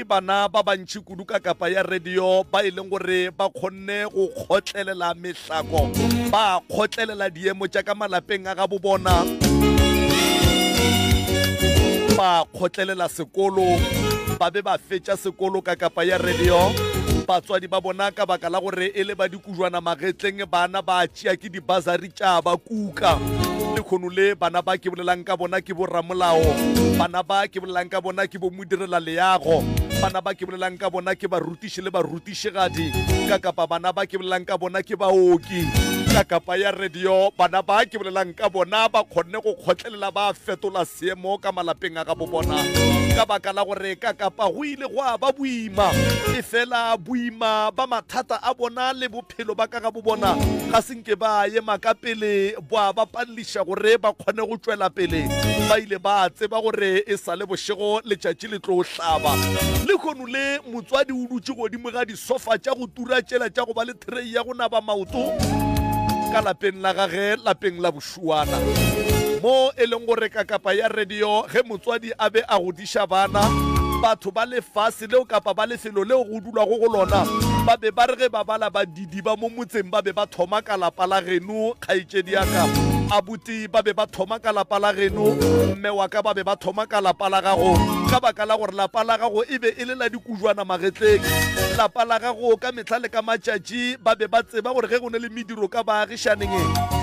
Ke bana ba bantši kudu ka kapa ya radio ba e leng gore ba kgonne go kgotlelela mehlako, ba kgotlelela diemo tša ka malapeng a gabo bona, ba kgotlelela sekolo, ba be ba fetša sekolo ka kapa ya radio. Batswadi ba bona ka baka la gore e le ba dikujwana magetleng, bana ba tšea ke dibasari tša ba kuka. Lekgono le bana ba ke bolelang ka bona ke boramolao, bana ba ke bolelang ka bona ke bo direla leago. Bana ba ke bolelang ka bona ke barutiši le barutišigadi ka kapa bana ba ke bolelang ka bona ke baoki ka kapa ya radio. Bana ba ke bolelang ka bona ba kgonne go kgotlelela ba fetola seemo ka malapeng a gabo bona ka baka la gore ka kapa go ile gwa ba boima, efela boima ba mathata a bona le bophelo ba ka gabo bona ga se nke ba ema ka pele boa ba paleliša gore ba kgone go tšwela pele. Ba ile ba tseba gore e sa le bošego letšatši le tlo hlaba. Lehono le motswadi o dutše godimo ga disofa tša go tura tšela tša go ba le threi ya go naba maoto ka lapeng la gage, lapeng la bošuana, mo e leng gore ka kapa ya radio ge motswadi a be a godiša bana, batho ba lefase leo kapa ba lefelo leo go dulwago go lona ba be ba re ge ba bala ba didiba mo motseng ba be ba thoma ka lapa la geno, kgaetšedi ya ka, abuti ba be ba thoma ka lapa la geno, mme wa ka ba be ba thoma ka lapa la gago, ka baka la gore lapa la gago e be e le la dikujwana magetleng. Lapa la gago ka mehla le ka matšatši ba be ba tseba gore ge go ne le mediro ka baagišaneng,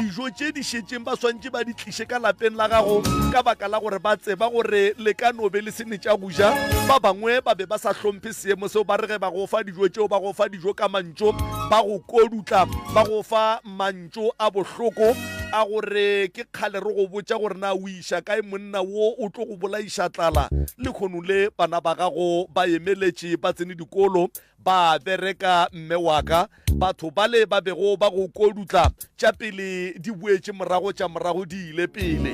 dijo tše di šetšeng ba swantše ba di tliše ka lapeng la gago, ka baka la gore ba tseba gore le ka no be le se ne tša go ja. Ba bangwe ba be ba sa hlomphe seemo seo, ba re ge ba go fa dijo tšeo, ba go fa dijo ka mantšu, ba go kodutla, ba go fa mantšu a bohloko a gore ke kgale re go botša gore na o iša kae monna wo o tlo go bolaiša tlala. Lehono le bana ba gago ba emeletše, ba tsene dikolo, ba bereka. Mme wa ka, batho bale ba bego ba go kodutla, tša pele di boetše morago, tša morago di ile pele.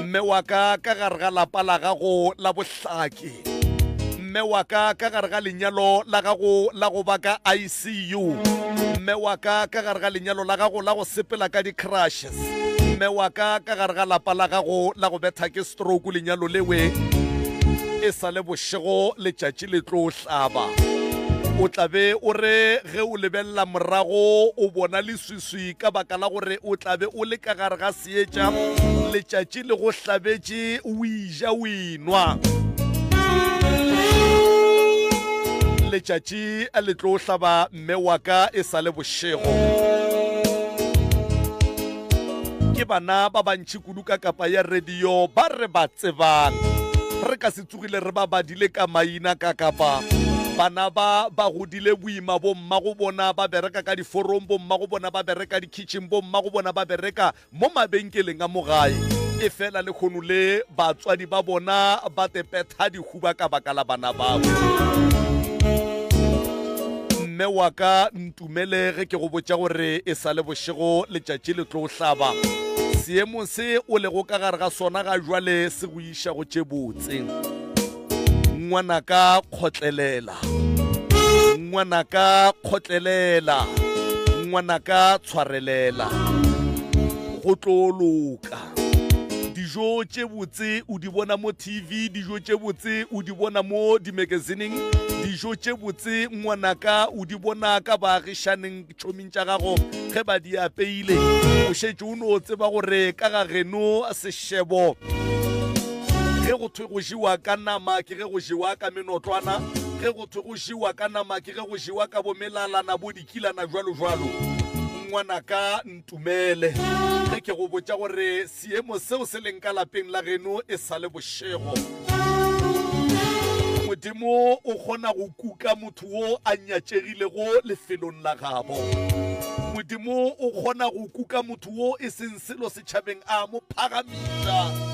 Mme wa ka, ka gare ga lapa la gago la bohlaki, mme wa ka, ka gare ga lenyalo la gago la go ba ka ICU, mme wa ka, ka gare ga lenyalo la gago la go sepela ka di-crushes, mme wa ka, ka gare ga lapa la gago la go betha ke stroke, lenyalo lewe e sa le bošego letšatši le tlo hlaba. O tla be o re ge o lebelela morago o bona leswiswi ka baka la gore o tla be o le ka gare ga seetša, letšatši le go hlabetše, o ija o enwa. Letšatši le tlo hlaba mme wa ka e sa le bošego. Ke bana ba bantši kudu ka kapa ya radio ba re ba tsebang. Re ka se tsogile re ba badile ka maina ka kapa. Bana ba ba godile boima, bommago bona ba bereka ka diforong, bommago bona ba bereka dikhitšhing, bommago bona ba bereka mo mabenkeleng a mo gae. Efela lehono le batswadi ba bona ba tepetha dihuba ka baka la bana bao. Mme wa ka, ntumele ge ke go botša gore e sa le bošego letšatši le tlo hlaba. Seemo se o lego ka gare ga sona ga jwale se go iša go tše botse. Ngwanaka kgotlelela. Ngwanaka kgotlelela. Ngwanaka tshwarelela. Go tlo loka. Dijo tše botse o di bona mo TV, dijo tše botse o di bona mo dimakasineng, dijo tše botse ngwanaka o di bona ka baagišaneng tšhoming tša gago ge ba di apeile. O šetše o no tseba gore ka ga geno sešebo ge go thwe go jewa ka nama ke ge go jewa ka menotlwana, ge go thwe go jewa ka nama ke ge go jewa ka bomelalana bo dikilana jwalo jwalo. Ngwanaka ntumele ge ke go botša gore seemo seo se leng ka lapeng la geno e sa le bošego. Modimo o kgona go kuka motho wo a nyatšegilego lefelong la gabo. Modimo o kgona go kuka motho wo e seng selo setšhabeng a mo phagamisa.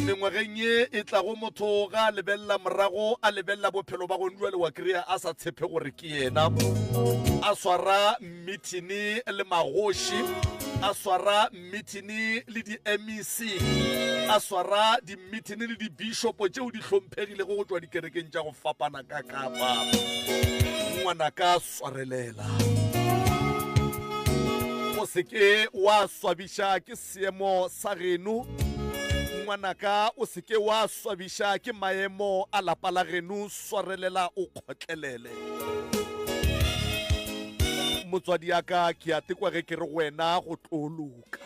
Mengwageng ye e tlago motho ga a lebelela morago a lebelela bophelo ba gone jwale wa kry-a a sa tshepe gore ke yena a swara mmithini le magoši, a swara mmithini le di-MEC, a swara dimmithini le dibishopo tšeo di hlomphegilego go tšwa dikerekeng tša go fapana ka Kapa. Ngwanaka swarelela. O se ke wa swabiša ke seemo sa geno. Ngwanaka o se ke wa swabiša ke maemo a lapa la geno, swarelela o kgotlelele. Motswadi ya ka ke a tekwa ge ke re go wena go tlo loka.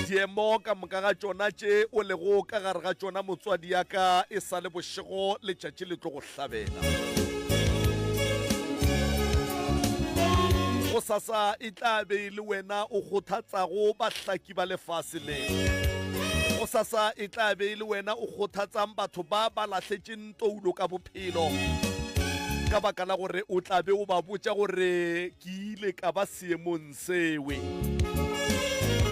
Diemo ka moka ga tšona tše o lego ka gare ga tšona motswadi ya ka e sa le bošego letšatši le tlo go hlabela. Gosasa e tla be e le wena o kgothatsago bahlaki ba lefase le. Gosasa e tla be e le wena o kgothatsang batho ba ba lahletšeng toulo ka bophelo ka baka la gore o tla be o ba botša gore ke ile ka ba seemong sewe.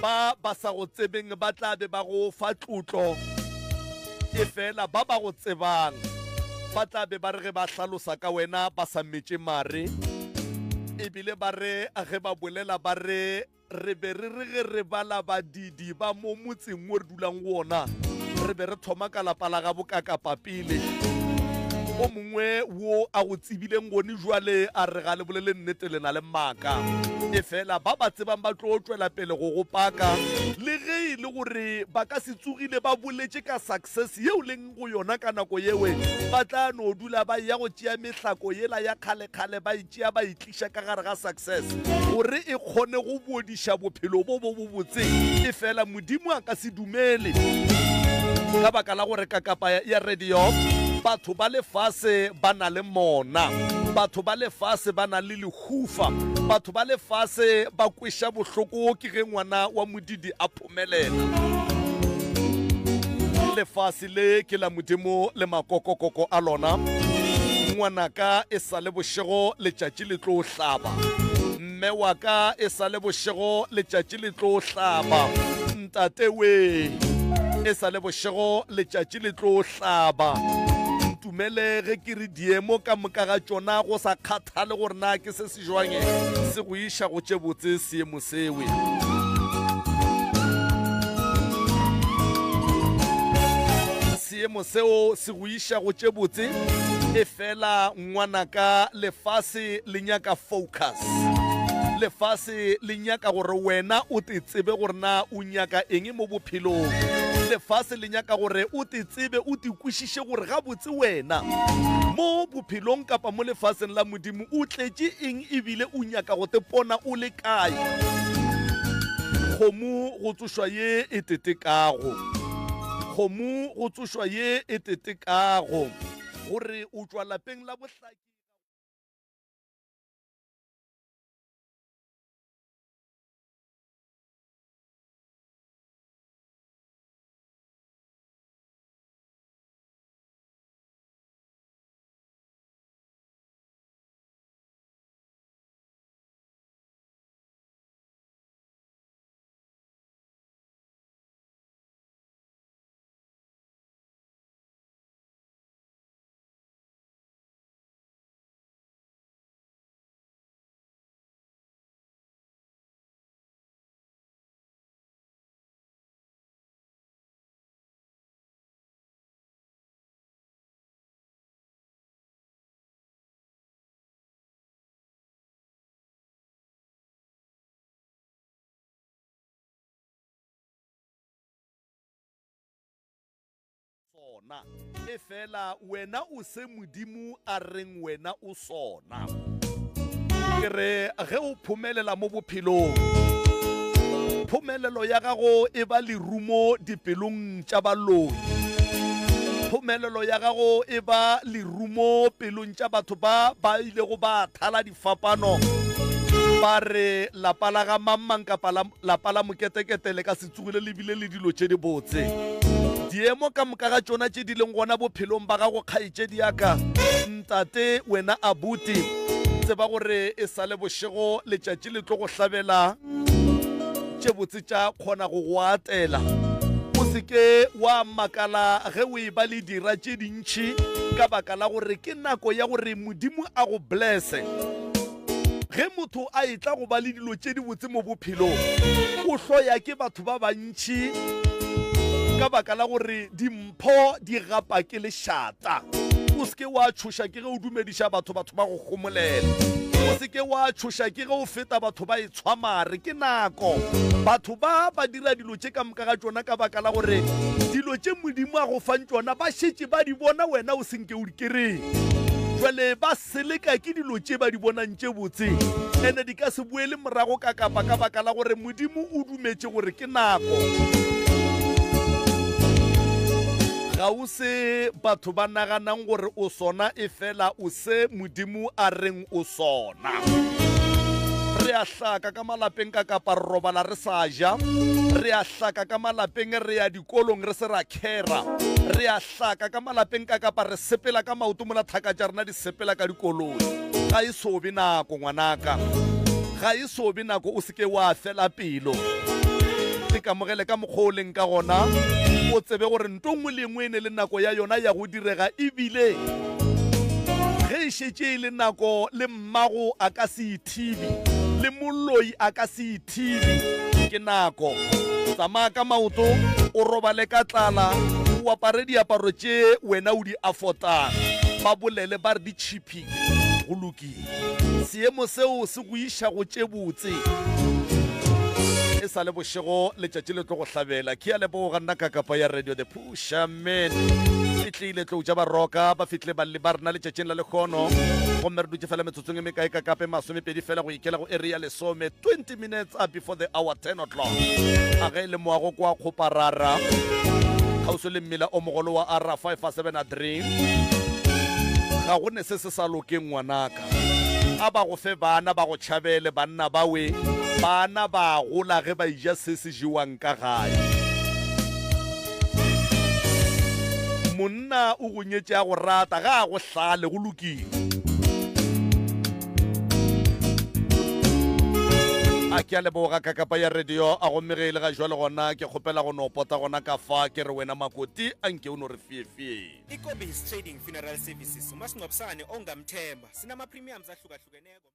Ba ba sa go tsebeng ba tla be ba go fa tlotlo, efela ba ba go tsebang ba tla be ba re ge ba hlalosa ka wena ba sa metše mare, ebile ba re ge ba bolela ba re Re be re re ge re bala badidi ba mo motseng wo re dulang go wona, re be re thoma ka lapa la gabo Kakapa pele. O mongwe wo a go tsebileng gone jwale a re ga le bolele nnete le na le maaka. Efela ba ba tsebang ba tlo tšwela pele go go paka le ge e le gore ba ka se tsogile ba boletše ka success yeo leng go yona ka nako yewe, ba tla no dula ba eya go tšea mehlako yela ya kgalekgale ba e tšea ba e tliša ka gare ga success gore e kgone go bodiša bophelo bo bo bobotse. Efela Modimo a ka se dumele ka baka la gore kakapa ya radio batho ba lefase ba na le mona, batho ba lefase ba na le lehufa, batho ba lefase ba kweša bohloko ke ge ngwana wa modidi a phomelela. Lefase le ke la Modimo le makokokoko a lona. Ngwanaka e sa le bošego letšatši le tlo hlaba. Mme wa ka e sa le bošego letšatši le tlo hlaba. Ntate we e sa le bošego letšatši le tlo hlaba. Ntumele ge ke re diemo ka moka ga tšona go sa kgathale gore na ke se se jwang se go iša go tše botse seemo sewe. Seemo seo se go iša go tše botse, efela ngwanaka lefase le nyaka focus. Lefase le nyaka gore wena o te tsebe gore na o nyaka eng mo bophelong. Lefase le nyaka gore o te tsebe, o te kwešiše gore gabotse wena mo bophelong kapa mo lefaseng la Modimo o tletše eng ebile o nyaka go te pona o le kae. Kgomo go tsošwa ye e tetekago. Kgomo go tsošwa ye e tetekago. Gore o tšwa lapeng la bohlaki. Sona. Efela wena o se Modimo a reng wena o sona. Ke re ge o phomelela mo bophelong, phomelelo ya gago e ba lerumo dipelong tša baloi. Phomelelo ya gago e ba lerumo pelong tša batho ba ba ilego ba thala difapano ba re lapa la ga mang-mang kapa lapa la moketekete le ka se tsogile le bile le dilo tše dibotse. Diemo ka moka ga tšona tše di leng gona bophelong ba gago kgaetšedi ya ka, ntate, wena abuti, tseba gore e sa le bošego letšatši le tlo go hlabela tše botse tša kgona go go atela. O se ke wa makala ge o e ba le dira tše dintši ka baka la gore ke nako ya gore Modimo a go blesse. Ge motho a etla go ba le dilo tše dibotse mo bophelong, o hloya ke batho ba bantši ka baka la gore dimpho di gapa ke lešata. O se ke wa tšhoša ke ge o dumediša batho, batho ba go homolela. O se ke wa tšhoša ke ge o feta batho ba etshwa mare. Ke nako. Batho ba ba dira dilo tše ka moka ga tšona ka baka la gore dilo tše Modimo a go fang tšona ba šetše ba di bona wena o se nke o di kereng. Jwale ba seleka ke dilo tše ba di bonang tše botse ene di ka se boele morago ka kapa ka baka la gore Modimo o dumetše gore ke nako. Ga o se batho ba naganang gore o sona efela o se Modimo a reng o sona. Re a hlaka ka malapeng ka kapa re robala re sa ja. Re a hlaka ka malapeng re ya dikolong re se ra khera. Re a hlaka ka malapeng ka kapa re sepela ka maoto mola thaka tša rena di sepela ka dikoloi. Ga e so be nako ngwanaka. Ga e so be nako o se ke wa fela pelo. Ikamogele ka mokgwa o leng ka gona, o tsebe gore nto nngwe le nngwe e ne le nako ya yona ya go direga ebile ge e šetše e le nako le mmago a ka se ithibe, le moloi a ka se ithibe. Ke nako. Tsamaya ka maoto, o robale ka tlala, o apare diaparo tše wena o di affordang. Ba bolele ba re di tšhiphile. Go lokile. Seemo seo se go iša go tše botse. E sa le bošego, letšatši le tlo go hlabela. Ke a leboga nna ka kapa ya Radio The Pusherman. E tlile tlou tša baroka ba fihlile balli ba rena letšatšing la lekgono. Gomme re dutše fela metsotsong e mekae ka kape masomepedi fela go ikela go eri ya lesome, 20 minutes before the hour 10 o'clock. A ge e le moago kwa Kgoparara, kgauswi le mmila o mogolo wa R573. Ga go ne se se sa lokeng ngwanaka. A ba go fe bana ba go tšhabele banna bawe bana ba gola ge ba ija se se jewang ka gae. Monna o go nyetše a go rata ga a go hlale go lokile. A ke a leboga kakapa ya radio a gomme ge e le ga jwale gona ke kgopela go no pota gona ka fa ke re wena makoti a nke o no re fiefie. Ikobis Trading Funeral Services umasingcwabisane ongamthemba. Sinama-premiums ahlukahlukeneko.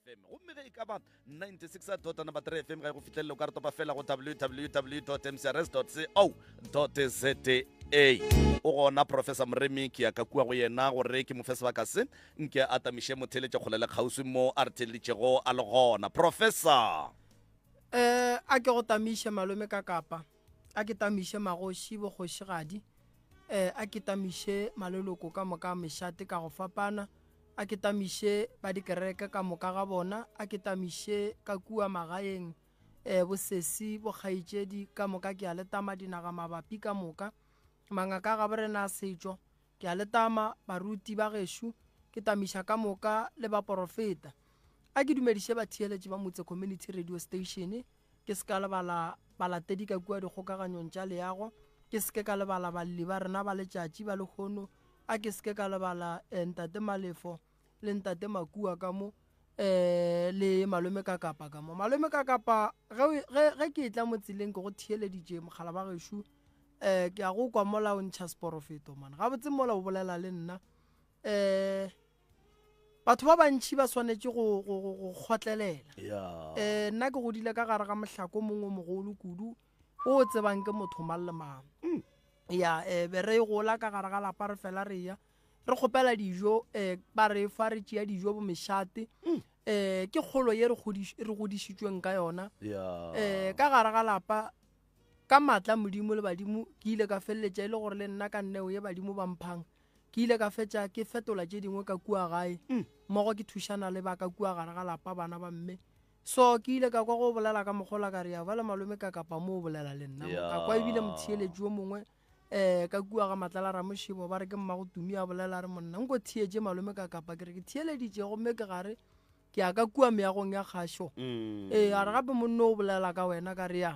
3 fm gomme ge e ka ba 96 dot number 3 fm ga e go fihlelele o ka re topa fela go www mcrs co za o gona professor moremi ke ya ka kua go yena gore ke mo fe sebaka se nke a tamiše motheletše kgole le kgauswi mo a re theleditšego a le gona professor um a ke go tamiše malome ka kapa a ke tamiše magoši bokgošigadi um a ke tamiše maleloko ka moka a mešate ka go fapana a ke tamiše ba dikereke ka moka ga bona a ke tamiše ka kua magaeng um bosesi bokgaetšedi ka moka ke a le tama dinaga mabapi ka moka mangaka a gabo rena a setšo ke a le tama baruti ba gešo ke tamiša ka moka le baporofeta a ke dumediše batheeletši ba motse community radio station ke se ka lebala balatedi ka kua dikgokaganyong tša leago ke se ke ka lebala balli ba rena ba letšatši ba lehono a ke se ke ka lebala eh, ntate malefo le ntate makua ka mo um le malome ka kapa ka mo malome ka kapa ge ke etla mo tseleng ke go theeleditše mogala ba gešo um ke a go kwa mola o ntšha seporofeto man gabotse mola o bolela le nna um batho ba bantšhi ba swanetše go kgotlelela um nna ke godile ka gare ga mohlako mongwe mogolo kudu o o tsebang ke motho mang le mang mm. ya um be re gola ka gare ga lapa re fela re ya re kgopela dijo um ba re fa re tšea dijo bo mešate um ke kgolo ye re godišitšweng ka yona um ka gare ga lapa ka maatla modimo le badimo ke ile ka feleletša e le gore le nna ka nneo ye badimo ba mphang ke ile ka fetša ke fetola tše dingwe ka kua gae mm. mmogo ke thušana le ba ka kua gare ga lapa bana ba mme So ke ile ka kwa go bolela ka mogola ka re ya bale malome ka kapa mo o bolela le nna mo. Ka kwa ebile motheeletši yo mongwe um ka kua ga Matlala Ramošebo ba re ke mmago Tumi a bolela a re monna nko theetše malome ka kapa ke re ke theeleditše gomme ke gare ke ya ka kua meagong ya kgašo. Ee a re gape monno o bolela ka wena ka re ya.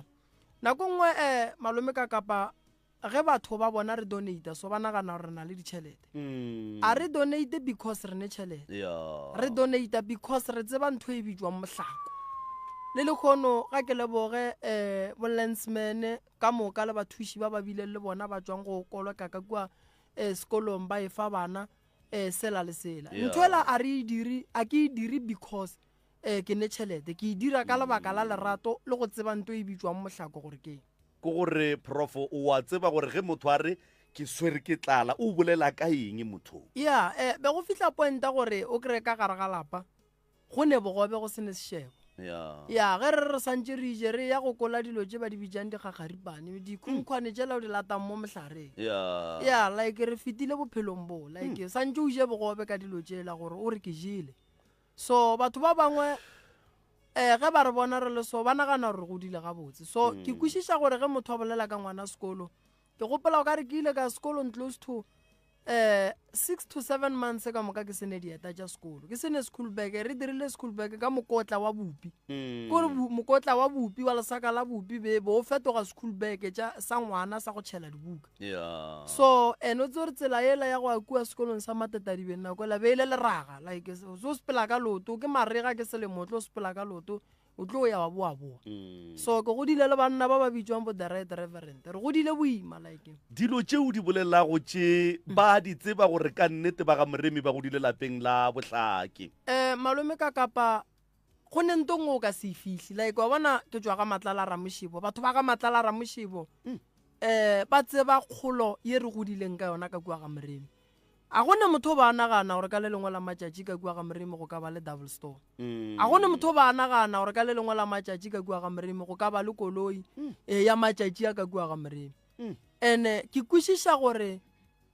Nako nngwe um malome ka kapa ge batho ba bona re donata so ba nagana gore re na le ditšhelete mm. a re donate because re ne tšhelete yeah. re donata because re tseba ntho e bitswang mohlako le lekgono ga ke leboge um eh, bolensman ka moka le bathuši ba ba bileng le bona ba tswang go koleka ka kua um sekolong ba e fa bana um sela le sela ntho ela a re e dire a ke e dire because um ke ne tšhelete ke e dira ka lebaka la lerato le go tseba nto e bitswang mohlako gore keng Ke gore prof o wa tseba gore ge motho a re ke swere ke tlala o bolela ka eng motho? Ya, eh, be go fihla pointa gore o kry-e ka gare ga lapa go ne bogobe go se ne sešebo. Ya. Ya, ge re re santše re ije re ya go kola dilo tše ba di bitšang dikgakgaripane, dikhunkhwane tšela o di latang mo mohlareng. Ya. Ya, like re fetile bophelong bo, like santše o je bogobe ka dilo tšela gore o re ke jele. So batho ba bangwe um ge ba re bona re le so ba nagana gore re godile gabotse so ke kwešiša gore ge motho a bolela ka ngwana sekolo ke gopola o ka re ke ile ka sekolong close to um 6 to 7 months ka moka ke sene dieta tša sekolo ke sene school bag re dirile school bag ka mokotla wa bupi kore mokotla wa bupi wa lesaka la bupi be bo o fetoga school bag tša sa ngwana sa go tšhela dibuka yeah. So and o tse gore tsela ela ya go ya kua sekolong sa matetadibeng nako ela be e le leraga like so o sepela ka loto ke marega ke selemo o tlo sepela ka loto o tlo ya wa boa boa mm. So ke godile le banna ba ba bitswang bo the right reverend re godile boima like dilo tše o di bolelago tše ba di tseba gore ka nnete ba ga moremi ba godile lapeng la bohlake um malome ka kapa Go ne nto nngwe o ka se e fihli. Like, wa bona, ke tšwa ga Matlala Ramošebo. Batho ba ga Matlala Ramošebo, um ba tseba kgolo ye re godileng ka yona ka kua ga Moremi. A go ne motho o ba a nagana gore ka le lengwe la matšatši ka kua ga Moremi go ka ba le double store. A go ne motho o ba a nagana gore ka le lengwe la matšatši ka kua ga Moremi go ka ba le koloi e ya matšatši a ka kua ga Moremi. Ene ke kwešiša gore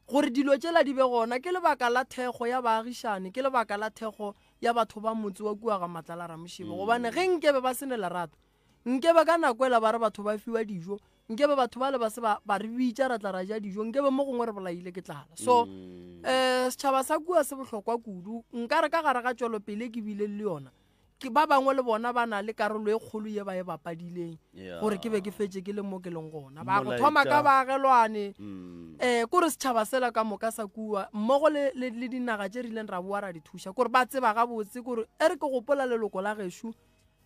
Gore dilo tšela di be gona ke lebaka la thekgo ya baagišani, ke lebaka la thekgo ya batho ba motse wa kua ga Matlala Ramošebo. Gobane ge nkebe ba se ne lerato, nkebe ka nako ela ba re batho ba fiwa dijo, nkebe batho bale ba se ba, ba re bitša ra tla ra ja dijo, nkebe mo gongwe re bolaile ke tlala. So, um setšhaba sa kua se bohlokwa kudu. Nka re ka gare ga tšwelopele e ke bileng le yona, ke ba bangwe le bona ba na le karolo e kgolo ye ba e bapadileng gore ke be ke fetše ke le mo ke leng gona ba go thoma ka baagelwane um kore setšhaba sela ka moka sa kua mmogo le, le, le dinaga tše rileng ra boa ra di thuša kore ba tseba gabotse kore e re ke gopola leloko la gešo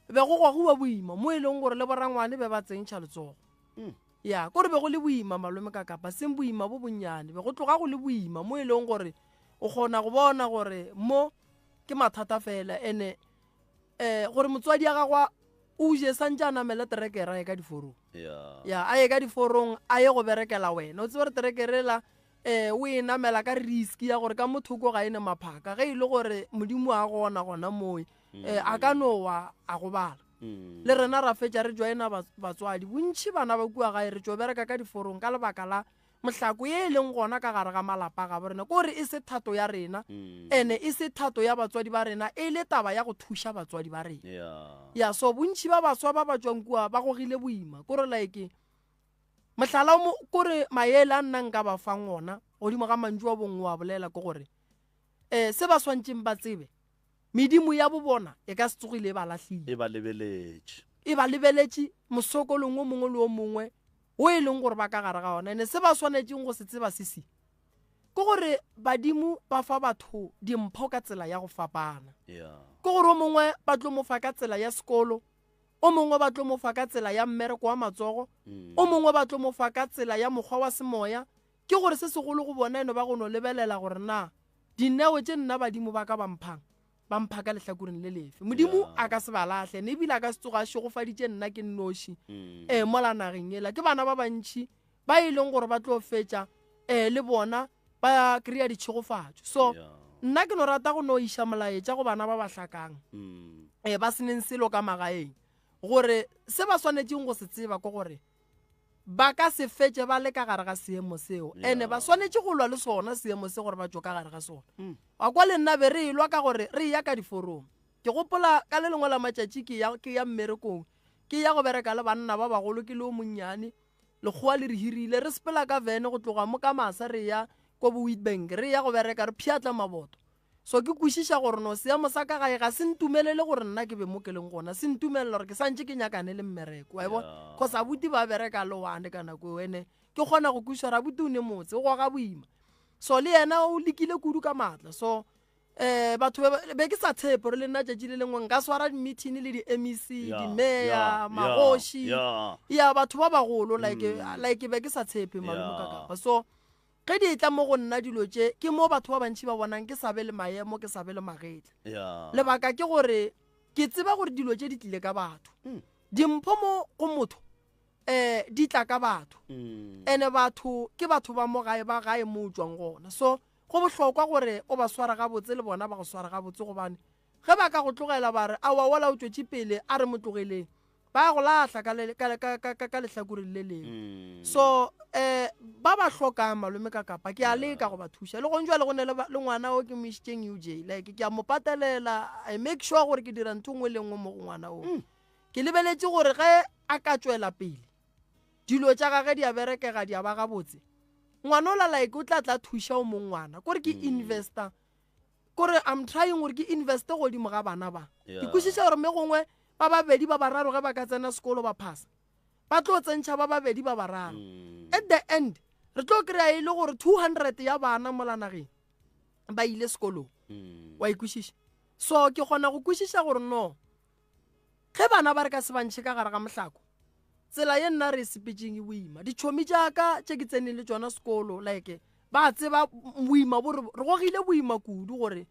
be go gwagiwa boima mo e leng gore le borangwane be ba tsentšha letsogo mm. ya kore be go le boima malome ka kapa seng boima bo bonnyane be go tloga go le boima mo e leng gore o kgona go bona gore mo ke mathata fela ene um gore motswadi ya gagwe o je santse a namele terekere a ye ka diforong ya a ye ka diforong a ye go berekela wena o tsebe gore terekere la um o e namela ka risk ya gore ka mothoko ga e ne maphaka ge e le gore modimo a gona gona moe um a ka no wa a gobala mm. le rena ra fetša re joina batswadi bontšhi bana ba kua gae re tšo bereka ka diforong ka lebaka la mohlako ye e leng gona ka gare ga malapa ga bo rena kore e se thato ya rena mm. ene e se thato ya batswadi ba rena e le taba ya go thuša batswadi ba rena ya so bontšhi ba baswa ba ba tswang kua ba gogile boima kore like mohlala kore maele a nna nka ba fang ona godimo ga mantšu a bongwe wa bolela ke gore um se ba swantšeng ba tsebe Medimo ya bobona e ka se tsogile e ba lahlile. E ba lebeletše. E ba lebeletše mosokolong o mongwe le o mongwe wo e leng gore ba ka gare ga ona. Ene se ba swanetšeng go se tseba se se ke gore badimo ba fa batho dimpho ka tsela ya go fapana. Ke gore o mongwe ba tlo mo fa ka tsela ya sekolo, o mongwe ba tlo mo fa ka tsela ya mmereko wa matsogo, mm. o mongwe ba tlo mo fa ka tsela ya mokgwa wa semoya. Ke gore se segolo go bona eno ba go no lebelela gore na Dineo tše nna badimo ba ka ba mphang, ba mpha ka lehlakoreng le lefe. Modimo a ka se ba lahle, ne ebile a ka se tsoga a šegofaditše nna ke nnoši mm. eh, mola nageng ela. Ke bana ba bantši ba e leng gore ba tlo fetša eh, le bona ba kry-a ditšhegofatšo. So nna ke no rata go no iša molaetša go bana ba ba hlakang mm. eh, ba seneng selo ka magaeng gore se ba swanetšeng go se tseba ke gore ba ka se fetše ba le ka gare ga seemo seo ene ba swanetše go lwa le sona seemo se gore ba tšwe ka gare ga sona mm. wa kwa le nna be re elwa ka gore re ya ka diforong ke gopola ka le lengwe la matšatši ke ya ke ya mmerekong ke ya go bereka le banna ba bagolo ke le o monnyane lekgowa le re hirile re sepela ka vene go tloga mo ka masa re ya ko bo witbank re ya go bereka re pšhatla maboto So ke kwešiša gore no seemo sa ka gae ga se ntumelele gore nna ke be mo ke leng gona, se ntumelela gore ke santše ke nyakane le mmereko, wa e bona? Yeah. Cause abuti ba bereka le one ka nako eo, ene ke kgona go kwešiša gore abuti o ne motse, o goga boima. So le yena o lekile kudu ka maatla. So eh batho be be ke sa tshepe gore le nna tšatši le lengwe nka swara di-meeting le di-MEC, Yeah, di-mayor, yeah, magoši, yeah. ya batho ba bagolo like like be ke sa tshepe malome ka Yeah. kapa. So Ge di etla mo go nna dilo tše, ke mo batho ba bantši ba bonang ke sa be le maemo, ke sa be le magetla. Yeah. Lebaka ke gore ke tseba gore dilo tše di tlile ka batho. Mm. Dimpho mo go motho eh di tla ka batho. Mm. Ene batho ke batho ba mo gae ba gae mo o tšwang gona. So go bohlokwa gore o ba sware gabotse le bona ba go sware gabotse gobane ge ba ka go tlogela ba re aowa wola o tšwetše pele a re mo tlogeleng ba go lahla ka, le, ka, ka, ka, ka, ka lehlakoreng le lengwe mm. so um ba ba hlokang malome ka kapa ke a leka go ba thuša le gong jale go ne le ngwana o ke mo išitšeng uj like ke a mo patelela i make sure gore ke dira ntho nngwe le nngwe mo go ngwana o mm. ke lebeletše gore ge a ka tšwela pele dilo tša gage di a berekega di a ba gabotse ngwana ola like o tla tla thuša o mong ngwana kore ke mm. investor kore i'm trying gore ke investe godimo ga bana ba Yeah. ke kwešiša gore mme gongwe ba babedi ba bararo ge ba ka tsena sekolo ba phasa ba tlo tsentšha ba babedi ba bararo Mm. at the end re tlo kry-a e le gore 200 ya bana mola nageng ba ile sekolong Mm. wa ikwešiša so ke kgona go kwešiša gore no Ge bana ba re ka se ba ntšhe ka gare ga mohlako, tsela ye nna re e sepetšeng e boima. Ditšhomi tša ka tše ke tseneng le tšona sekolo, like, ba tseba boima bo re, re gogile boima kudu gore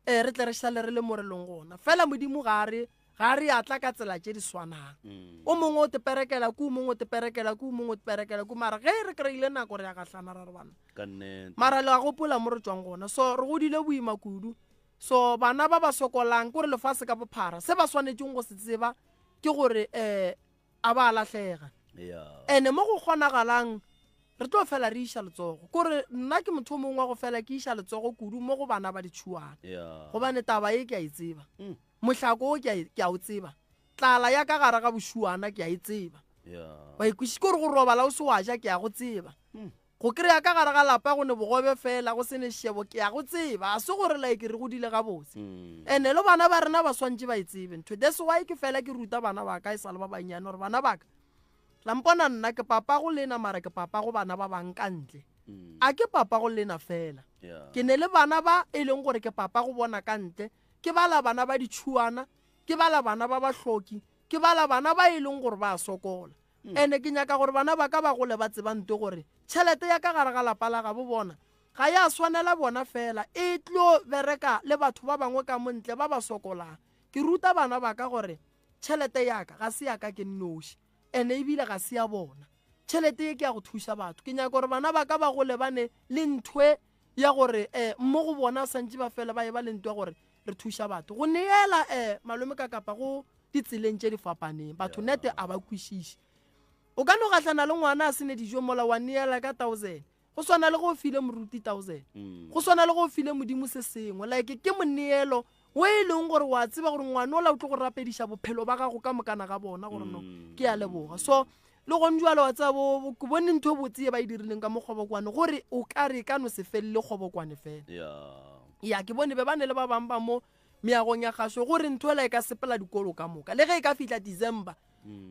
um re tle re šale re le mo re leng gona. Fela Modimo ga a re, ga a re atla ka tsela tše di swanang. O mongwe o te perekela ku, o mongwe o te perekela ku, o mongwe o te perekela ku, mara ge re kry-ile nako re a gahlana ra re banna. Ka nnete. Mara le a gopola mo re tšwang gona. So re godile boima kudu. So bana ba ba sokolang, kore lefase ka bophara, se ba swanetšeng go se tseba ke gore um a ba lahlega. Yeah. Ene mo go kgonagalang re tlo fela re iša letsogo. Kore nna ke motho o mongwe wa go fela ke iša letsogo kudu mo go bana ba ditšhuana. Yeah. Gobane taba ye ke a e tseba. Mm. Mohlako o ke a e, ke a o tseba. Tlala ya ka gare ga bošuana ke a e tseba. Yeah. Wa ikwešiša kore go robala o se wa ja ke a go tseba. Mm. Go kry-a ka gare ga lapa go ne bogobe fela go se ne šebo ke a go tseba a se gore like re godile gabotse Mm. ene le bana ba rena ba swantše ba e tsebe ntho that's why ke fela ke ruta bana ba ka e sa le ba bannyane gore bana ba ka la mpona nna ke papa go lena mara ke papa go bana ba bang ka ntle Mm. a ke papa go lena fela Yeah. ke ne le bana ba e leng gore ke papa go bona ka ntle ke bala bana ba ditšhuana ke bala bana ba bahloki ke bala bana ba e leng gore ba a sokola Mm. Ene ke nyaka gore bana ba ka ba gole ba tseba nto gore tšhelete ya ka gare ga lapa la gabo bona ga ya swanela bona fela, e tlo bereka le batho ba bangwe ka mo ntle ba ba sokolang. Ke ruta bana ba ka gore tšhelete ya ka ga se ya ka ke nnoši, ene ebile ga se ya bona. Tšhelete ye ke ya go thuša batho. Ke nyaka gore bana ba ka ba gole ba ne le nthwe ya gore um mo go bona santše ba fele ba e ba le ntwa gore re thuša batho. Go neela um malome ka kapa go ditseleng tše di fapaneng. Batho nete a ba kwešiše. O ka no gahlana le ngwana a se ne dijo mola wa neela ka thousand. Go swana le go o file moruti thousand. Go swana le go o file Modimo se sengwe. Like ke moneelo o e leng gore wa tseba gore ngwana ola o tlo go rapediša bophelo ba gago ka mokana ga bona gore no ke a leboga. So le gone jwale wa tseba bo ke bone ntho e botse ye ba e dirileng ka mo Kgobokwane gore o ka re e ka no se felele Kgobokwane fela. Ya ke bone be ba ne le ba bang ba mo meagong ya kgašo gore ntho ela e ka sepela dikolo ka moka le ge e ka fihla December.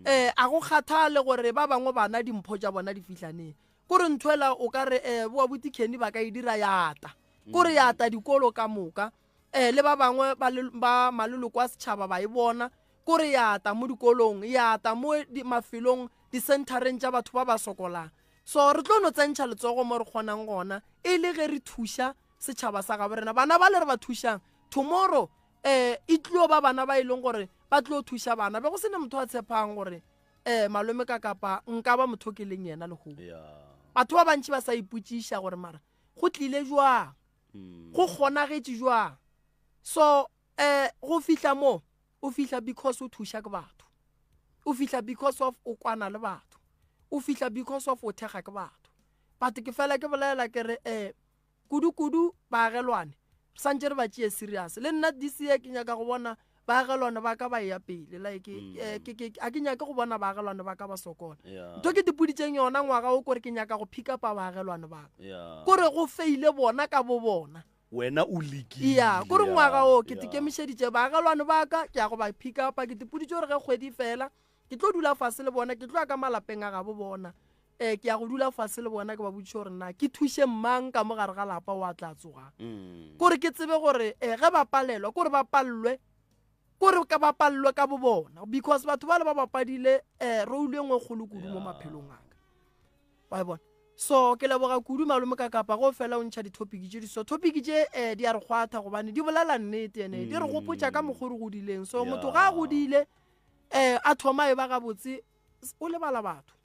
Eh a go kgathale gore ba bangwe bana dimpho tša bona di fihla neng. Kore ntho ela o ka re eh bo abuti Kenny ba ka e dira ya ata. Kore ya ata dikolo ka moka. Eh le ba bangwe ba ba maloloko a setšhaba ba e bona. Kore ya ata mo dikolong, ya ata mo mafelong, di-centereng tša batho ba ba sokolang. So re tlo no tsentšha letsogo mo re kgonang gona e le ge re thuša setšhaba sa gabo rena. Bana ba le re ba thušang tomorrow eh e tlo ba bana ba e leng gore ba tlo thuša bana. Be go se ne motho a tshepang gore eh malome ka kapa nka ba motho ke leng yena lehono. Batho ba bantši ba sa ipotšiša gore mara go tlile jwang, go kgonagetše jwang. So eh go fihla mo o fihla because o thuša ke batho, o fihla because of o kwana le batho, o fihla because of o thekga ke batho. But ke fela ke bolela ke re eh kudu-kudu baagelwane re santše re ba tšee serious. Le nna this year ke nyaka go bona baagelwane ba ka ba eya pele, like a ke nyake go bona baagelwane ba ka ba sokola. Ntho ke tipoditseng yona ngwaga o kore ke nyaka go pick up baagelwane ba ka, kore go feile bona ka bo bona. Wena o lekile. Ya, kore ngwaga o ke tikemišeditše baagelwane ba ka, ke ya go ba pick up. Ke tipoditše gore ge kgwedi fela ke tlo dula fase le bona, ke tlo ya ka malapeng a gabo bona. Ke ya go dula fase le bona ke ba botšiše gore na ke thuše mang ka mo gare ga lapa o a tla tsogang. Kore ke tsebe gore ge ba palelwa, kore ba pallwe, kore ka ba pallwe ka bo bona, because batho ba le ba bapadile role e nngwe kgolo kudu mo maphelong a ka. Wa e bona? So ke leboga kudu malome ka kapa go fela o ntšha di-topic tše di so. Topic tše di a re kgwatha gobane di bolela nnete ene di re gopotša ka mokgwa o re godileng. So motho ga a godile a thoma e ba gabotse o lebala batho.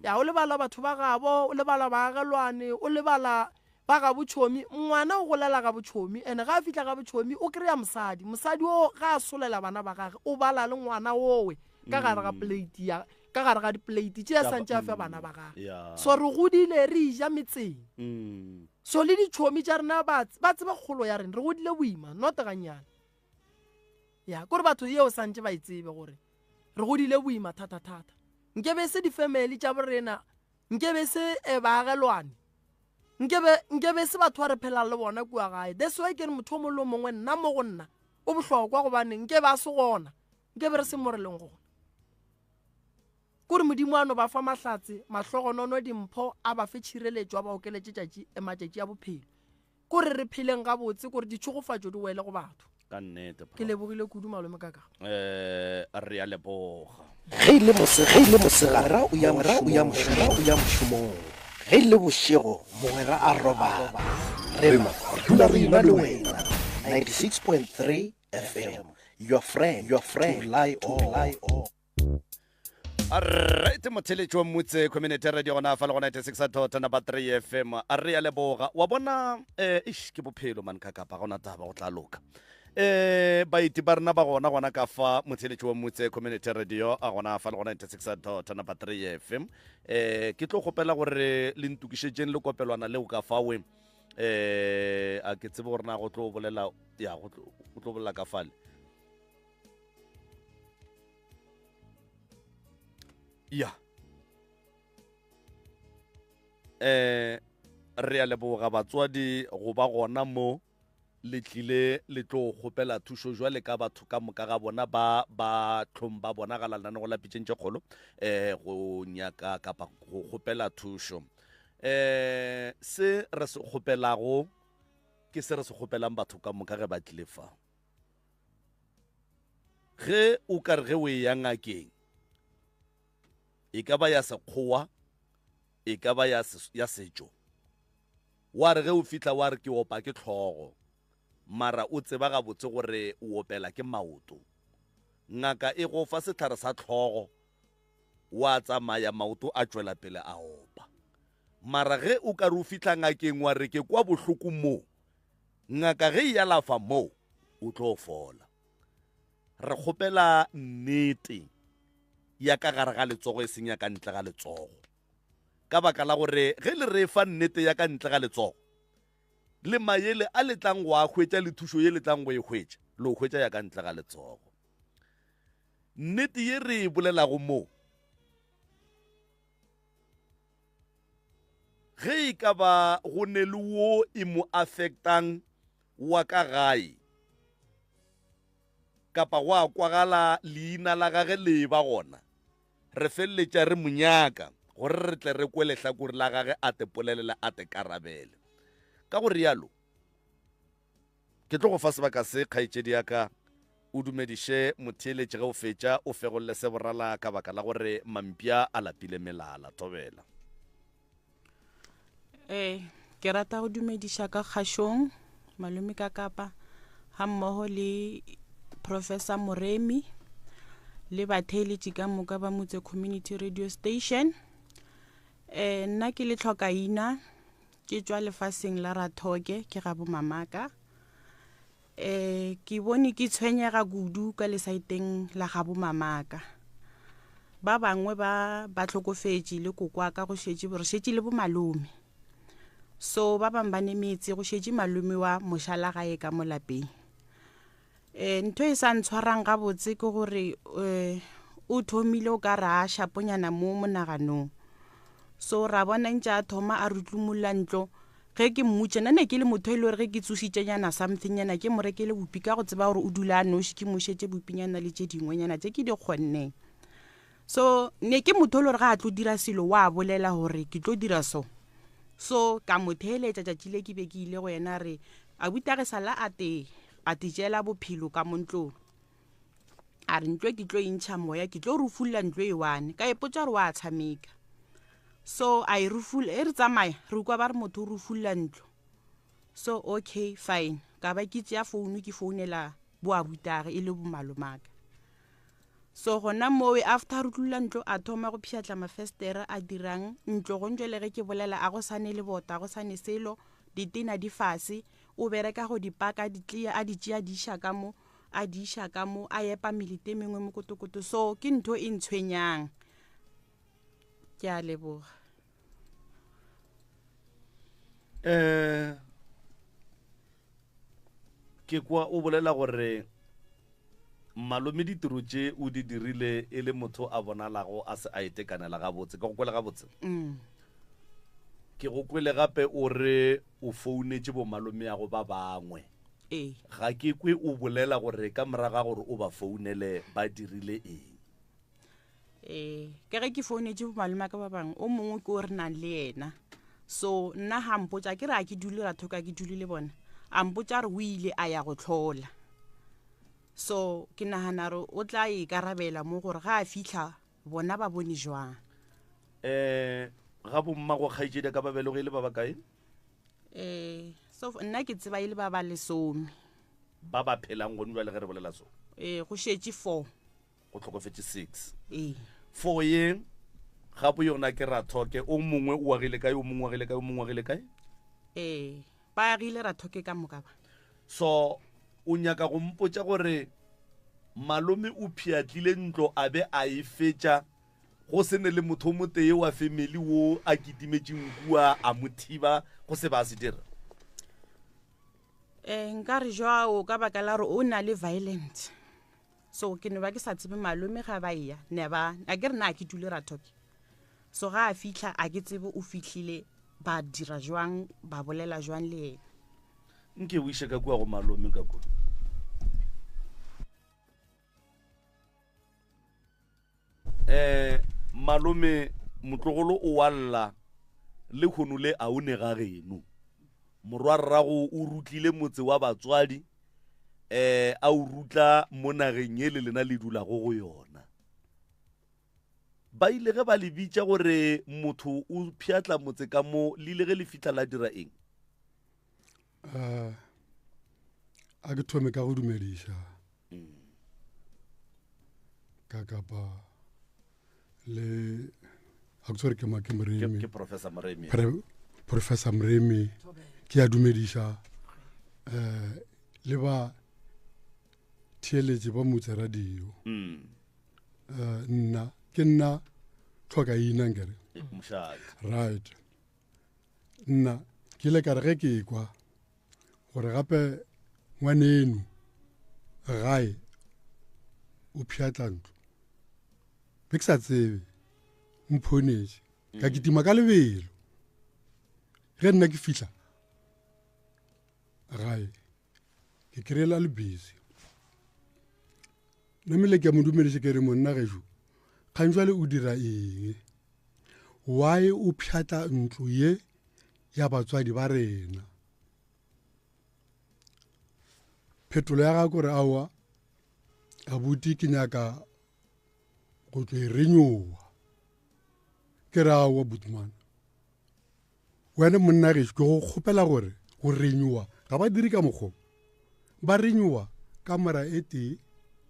Ya o lebala batho ba gabo, o lebala baagelwane, o lebala ba ga botšhomi. Ngwana o golela ga botšhomi ene ga a fihla ga botšhomi o kry-a mosadi. Mosadi o ga a solela bana ba gage o bala le ngwana owe ka gare ga plate ya ka gare ga diplate tše a santše a fe bana ba gage. So re godile re ja metseng. So le ditšhomi tša rena ba tseba kgolo ya rena, re godile boima not gannyane. Ya kore batho yeo santše ba e tsebe gore re godile boima thata-thata. Nkebe se di-family tša borena, nkebe se baagelwane, nkebe se batho ba re phelang le bona kua gae. That's why ke re motho o mongwe le o mongwe nna mo go nna o bohlokwa, gobane nkebe a se gona, nkebe re se mo re leng gona. Kore Modimo a no ba fa mahlatse, mahlogonono, dimpho, a ba fe tšhireletšo, a ba okeletše tšatši, matšatši a bophelo. Kore re pheleng gabotse, kore ditšhogofatšo di wele go batho. Ka nnete, Ke lebogile kudu malome ka ka. Re a leboga. Ge e le mose, ge e le mosegare, o ya o ya o ya mošomong. Ge e le bošego, mogwera a robala. Rena re dula re ena le wena. 96.3 FM, your friend, your friend, to rely on, to rely on. Alright, motheletši wa Mmutse Community Radio gona fa le go 96 dot number 3 FM. A re ya leboga. Wa bona eh ish ke bophelo man ka kapa gona taba go tla loka. Eh baeti ba rena ba gona gona ka fa motheletši wa Mmutse Community Radio a gona fa le go 96 dot number 3 FM. Eh ke tlo gopela gore le ntukišetšeng le kopelwana leo ka fawe. Eh a ke tsebe gore na go tlo bolela ya go tlo bolela ka fale. Ya. Eh re a leboga batswadi go ba gona mo le tlile le tlo kgopela thušo jwale ka batho ka moka ga bona ba ba tlhong ba bonagala lenanego la pitšeng tše kgolo eh go nyaka kapa go kgopela thušo. Eh se re se kgopelago ke se re se kgopelang batho ka moka ge ba tlile fa. Ge o ka re ge o eya ngakeng, e ka ba ya sekgowa, e ka ba ya, ya setšo, wa re ge o fihla wa re ke opa ke hlogo. Mara o tseba gabotse gore o opela ke maoto. Ngaka e go fa sehlare sa hlogo, wa tsamaya maoto a tšwela pele a opa. Mara ge o ka re o fihla ngakeng wa re ke kwa bohloko mo, ngaka ge e alafa mo, o tlo fola. Re kgopela nnete ya ka gare ga letsogo e seng ya ka ntle ga letsogo. Ka baka la gore ge le re fa nnete ya ka ntle ga letsogo, le mayele a le tlang go a hwetša le thušo ye le tlang go e hwetša, le o hwetša ya ka ntle ga letsogo. Nnete ye re e bolelago mo, ge e ka ba go ne le wo e mo affectang wa ka gae, kapa gwa kwagala leina la gage le eba gona, re feleletša re mo nyaka gore re tle re kwe lehlakore la gage a te polelele a te karabele. Ka go rialo, ke tlo go fa sebaka se, kgaetšedi ya ka, o dumediše motheeletši ge o fetša o fegolle se borala ka baka la gore mampša a lapile melala. Thobela. Ee, ke rata go dumediša ka kgašong malome ka kapa ga mmogo le Professor Moremi le batheeletši ka moka ba Motse Community Radio Station. Eh, nna ke le tlhokaina ke tšwa lefaseng la Rathoke ke ga bomamaka. Eh, ke bone ke tshwenyega kudu ka lesaeteng la gabo mamaka. Ba bangwe ba ba hlokofetše le kokwaka go šetše re šetše le bomalome. So ba bangwe ba ne metse go šetše malome wa mošala gae ka mo lapeng. Eh, ntho e sa ntshwarang gabotse ke gore eh, o thomile o ka re a šaponyana mo monaganong. So ra bona ntše a thoma a rutlumolla ntlo Ge ke mmutša, nna ne ke le motho e le gore ge ke tsošitšenyana somethingnyana ke mo rekele bupi ka go tseba gore o dula a noši, ke mo šetše bupinyana le tše dingwenyana tše ke di kgonneng. So ne ke motho e le gore ga a tlo dira selo wa bolela gore ke tlo dira so. So ka mo theeletša tšatši le ke be ke ile go yena re abuti a re sala a te a te tšeela bophelo ka mo ntlong. A re ntlo ke tlo e ntšha moya ke tlo rufulla ntlo e one ka ipotša gore wa tshameka. So a e rufulla e re tsamaya re kwa ba re motho o rufulla ntlo. So okay fine ka ba ke tšea founu ke founela bo abutage e le bo malomaka. So gona mowe after a rutlulla ntlo a thoma go pšhatla mafestere a dirang ntlo go ntšwe le ge ke bolela a go sane le bota go sane selo ditena di fase o bereka go di paka di tlia a di tšea di iša ka mo a di iša ka mo a epa melete e mengwe mokotokoto so ke ntho e ntshwenyang ke a leboga eh ke kwa o bolela gore malome ditiro tše o di dirile e le motho a bonalago a se a itekanela gabotse ke go kwele gabotse mm. ke go kwele gape o re o founetše bomalomeago ba bangwe Ee. Ga ke kwe o bolela gore ka morago ga gore o ba founele ba dirile eng. Ee, ka ge ke founetše bomalome ka ba bangwe, o mongwe ke o re nang le yena. So nna ga mpotša ke re a ke dule rathoka ke dule le bona. A mpotša re o ile a ya go hlola. So ke nagana gore o tla ikarabela mo gore ga a fihla bona ba bone jwang. Eh, ga bomma go kgaetšedi ka ba belege e le ba bakae? Eh, so nna ke tseba e le ba ba lesome. Ba ba phelang gone jwale ge re bolela so? Eh, go šetše four. Go hlokofetše six. Ee. Four ye gape yona ke Rathoke, o mongwe o agile kae, o mongwe o agile kae, o mongwe o agile kae? Ee, ba agile Rathoke ka moka ba. So o nyaka go mpotša gore malome o pheatlile ntlo a be a e fetša go se ne le motho o motee wa family wo a kitimetšeng kua a mo thiba go se ba a se dira? Eh, nka re jwao ka baka la gore o na le violent so ke no ba ke sa tsebe malome ga ba eya ne ba a ke re na ke dule rathoke so ga a fitlha a ke tsebe o fitlhile ba dira jwang ba bolela jwang le yena Nke o iše ka kua go malome ka kua. Eh, malome motlogolo o wa lla le kgono le a o ne ga geno. Morwarrago o rutlile motse wa batswadi eh a o rutla mo nageng ye le lena le dulago go yona. Ba ile ge ba le bitša gore motho o pšhatla motse ka mo, le ile ge le fihla la dira eng? Uh, A ke thome ka go dumediša ka kapa le a ke tshwere ke ma ke Moremi. Ke Professor Moremi. Professor Moremi ke a dumediša eh le ba theeletše ba motse radio. Eh nna ke nna tlhoka ina nkere. Mošate. Right. Nna ke ile ka re ge ke ekwa gore gape ngwaneno gae o pšhatla ntlo be ke sa tsebe mphonetše ka kitima ka lebelo ge nna ke fihla gae ke kry-ela le busy namile ke a mo dumediše ke re monna gešo kgang jwale o dira eng why o pšhatla ntlo ye ya batswadi ba rena phetolo ya gago kore aowa abuti ke nyaka go tlo e renyowa ke re aowa butman wena monna gešo ke go kgopela gore go renyowa ga ba dire ka mokgo ba renyowa ka mora e tee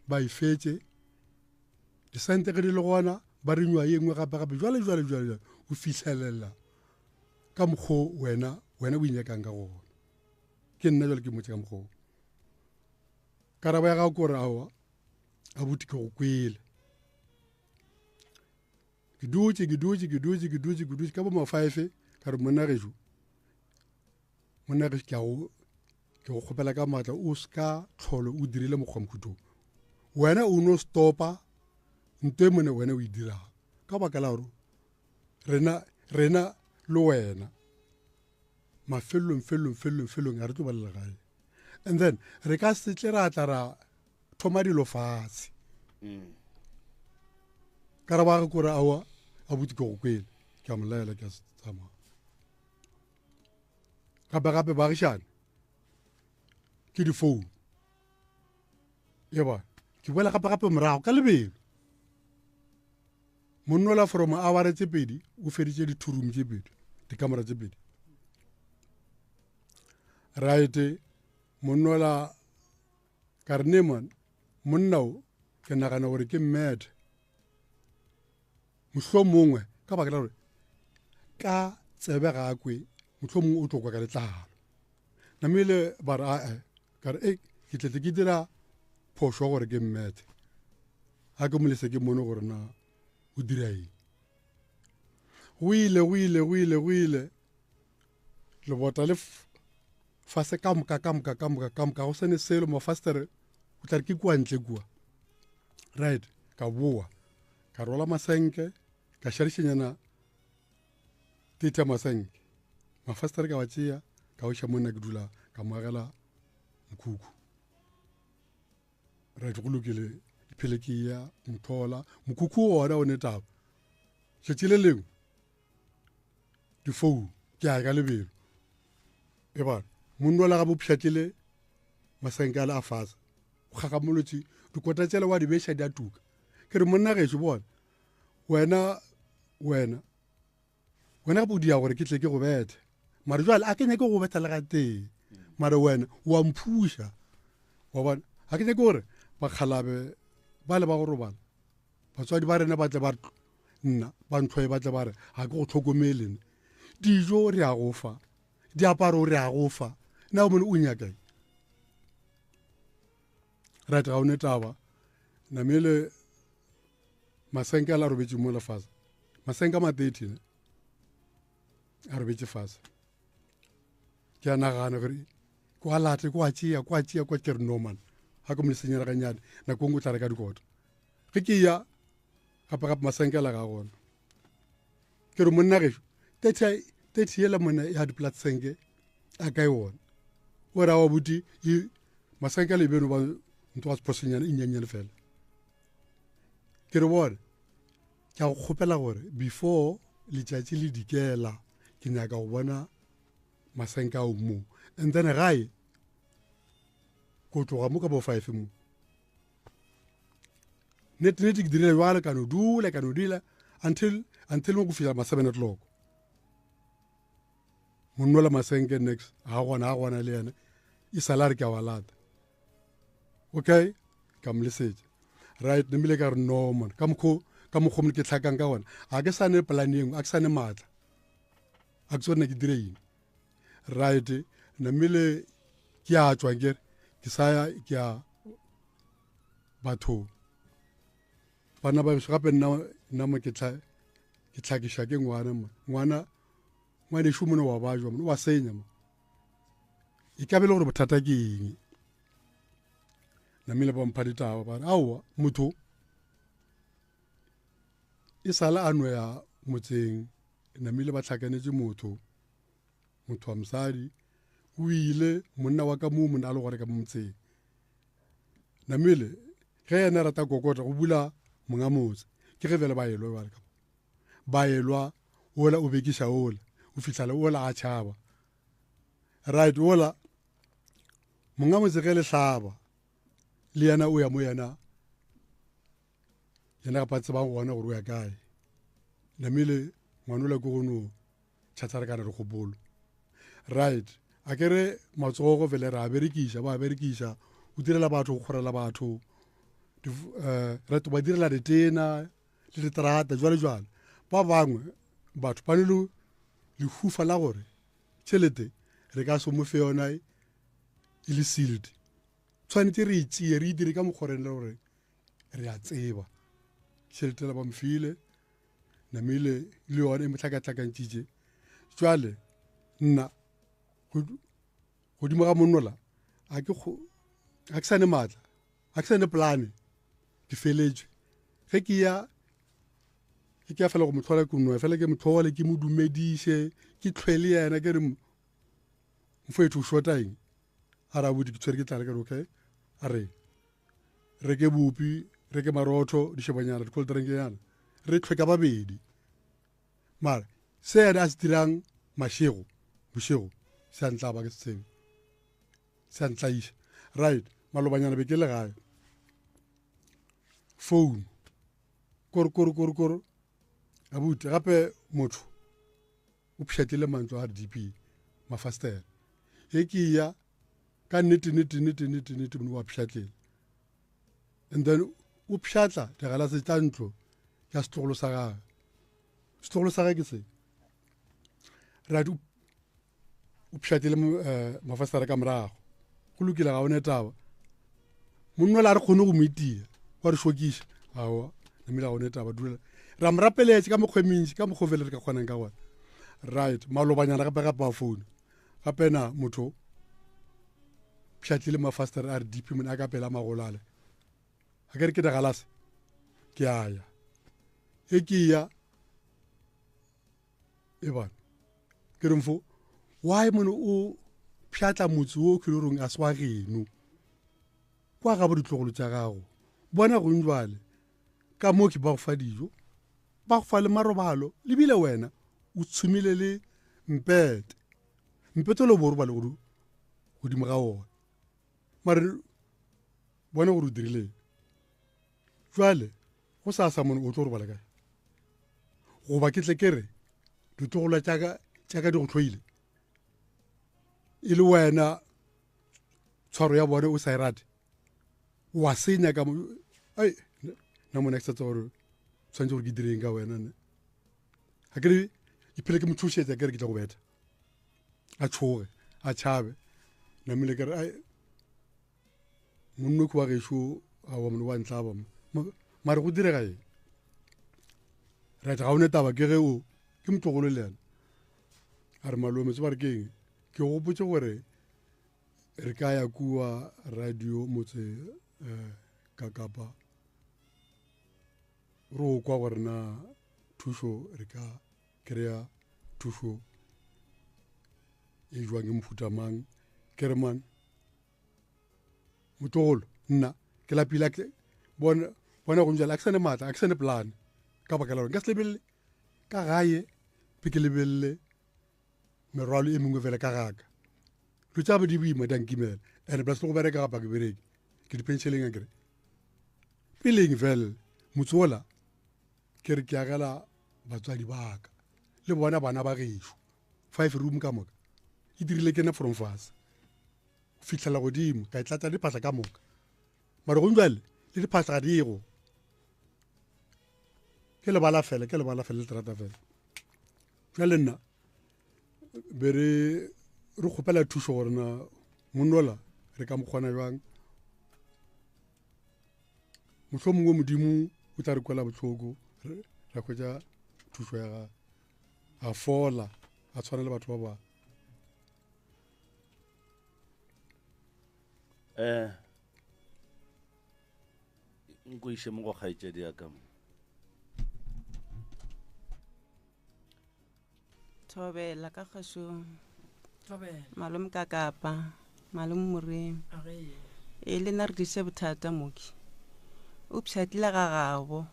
ba e fetše disente ge di le gona ba renyowa ye nngwe gape gape jwale jwale jwale jwale o fihlelela ka mokgo wena wena o inyakang ka gona ke nna jwale ke mmotse ka mokgoo karabo ya gago kore aowa abuti ke go kwele ke dutše ke dutše ke dutše ke dutše ke dutše ka bo mafive ka re monna gešo monna gešo ke a go ke go kgopela ka maatla o ska tlholo o dirile mokgwa mokhutong wena o no stopa nto e mone wena o e dirago ka baka la gore rena rena le wena mafelelong felelong felelong felelong a re tlo balela gae and then re ka se tle ra tla ra thoma dilo fatshe mm. ka re ba re kore aowa a botse ke go kwele ke a molaela ke a tsamaya gape gape baagišane ke difounu eba ke boela gape gape morago ka lebelo monnola from aware tse pedi o feditše dithurum tse pedi dikamora tse pedi right monnola ka re ne man monna o ke nagana gore ke mad mohlho mongwe ka baka la gore ka tsebe ga kwe mohlho mongwe o tlo kwa ka letlalo namile ba re ae ka re e ke tletse ke dira phošo gore ke mmethe ga ke molese ke mone gore na o dira eng go ile go ile go ile go ile lebota le fase ka moka ka moka ka moka ka moka go sene selo mafastere o tla re ke kua ntle kua right ka boa ka rwala masenke ka šarišenyana teta masenke mafastere ka wa tšea ka oša monna ke dula ka moagela mokhukhu right go lokile phele ke ya mothola mokhukhu ona o ne taba tšatši le lengwe difounu ke a ka lebelo e ba monna la ga bopšhatlile masenke a le a fasa o kgagamolotse dikota tsele wa di beša di a tuka ke re monna gešo bona wena wena wena gape o dia gore ke tle ke go bethe mare jale a ke nyake go betha le gatee mare wena wa mphuša wa bona ga ke nyake gore bakgalabe ba le ba go robala batswadi ba rena ba tle ba nna ba ntlhoe ba tle ba re ga ke go tlhokomele ne dijo re a go fa diaparo re a go fa na o mone o nyakae right ga o ne taba namele masenke a la robetše mo lefase masenke a ma-thirty ne a robetše fase ke a nagana gore kwa late kwa tšea kwa tšea kwa ke re no man ga ke mo lesenyela ganyane nako nngwe o tla reka dikota ge ke ya gape gape masenkela ga gona ke re monna gešo 30 yela monna ya diplatsenke a kae ona o ra wa buti masenkela e beno ba ntho wa sephosenyana e nyenyane fela ke re bone ke a go kgopela gore before letšatši le dikela ke nyaka go bona masenka ao mo and then gae ko tloga mo ka bo five mo nete nete ke dirile jwale ka no dula ka no dula until until mo go fihla ma seven o'clock monnola masenke next ga gona ga gona le yena e sala re ke a wa lata. Okay, ka mo lesetša. Right, namile ka re no man, ka mokgo ka mokgo mo ke tlhakang ka gona. A ke sane plan engwe, a ke sane matla. A ke tsone ke dire eng. Right, namile ke a tswa ke ke sa ya ke a batho bana ba gape nna nna mo ke tla ke tlhakiša ke ngwana mo ngwana ngwanešu mone wa bajwa mone wa senya mo e ka be le gore bothata ke eng namile ba mpha ditaba ba re aowa motho e sale a no ya motseng namile ba tlhakanetse motho motho wa mosadi o ile monna wa ka moo monna a le gore ka mo motseng namile ge yena a rata kokota go bula monga motse ke ge bjale ba elwa bjale ka ba elwa ola o bekiša ola o fitlhela ola a tšhaba right ola monga motse ge le hlaba le yena o ya mo yena yena kapa tsebang gona gore o ya kae namile ngwanola ke go no tšhatšharakana dikgopolo right a ke re matsogo fele re a berekiša ba a berekiša o direla batho go kgorela batho eh, right ba direla ditena le diterata jwale jwale ba bangwe batho ba ne le lehufa la gore tšhelete re ka se mo fe yona e le sealed tshwanetse re e tšee re e dire ka mokgwa re le gore re a tseba tšhelete la ba mofile namile le yone e mo tlhakatlhakantšitše jwale nna godimo ga monnola a ke ga ke sane maatla ga ke sane polane ke feletšwe ge ke ya ke ke ya fela go mo tlhola ke nwa fela ke mo tlhole ke mo dumediše ke tlhwe le yena ke re mfoetho o shota eng a re abuti ke tshwere ke tlala ke re okay a re reke bupi reke marotho dišebanyana di-cold drinknyana re tlhwe ka babedi mara se yena a se dirang mašego bošego se a ntlaba ke se tsebe se a ntlaiša right malobanyana be ke le gae phone koro koro koro koro abuti gape motho o pšhatlile mantlo a rdp mafastere e ke ya ka nnete nnete nnete nnete nnete mone wa pšhatlele and then o pšhatla digalase tša ntlo ya setlogolo sa gage setlogolo sa gage ke se radi o pšhatlile eh, mafastere ka morago go lokile ga one taba monna la re kgone go mo itia wa re šokiša aowa namile ga one taba dula ra mo rapeletse ka mokgwa e mentši ka mokgwa o fele re ka kgonang ka gona right malobanyana gape gape ba foune gape na motho pšhatlile mafastere a re dp mone a ka pela magolale a ke re ke digalase ke a ya e ke ya e bana ke re mfo why mone o pšhatla motse wo ke le goreng a se wa geno kwa ga bo ditlogolo tša gago bona gong jwale ka mo ke ba go fa dijo ba go fa le marobalo lebile wena o tshumile le mpete mpete le bo robale godimo ga ona mare bona gore o dirileng jwale go sa sa mone o tlo robala kae goba ke tle ke re ditlogolo tšaka di go tlhoile e le wena tshwaro ya bone o sa e rate wa senya ka ai nna mone ke sa tsa gore tshwanetse gore ke direng ka wena ne ga ke re iphele ke mo tshošetsa ke re ke tla go betha a tshoge a tšhabe namile ke re ai monno ke wa gešo a wa mone wa ntlaba mare go direga eng right ga o ne taba ke ge o ke motlogolo le yena a re malome tse ba re ke eng ke gopotse gore re ka ya kua radio motse um ka kapa re o kwa gore na thušo re ka kry-a thušo e jwang ke mofuta mang ke re man motlogolo nna ke lapile bona bona go njala a ke sane maatla a ke sane plan ka baka la gore nka se lebelele ka gae pe ke lebelele merwalo e mengwe fela ka gaka dilo tša di boima di a nkimela and plus le go bereka gapa ke bereke ke dipenšeleng a kere peleng fela motse ola ke re ke agela batswadi baka le bona bana ba gešo five room ka moka e dirile ke nna from fase go fitlhela godimo ka e tlatsa diphahla ka moka. Mara gong jale le diphahla ga diego. Ke lebala fela, ke lebala fela le terata fela. Jale nna be re re kgopela thušo gore na monnola re ka mo kgona jwang. Mohlomongwe Modimo o tla re kwela bohloko, ra hwetša thušo ya gagwe. A fola, a tshwana le batho ba bangwe. Eh, nko iše mo go kgaetšedi ya ka mo. Thobela ka kgašong. Thobela. Malome ka kapa, malome Moremi. A ge ye. E le nna re tlišitše bothata moki. O pšhatlile ga gabo.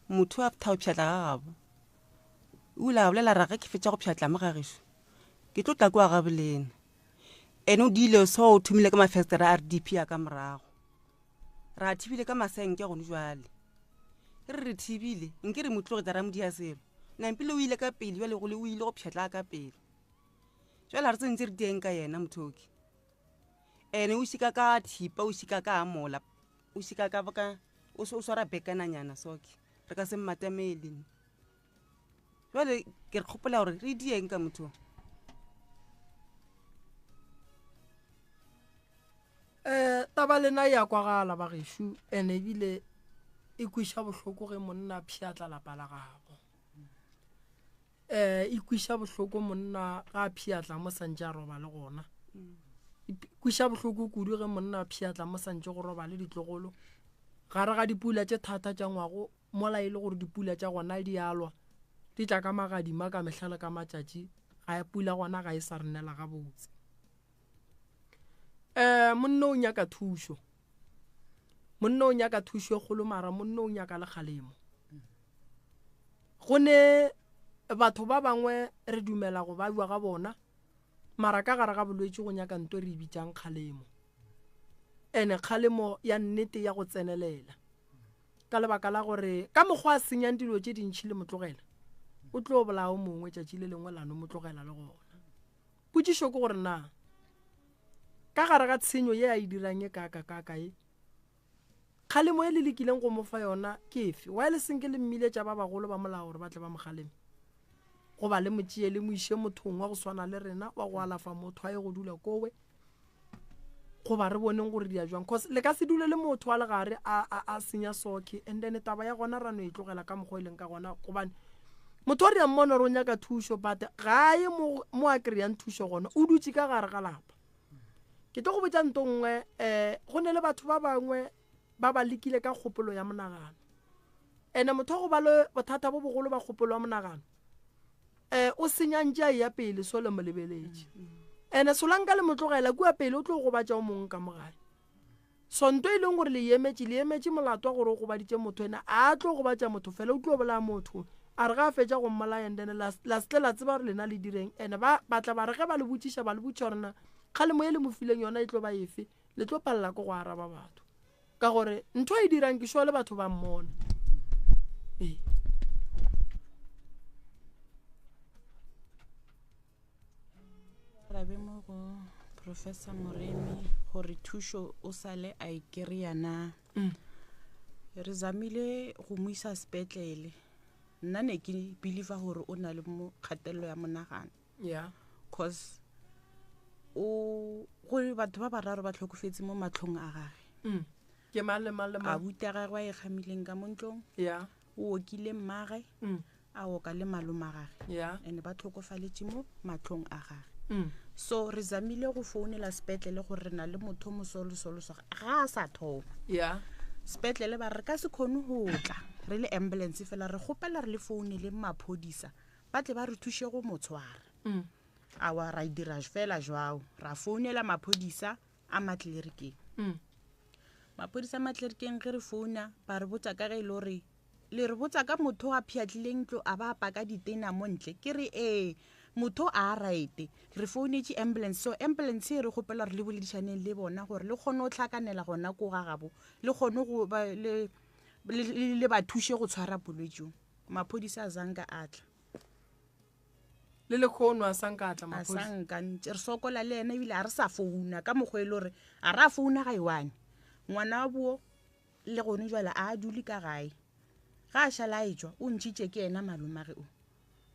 Motho a ptha o pšhatla ga gabo. O ile a bolela ra ge ke fetša go pšhatla mo ga gešo. Ke tlo tla kua ga bolena. Ene o diile so o thomile ka mafestere a RDP a ka morago. Ra thibile ka masenke gone jwale. Re re thibile, nke re mo tlogetsa ra mo dia selo. Nampile o ile ka pele jwale go le o ile go pšhatla ka pele. Jwale ha re tsentse re dieng ka yena mothoki. Ene o šika ka thipa, o šika ka amola, o šika ka ka o swara bekananyana soke. Re ka se mmatamele. Jwale ke re kgopola gore re dieng ka motho. Eh taba lena ya kwagala ba gešo ene ebile e kwiša bohloko ge monna a pšhatla lapa la gabo. Eh e kwiša bohloko monna ga a pšhatla mo santše a robale gona. E kwiša bohloko kudu ge monna a pšhatla mo santše go robale ditlogolo. Gare ga dipula tše thata tša ngwago mola e le gore dipula tša gona di alwa di tla ka magadima ka mehla le ka matšatši, ga pula gona ga e sa re nela gabotse. Um monna o nyaka thušo, monna o nyaka thušo e kgolo mara monna o nyaka le kgalemo. Go ne batho ba bangwe re dumela go babja ga bona mara ka gare ga bolwetši go nyaka nto re e bitsang kgalemo, ene kgalemo ya nnete ya go tsenelela, ka lebaka la gore ka mokgwa a senyang dilo tše dintšhi le motlogela o tlo bolaya o mongwe tšatši le lengwe lano motlogela le gona. Potšišo ke gore na ka gare ga tshenyo ye a e dirang e kaka kaka ye, kgalemo e le lekileng go mo fa yona ke efe? Why le senke le mmiletša ba bagolo ba molao gore ba tle ba mo kgaleme? Goba le mo tšee le mo iše mothong wa go swana le rena wa go alafa motho a ye go dula kowe, goba re boneng gore di ya jwang? Cause le ka se dule le motho wa legare a, a, a senya soke, and then taba ya gona ra no e tlogela ka mokgwa e leng ka gona, gobane motho o re ya mmona gore o nyaka thušo but ga ye mo, mo a kry-ang thušo gona, o dutše ka gare ga lapa. Ke tlo go botša nto nngwe, um go ne le batho ba bangwe ba ba lekile ka kgopolo ya monagano, ene motho wa go ba le bothata bo bogolo ba kgopolo ya monagano um o senyantše a eya pele so le mo lebeletše, ene solanka le mo tlogela kua pele o tlo gobatša o mongwe ka mogae. So nto e leng gore le emetše, le emetše molato wa gore o gobaditše motho, ene a tlo gobatša motho fela, o tlo bolaya motho, a re ga a fetša go mmolaya and then la, la se tle la tseba gore lena le direng. Ene ba batla ba re ge ba le botšiša, ba le botšiša gore na kgalemo e le mo fileng yona e tlo ba efe, le tlo palela ke go araba batho, ka gore ntho e dirang ke sure le batho ba mmona. Ee. Arabe mo go Professor Moremi gore thušo o sale a e kry-a na. Re zamile go mo isa sepetlele. Nna ne ke believer gore o na le mo kgatelelo ya monagano. Yeah. Cause o go batho ba bararo ba tlhokofetse mo matlhong a gage. Ke mang le mang le mang? Abuti a gagwe a e kgamileng ka mo ntlong. Yeah. O okile mmagwe. A oka le malome a gage. Yeah. And ba tlhokofaletše mo matlhong a gage. So re zamile go founela sepetlele gore re na le motho mo so le so le so, ga a sa thoma. Yeah. Sepetlele ba re ka se kgone go tla re le ambulance fela, re kgopela re le founele maphodisa ba tle ba re thuše go mo tshwara. Awa ra dira fela jwao, ra founela maphodisa a Matlerikeng. Maphodisa a Matlerikeng ge re founa ba re botsa ka ge e le gore le re botsa ka motho a pšhatlileng ntlo a ba paka ditena mo ntle. Ke re ee, motho a right, re founetše ambulance. So ambulance e re kgopela gore le boledišaneng le bona gore le kgone go tlhakanela gona ko ga gabo, le kgone go ba le, le, le, le ba thuše go tshwara bolwetši jo. Maphodisa a zanka a tla. Le lekgono a sanka a tla A maphodisa. sanka ntše re sokola le yena, ebile a re sa founa ka mokgwa e le gore a ra founa ga e one. Ngwana wa buo le gone jwale a a dule ka gae. Ga a šala a etšwa o ntšhitše ke yena malomage o.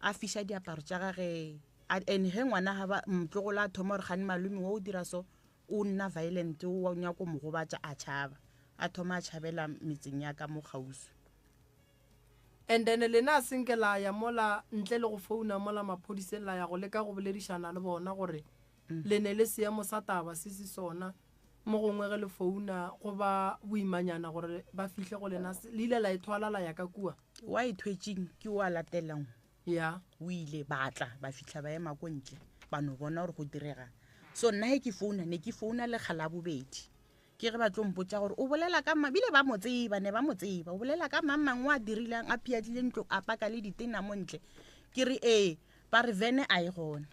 A fiša diaparo tša gage and ge ngwana ga ba motlogolo a thoma gore gane malome wo o dira so o nna violent o nyako mo gobatša a tšhaba. A thoma a tšhabela metseng ya ka mo kgauswi. And then lena a senke la ya mola ntle le go founa mola maphodiseng la ya go leka go boledišana le bona gore le ne le seemo sa taba se se sona mo gongwe ge le founa go ba boimanyana gore ba fihle go lena le ile la ithwala la ya ka kua. Wa ithwetšeng ke o a latelang. Ya. O ile ba tla ba fihla ba ema ko ntle ba no bona gore go diregang. So nna ge ke founa ne ke founa lekga la bobedi. Ke ge ba tlo mpotša gore o bolela ka mang, bile ba mo tseba, ne ba mo tseba, o bolela ka mang mang o a dirilang, a phiatlile ntlo, a paka le ditena mo ntle. Ke re ee, ba re vene a e gona.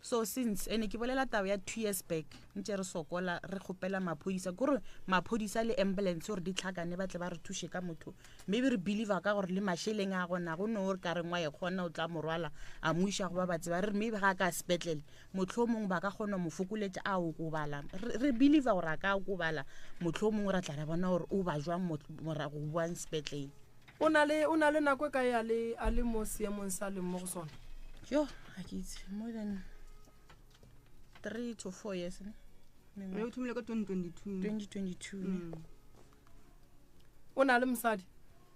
So since, ene ke bolela taba ya 2 years back, ntše re sokola, re kgopela maphodisa, ke gore maphodisa le ambulance gore di tlhakane ba tle ba re thuše ka motho. Maybe re believer ka gore le mašeleng a gona, go no re ka reng wa e kgona o tla mo rwala, a mo iša go ba ba tseba. Re re maybe ga a ka sepetlele, mohlomongwe ba ka kgona mo fokoletša a okobala. Re, re believer gore a ka okobala, mohlomongwe ra tla ra bona gore o ba jwang morago go boang sepetlele. O na le, o na le nako e kae a le, a le mo seemong sa leng mo go sona? Yo, ga ke itse, more than 3 to 4 years, ne? Mengwaga. O thomile ka 2022. 2022, ne? O na le mosadi?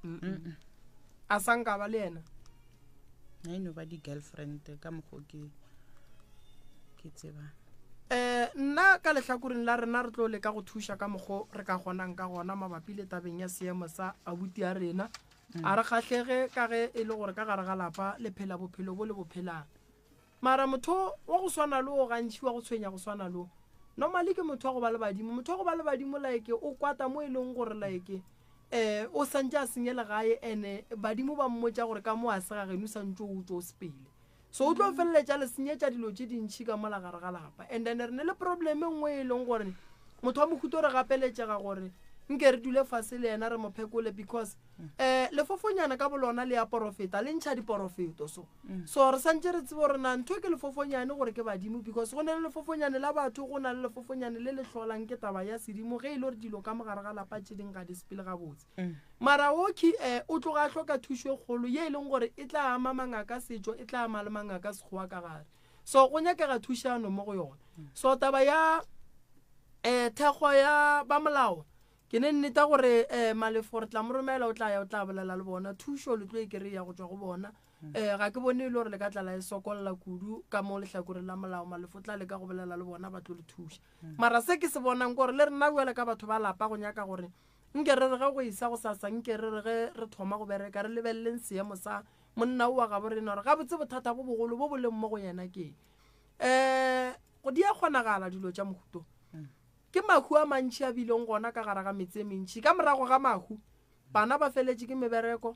Mm-mm. A sa nka ba le yena? Na e no ba di-girlfriend ka mokgwa o ke tsebang. Nna ka lehlakoreng la rena re tlo leka go thuša ka mokgo re ka kgonang ka gona mabapi le tabeng ya seemo sa abuti ya rena. A re kgahlege ka ge e le gore ka gare ga lapa le phela bophelo bo le bo phelang. Mara motho wa go swana le o gantši wa go tshwenya go swana le o, normally ke motho wa go ba le badimo. Motho wa go ba le badimo like o kwata mo e leng gore like um o santše a senye legae and badimo ba mmotša gore ka mo a se ga geno o santše o tšo o sepele. So o tlo feleletša le senyetša dilo tše dintšhi ka mola gare ga lapa. And then re ne le problem e nngwe e leng gore motho wa mohuta o re gapeletšega gore nke re dule fase le yena re mo phekole because um lefofonyana ka bolona le ya porofeta, le ntšha diporofeto. So so re santše re tsebe gore na ntho ke lefofonyane gore ke badimo, because go na le lefofonyane la batho, go na le lefofonyane le le hlolang ke taba ya sedimo ge e le gore dilo ka mogare ga lapa tše ding ga di sepele gabotse. Mara Oki um o tloga a hloka thušo e kgolo ye e leng gore e tla ama mangaka setšo, e tla ama le mangaka sekgowa ka gare. So go nyakega thušano mo go yona. So taba ya um thekgo ya ba molao, ke ne nneta gore um Malefo re tla mo romela, o tla ya o tla bolela le bona. Thušo le tlo e kry-a go tšwa go bona. Ga ke bone e le gore le ka tla la e sokolla kudu ka mo lehlakoreng la molao. Malefo o tla leka go bolela le bona, ba tlo le thuša. Mara se ke se bonang ke gore le rena bjale ka batho ba lapa go nyaka gore nke re re ge go esa gosasa, nke re re ge re thoma go bereka re lebeleleng seemo sa monna o wa gabo rena gore gabotse bothata bo bogolo bo bo leng mo go yena ke eng. Go di a kgonagala dilo tša mohuto. Ke mahu a mantši a bileng gona ka gare ga metse e mentši. Ka morago ga mahu, bana ba feletše ke mebereko,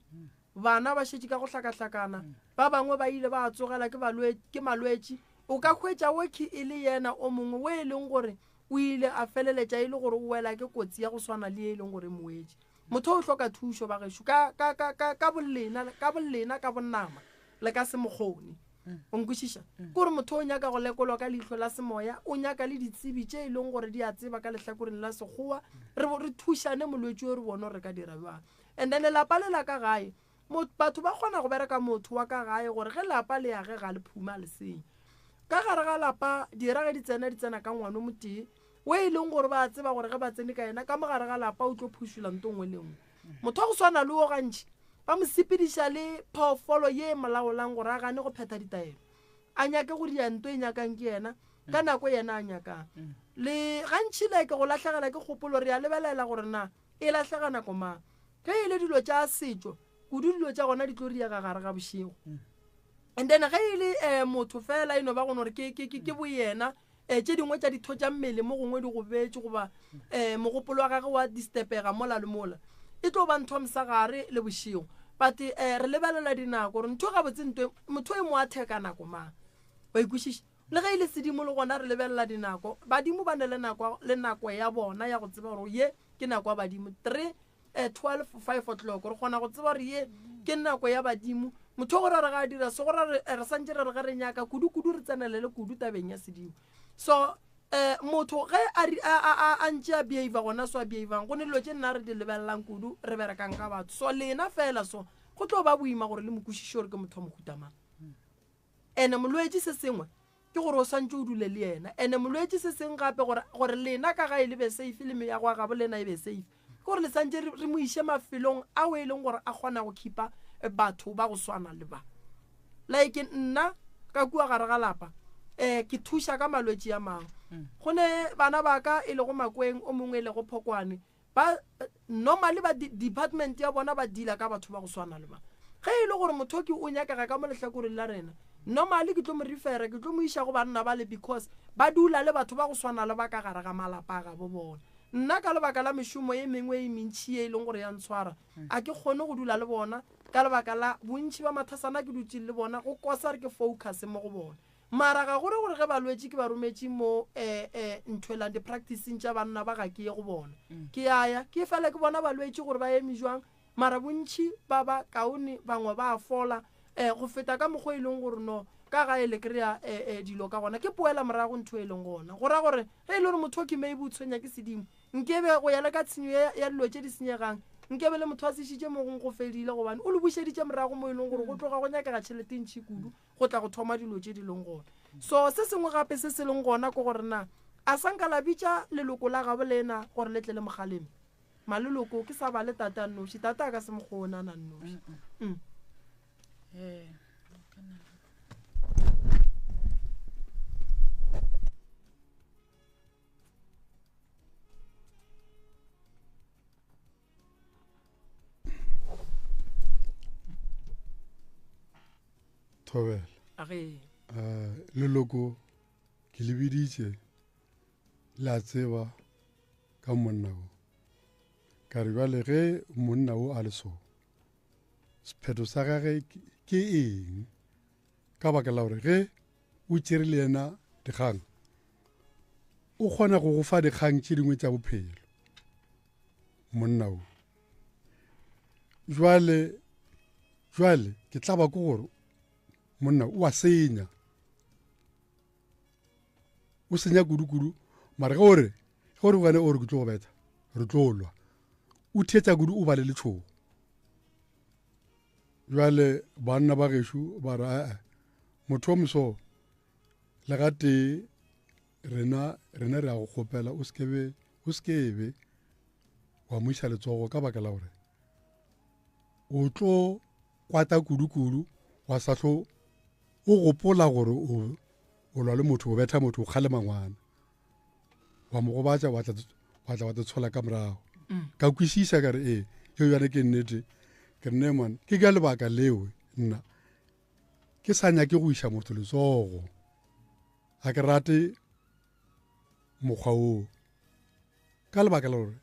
bana ba šetše ka go hlakahlakana, ba bangwe ba ile ba tsogela ke balwe-, ke malwetši. O ka hwetša Woki e le yena o mongwe wo e leng gore o ile a feleletša e le gore o wela ke kotsi ya go swana le ye e leng gore e mo wetše. Motho o hloka thušo, bagešo, ka, ka, ka, ka, ka bolena, ka bolena, ka bonama, le ka se mo kgone. O nkwešiša? Ke gore motho o nyaka go lekolwa ka leihlo la semoya, o nyaka le ditsebi tše e leng gore di a tseba ka lehlakoreng la sekgowa, re, re thušane molwetši o re bone gore re ka dira bjang. And then lelapa le la ka gae, mo, batho ba kgona go bereka motho wa ka gae gore ge lapa le age ga le phuma le senye. Ka gare ga lapa, dira ge di tsena, di tsena ka ngwano motee, o e leng gore ba a tseba gore ge ba tsene ka yena ka mo gare ga lapa o tlo phušola nto nngwe le nngwe. Motho wa go swana le wo gantši ba mo sepediša le phoofolo ye e mo laolang gore a gane go phetha ditaelo, a nyake go dia nto e nyakang ke yena ka nako yena a nyakang. Le gantši like go lahlegela ke kgopolo, re a lebelela gore na e lahlega nako mang. Ge e le dilo tša setšo kudu, dilo tša gona di tlo riega gare ga bošego. And then ge e le motho fela e no ba go no re ke boyena, tše dingwe tša ditho tša mmele mo gongwe di gobetše goba mogopolo wa gagwe wa distepega mola le mola, e tlo ba ntho mosegare le bošego. But re lebelela dinako gore ntho gabotse ntwe motho e mo atheka nako mang, wa ikwešiša. Le ge e le sedimo le gona re lebelela dinako, badimo ba ne le nako, le nako ya bona ya go tseba gore ye ke nako ya badimo. 3, 12, 5 o'clock re kgona go tseba gore ye ke nako ya badimo. Motho o gore re ga a dira se, gore re santše re re ge re nyaka kudu-kudu re tsenelele kudu tabeng ya sedimo. So Um motho ge a a a a a ntše a behavior gona so a behavang, go ne dilo tše nna re di lebelelang kudu re berekang ka batho. So lena fela so go tlo ba boima gore le mo kwešiše gore ke motho wa mohuta mang. Ene molwetši se sengwe ke gore o swantše o dule le yena. Ene molwetši se sengwe gape gore gore lena ka gae le be safe le meago ya gabo lena e be safe ke gore le swantše re re mo iše mafelong ao e leng gore a kgona go khipa batho ba go swana le ba. Like nna ka kua gare ga lapa um ke thuša ka malwetši a mangwe. Go ne bana ba ka e lego Makweng o mongwe e lego Phokwane ba normally ba department ya bona ba deala ka batho ba go swana le ba. Ge e le gore mothoki o nyakega ka mo lehlakoreng la rena, normally ke tlo mo refera, ke tlo mo iša go banna bale because ba dula le batho ba go swana le ba ka gare ga malapa a gabo bona. Nna ka lebaka la mešomo ye mengwe e mentši ye e leng gore ya ntshwara, a ke kgone go dula le bona ka lebaka la bontši ba mathasana ke dutšeng le bona, go kosa re ke focus mo go bona. Mara ga go re gore ge balwetši ke ba rometše mo eh, eh, nthwelang di-practiceng tša banna ba ga ke ye go bona. Ke a ya, ke fela ke bona balwetši gore ba eme jwang, mara bontši ba ba kaone, bangwe ba a fola eh, go feta ka mokgwa e leng gore no ka gae le kry-a eh, eh, dilo ka gona. Ke poela morago ntho e leng gona. Go ra gore ge e le gore motho ke maybe o tshwenya ke sedimo, nkebe go ya le ka tshenyo ya, ya dilo tše di senyegang, nkebe le motho a se išitše mo gongwe go fedile gobane o le bušeditše morago mo e leng gore go tloga go nyakega tšhelete e ntši kudu go tla go thoma dilo tše di leng gona. So se sengwe gape se se leng gona ke gore na a sa nka la bitša leloko la gabo lena gore le tle le mo kgaleme? Maleloko ke sa ba le tate a nnoši, tate a ka se mo kgone a na nnoši. Mm. Eh, Thobela. A ge. Eh, leloko ke le biditše le a tseba ka monna wo. Ka re bjale ge monna wo a le so, sephetho sa gage ke eng? Ka baka la gore ge o tšere le yena dikgang, o kgona go go fa dikgang tše dingwe tša bophelo monna wo. Jwale, jwale ke tla ba ke gore monna o a senya, o senya kudu-kudu. Mara ge o re, ge o re wena o re ke tlo go betha, re tlo lwa, o theetša kudu, o ba le letšhogo. Bjale banna ba gešo ba re, Ee, motho o moso le gatee rena, rena re a go kgopela o se be, o se ke be wa mo iša letsogo ka baka la gore o tlo kwata kudu-kudu wa sa hlo o gopola gore o, o lwa le motho, o betha motho, o kgalema ngwana. Wa mo gobatša, wa tla, wa tla wa te tshola ka morago. Ka kwešiša ka re, ee, yeo bjale ke nnete. Ke re, ne man, ke ka lebaka leo nna ke sa nyake go iša motho letsogo. Ga ke rate mokgwa woo. Ka lebaka la gore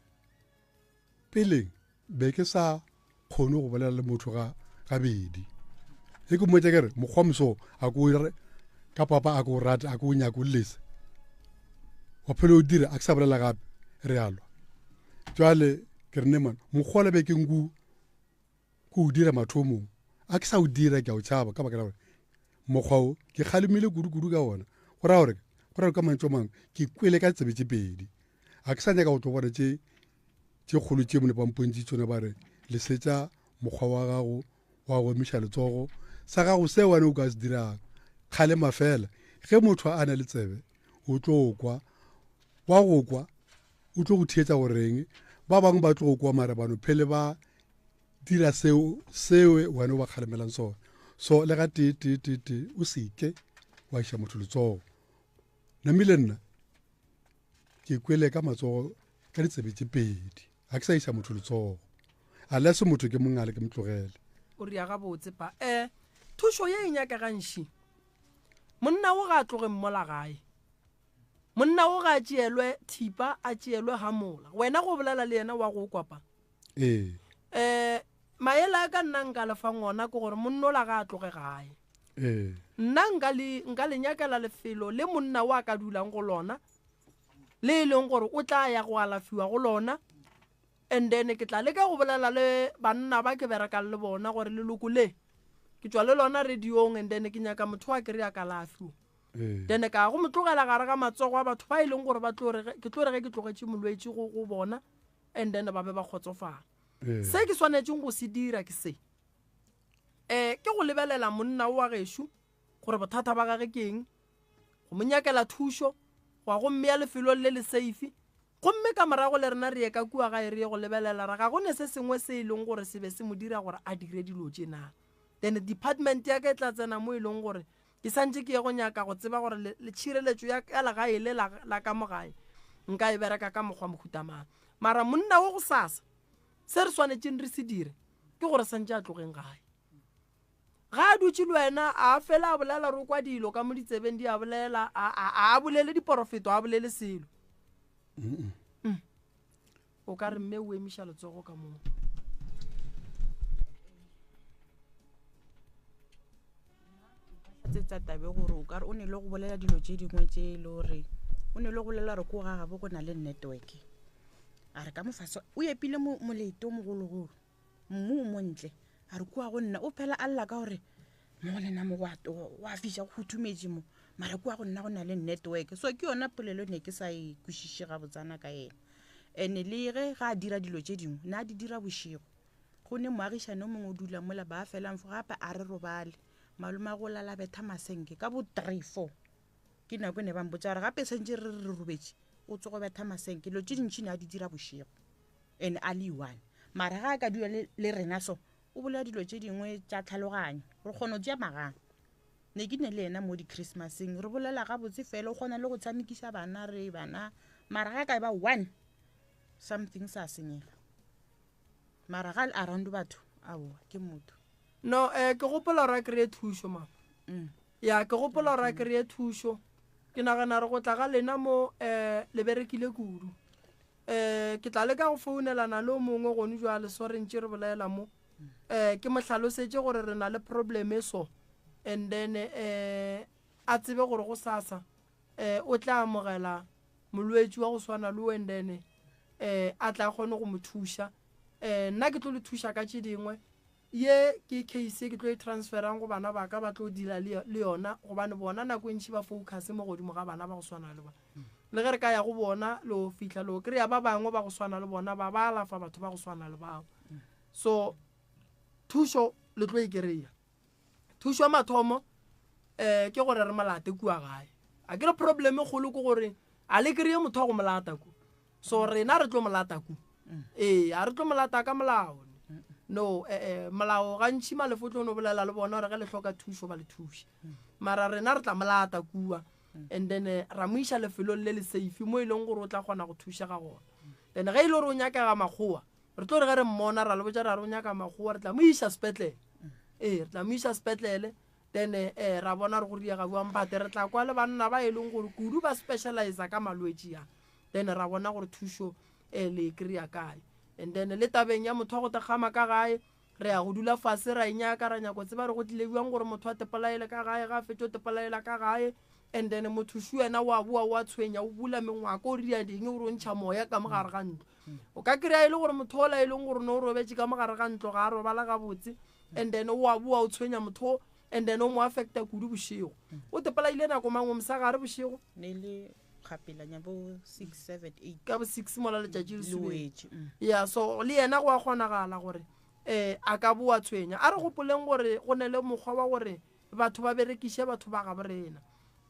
peleng be ke sa kgone go bolela le motho ga gabedi. E ke mmotša ke re mokgwa moso a ko re ka papa a ko rate a ko nyake o lese. Wa phele o dira a ke sa bolela gape re a lwa. Jwale ke re ne man mokgwa le be ke nku ko o dira mathomong a ke sa o dira ke a o tšhaba ka baka la gore mokgwa o ke kgalemile kudu-kudu ka ona. Go raya gore go raya ka mantšu a mangwe ke kwele ka tsebe tše pedi. A ke sa nyaka go tlo bona tše tše kgolo tše mone ba mpontši tsone ba re lesetša mokgwa wa gago wa go emiša letsogo sa gago se wena o ka se dirang kgalema fela. Ge motho a na le tsebe o tlo kwa, wa go kwa o tlo go theetša goreng. Ba bangwe ba tlo go kwa mara ba no phele ba dira seo seo wena o ba kgalemelang sona. So le ga tee tee tee tee o seke wa iša motho letsogo. Namile nna ke kwele ka matsogo ka ditsebe tše pedi, ga ke sa iša motho letsogo unless motho ke mongale ke mo tlogele. O ria gabotse pa. Eh, thušo ye e nyakegang ši. Monna wo ga a tloge mmola gae. Monna wo ga a tšeelwe thipa, a tšeelwe hamola. Wena go bolela le yena wa go kwa pa. Ee. Eh, maele a ka nna nka le fang ona ke gore monnola ga a tloge gae. Ee. Nna nka le, nka le nyakela lefelo le monna wo a ka dulang go lona, le e leng gore o tla ya go alafiwa go lona. And then ke tla leka go bolela le banna ba ke berekang le bona gore leloko le ke tšwa le lona radiong, and then ke nyaka motho wa kry-a kalafi. Ee. Then ka go mo tlogela gare ga matsogo a batho ba e leng gore ba tlo re ke tlo re ge ke tlogetše molwetši go go bona and then ba be ba kgotsofala. Ee. Se ke swanetšeng go se dira ke se. Eh ke go lebelela monna wa gešo gore bothata ba gage ke eng, go mo nyakela thušo, go ya go mmea lefelong le le safe. Gomme ka morago le rena re ye ka kua gae re ye go lebelela ra ga go ne se sengwe se e leng gore se be se mo dira gore a dire dilo tše na. Then department ya ka e tla tsena mo e leng gore ke santše ke ye go nyaka go tseba gore le, le tšhireletšo ya, ya legae le la, la ka mo gae nka e bereka ka mokgwa mohuta mang. Mara monna wo gosasa se re swanetšeng re se dire ke gore santše a tlogeng gae. Ga a dutše le wena, a fela a bolela re o kwa dilo ka mo ditsebeng di a bolela, a, a, a bolele diporofeto, a bolele selo. Mm. O ka re mme o emiša letsogo ka moo. Tsetsa tabe gore o ka re o ne le go bolela dilo tše dingwe tše e le gore o ne le go bolela gore ko ga gabo go na le network. A re ka mofase o epile molete o mogologolo. Mmu o montle. A re kua go nna o phela a lla ka gore mo go lena mo go a fiša go huthumetše mo, mara kua go nna go na le network. So ke yona polelo ne ke sa e kwešiše gabotsana ka yena. And-e le ge ga a dira dilo tše dingwe ne a di dira bošego. Go ne moagišane o mongwe o dula mola ba felang fo gape a re robale. Malome a go lala betha masenke ka bo 3 4. Ke nako e ne ba mpotša gore gape santše re re robetše o tsogo betha masenke. Dilo tše dintši ne a di dira bošego. And a le one mara ga a ka dula le, le rena so o bolela dilo tše dingwe tša tlhaloganyo re kgona go tšea magang. Ne ke ne le yena mo di-Christmaseng re bolela gabotse fela, o kgona le go tshamekiša bana re bana, mara ga ka e ba one something sa senyega. Mara ga le around batho aowa ke motho. No, eh, ke gopola gore a kry-e thušo mama. Mm. Ya, ke gopola gore a kry-e thušo. Ke nagana gore go tla ga lena mo eh, le berekile kudu. Um ke tla leka go founelana le o mongwe gone jwale, so re ntše re bolela mo. Um ke mo hlalosetše gore re na le problem e so, and then um a tsebe gore go sasa um o tla amogela molwetši wa go swana le o, and then um a tla kgone go mo thuša. Um nna ke tlo le thuša ka tše dingwe. Ye ke case ye ke tlo e transferang go bana ba ka, ba tlo deala le, le yona, gobane bona nako e ntši ba focus mo godimo ga bana ba go swana le ba. Le ge re ka ya go bona, lo fihla lo kry-a ba bangwe ba go swana le bona ba ba alafa batho ba go swana le bao. So thušo le tlo e kry-a. Thušo ya mathomo um ke gore re molate kua gae. A ke re problem e kgolo ke gore a le kry-e motho wa go molata ku. So rena re tlo molata ku. Ee, a re tlo molata ka molao. No, eh, eh, molao gantši malefo tlo no bolela le bona gore ge le hloka thušo ba le thuše. Mara rena re tla molata kua and then eh, ra mo iša lefelong le le safe mo e leng gore o tla kgona go thušega gona. Then ge e le gore o nyakega makgowa, re tlo re ge re mmona ra le botša ra re o nyaka makgowa, re tla mo iša sepetlele. Ee, re tla mo iša sepetlele then eh, ra bona re go riega bjang, but re tla kwa le banna ba e leng gore kudu ba specializer ka malwetši a. Then ra bona gore thušo eh, le e kry-a kae. And then le tabeng ya motho wa go tekgama ka gae, re ya go dula fase ra e nyaka, ra nyako tseba re go tlile bjang gore motho a tepolaele ka gae, ga a fetše o tepolaela ka gae. And then motho šu yena wa boa wa tshwenya, o bula mengwako, o ria ding, o re o ntšha moya ka mo gare ga ntlo. O ka kry-a e le gore motho ola e leng gore no o robetše ka mo gare ga ntlo ga a robala gabotse, and then wa boa o tshwenya motho o, and then o mo affecta kudu bošego. O tepolaile nako mang, o mosegare bošego? Ne le kgapelanya bo 6 7 8 ka bo 6 mola letšatši le Le subetše. wetše, mm. Ya, so le yena go a kgonagala gore eh a ka boa tshwenya. A re gopoleng gore go ne le mokgwa wa gore batho ba berekiše batho ba gabo rena.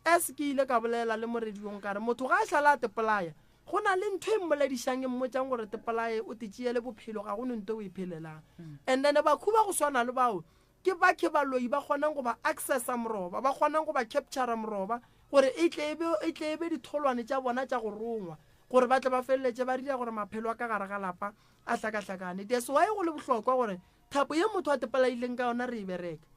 As ke ile ka bolela le morediong ka re motho ga a šala a tepolaya, go na le ntho e mmoledišang e mmotšang gore tepolaye o te tšeele bophelo, ga go ne nto o e phelelang. And then bakhu ba go swana le bao ke ba ke baloi ba kgonang go ba accessa moroba, ba kgonang go ba captura moroba gore e tle e be, e tle e be ditholwane tša bona tša go rongwa, gore ba tle ba feleletše ba dira gore maphelo a ka gare ga lapa a hlakahlakane. That's why go le bohlokwa gore thapo ye motho a tepolaileng ka yona re e bereke,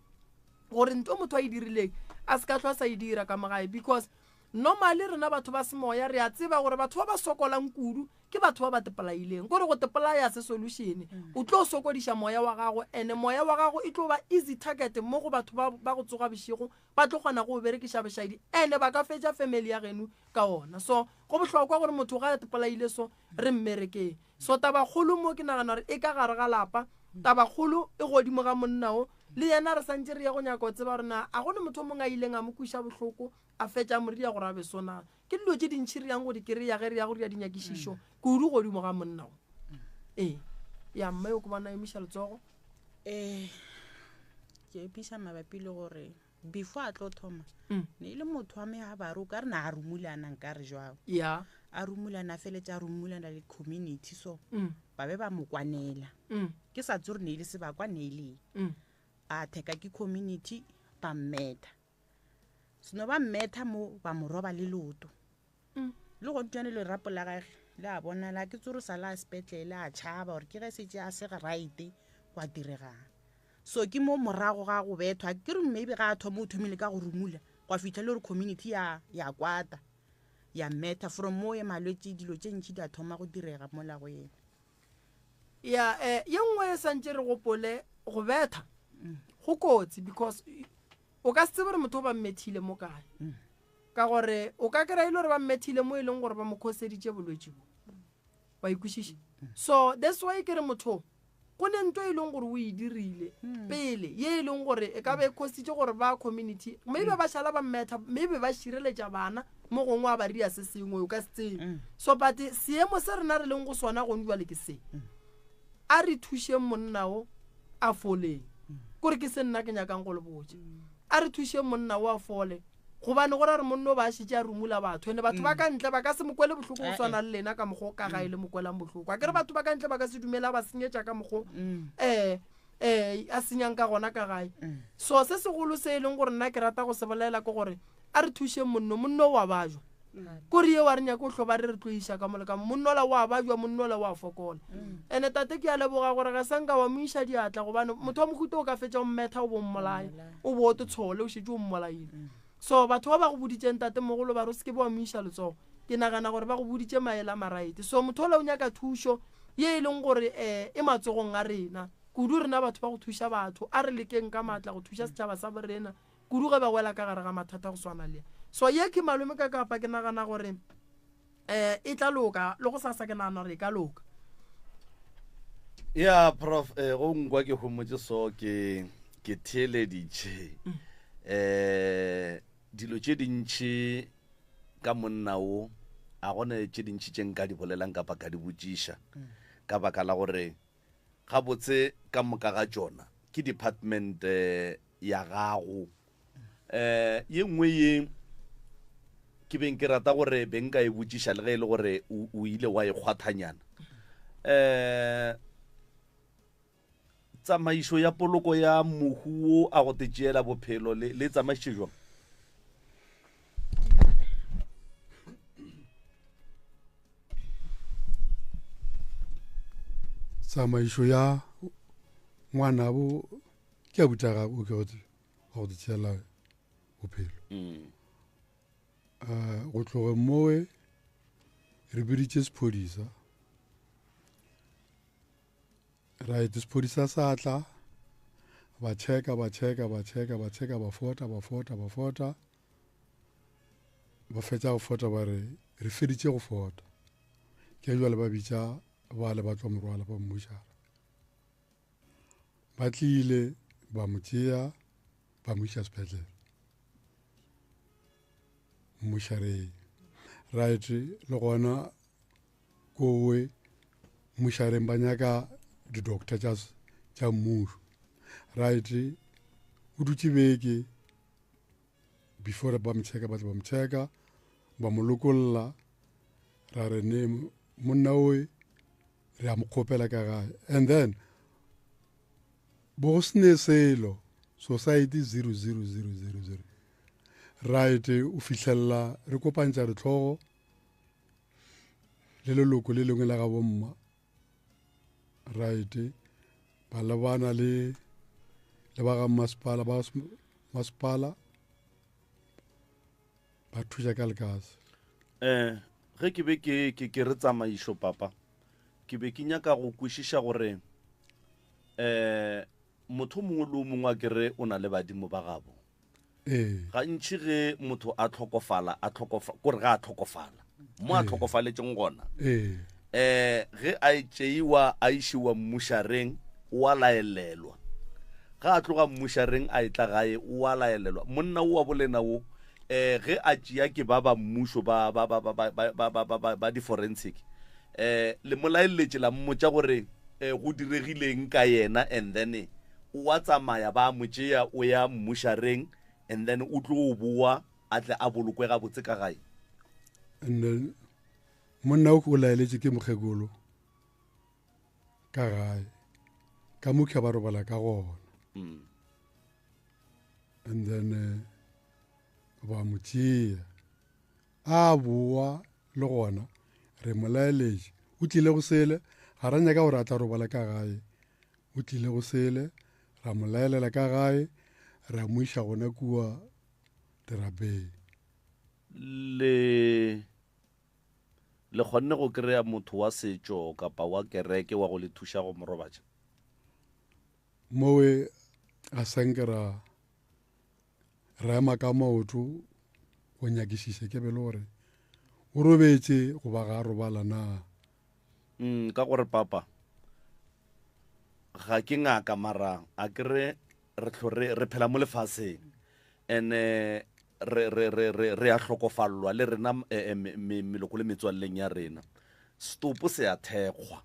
gore ntho motho a e dirileng a se ka hlwa sa e dira ka mo gae. Because normally rena batho ba semoya re a tseba gore batho ba ba sokolang kudu ke batho ba ba tepolaileng. Kore go tepolaya se solution, o tlo sokodiša moya wa gago, and moya wa gago e tlo ba easy target mo go batho ba, ba go tsoga bošego, ba tlo kgona go o berekiša bošaedi, and ba ka fetša family ya geno ka ona. So go bohlokwa gore motho ga a tepolaile so re mmerekeng. So tabakgolo mo ke nagana gore e ka gare ga lapa, tabakgolo e godimo ga monna o. Le yena re santše re ye go nyaka go tseba gore na a go ne motho o mongwe a ileng a mo kweša bohloko a fetša a mo ria gore a be so na. Ke dilo tše dintši re yang go di kry-a ge re ya go dira dinyakišišo kudu godimo ga monna o. Ee. Ya mma yo ke bona a emiša letsogo. Eh, ke epiša mabapi le gore before a tlo thoma ne e le motho wa megabaru o ka re na a rumulana nka re jwang ya a rumulana a feletša a rumulana le community so ba be ba mo kwanela ke sa tse gore ne e le sebakwa ne e leng a theka ke community ba mmetha seno ba mmetha mo ba mo roba le leoto le go tswane lerapo la gage le a bonala ke tsoro sa la sepetlele a tšhaba gore ke ge setse a sege right kwa diregang so ke mo morago ga go bethwa ke re maybe ga a thoma o thomile ka go rumula gwa fitlha le gore community ya ya kwata ya mmetha from mo ye malwetse dilo tše ntši di a thoma go direga mola go yena ya eh ye nngwe e santše re gopole go betha go kotsi because o ka se tsebe gore motho o ba mmethile mo kae ka gore o ka kry-a e le gore ba mmethile mo e leng gore ba mo khoseditše bolwetši bo wa ikwešiša so that's why ke re motho go ne nto e leng gore o e dirile pele ye e leng gore e ka be e khositše gore ba community maybe ba šala ba mmetha maybe ba šireletša bana mo gongwe a ba ria se sengwe o ka se tsebe so but seemo se rena re leng go sona gone jwale ke se a re thušeng monna o a foleng kore ke se nna ke nyakang go le botša a re thušeng monna o a fole gobane go ra re monno ba a šetše a rumula batho ene batho ba ka ntle ba ka se mo kwele bohloko go swana le lena ka mokgwa o ka gae le mo kwelang bohloko a kere batho ba ka ntle ba ka se dumele a ba senyetša ka mokgwa um um a senyang ka gona ka gae so se segolo se e leng gore nna ke rata go se bolela ke gore a re thušeng monno monno wa bajwa kore ye wa re nyake o hloba re re tlo iša ka mo le ka mo monnola wa bajwa monnola wa fokola ene tate ke a leboga gore ga sa nka wa mo iša diatla gobane motho wa mohuta o ka fetša o mmetha o bo mmolaya o bo o te tshole o šetše o mmolaile so batho ba ba go boditseng tate mogolo ba re o se ke be wa mo iša letsogo ke nagana gore ba go boditše maele a maraete so motho ola o nyaka thušo ye e leng gore um e matsogong a rena kudu rena batho ba go thuša batho a re lekeng ka maatla go thuša setšhaba sa borena kudu ge ba wela ka gare ga mathata go swana le so ye ke malome ka kapa ke nagana gore um e tla loka le go sasa ke nagana gore e ka loka ya prof eh, go nkwa ke homotse so ke ke theeleditše um dilo tše dintšhi ka monna o a gone tše dintšhi tše nka di bolelang kapa ka di botšiša ka baka la gore gabotse ka moka ga tšona ke department ya gago. Um ye nngwe ye ke beng ke rata gore be nka e botšiša le ge e le gore o ile wa e kgwathanyana um tsamaišo ya poloko ya mohu wo a go te tšeela bophelo le le tsamaišitše jwang? Tsamaišo ya ngwanabo ke a butša gago ke wa go tšeela bophelo mm. eh, go tloge mowe re biditše sephodisa right sephodisa sa tla ba checka ba checka ba checka ba checka ba fota ba fota ba fota ba fetša go fota ba re re feditše go fota ke jale ba bitša ba le ba tlo morwala ba mmušara Ba tlile ba mo tšea ba mo iša sepetlele mmošareng right le gona kowe mmošareng ba nyaka di-doctor tša tša mmušo right o dutše beke before ba mo checka ba tla ba mo checka ba mo lokolla ra re ne monna oe re a mo kgopela ka gae and then bo go sene selo society 00000 right o fihlelela re kopantša ditlhogo le leloko le lengwe la ga bomma right ba lebana le le ba ga masepala ba masepala ba thuša ka lekase um ge ke be ke ke ke re tsamaišo papa ke be ke nyaka go kwešiša gore um motho mongwe le o mongwe a kere o na le badimo ba gabo ee gantši ge motho a tlhokofala a tlhokofa kore ga a tlhokofala mo a Ee. tlhokofaletšeng gona ee eh ge a e tšeiwa a išiwa mmušareng o a laelelwa. Ga a tloga mmušareng a etla gae, o a laelelwa. Monna wo wa bolena wo, um ge a tšea ke ba ba mmušo ba, ba, ba, ba, ba, ba, ba, ba, ba, ba, ba di-forensic, um le mo laeletše la mmotša gore um go diregileng ka yena, and then o a tsamaya, ba mo tšea o ya mmušareng, and then o tlo boa a tle a bolokwe gabotse ka gae. And then monna o o laeletše ke mokgekolo ka gae ka mokha ba robala ka gona mm. and then eh, ba mo tšea a boa le gona re mo laeletše o tlile go sele ga ra nyaka gore a tla robala ka gae o tlile go sele ra mo laelela ka gae ra mo iša gona kua terapeng le Le kgonne go kry-a motho wa setšo kapa wa kereke wa go le thuša go mo robatša? Mowe a sanke ra ra ema ka maoto go nyakišiša ke be le gore o robetše goba ga a robala na. Mm, ka gore papa ga ke ngaka mara a kere re hlo re re phela mo lefaseng ene re re re re re a hlokofallwa le rena eh, eh, meloko le metswalleng ya rena setopo se a thekgwa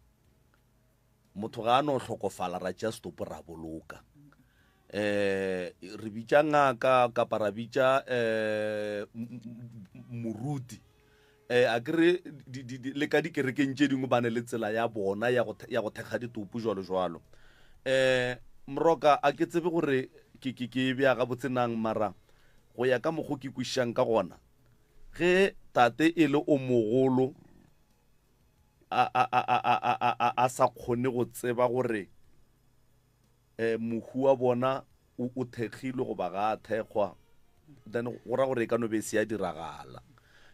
motho ga a no hlokofala ra tšea setopo ra boloka eh re bitša ngaka kapa ra bitša eh moruti eh a kere le ka dikerekeng tše dingwe ba ne le tsela ya bona ya go ya go thekga ditopo jwalo jwalo eh mroka a ke tsebe gore ke ke ke bja ga botsenang mara go ya ka mokgo ke kwišang ka gona ge tate e le o mogolo a a a a a a a sa kgone go tseba gore um mohu wa bona o, o thekgilwe goba ga a thekgwa then go ra gore e ka no be e se ya diragala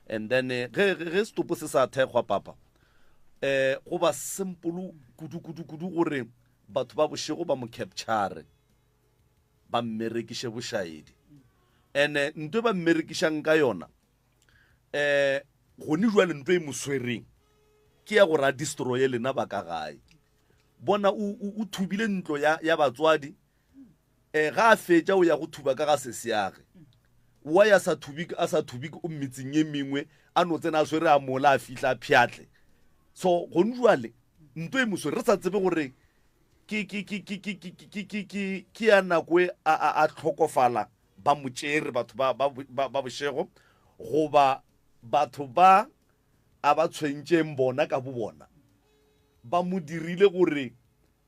and then eh, ge ge setopo se sa thekgwa papa eh go ba simple kudu kudu kudu gore batho ba bošego ba mo capture ba mmerekiše bošaedi ene nto e ba mmerekišang ka yona eh gone jwale nto e mo swereng ke ya gore a destroye lena ba ka gae bona o, o, o thubile ntlo ya, ya batswadi um ga a fetša o ya go thuba ka ga sesiage wa ya sa thubi a sa thubi o metseng ye mengwe a no tsena a swere a mola a fihla a pšhatle so gone jwale nto e moswere re sa tsebe gore ke ke ke ke ke ke ke ke ke ke ya nako e a a a tlhokofala ba mo tšere batho ba ba ba ba bošego goba batho ba a ba tshwentšeng bona ka bobona ba mo dirile gore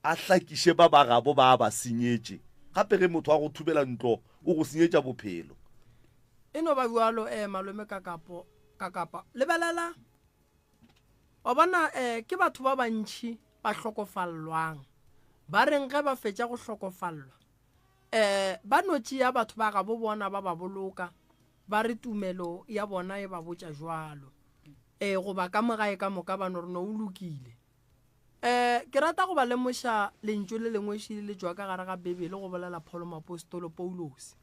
a hlakiše ba ba gabo ba a ba senyetše. Gape ge motho a go thubela ntlo o go senyetša bophelo. E no ba bjalo eh malome Kakapo, Kakapa. Lebelela, wa bona eh ke batho ba bantši ba hlokofallwang. Ba reng ge ba fetša go hlokofallwa eh ba no tšea batho ba gabo bona ba ba boloka ba re tumelo ya bona e ba botša jwalo. Eh goba ka mo gae ka moka ba no re no o lokile. Um ke rata go ba lemoša lentšu le lengwe šele le tšwa ka gare ga Bibele go bolela Paulo moapostolo Paulose.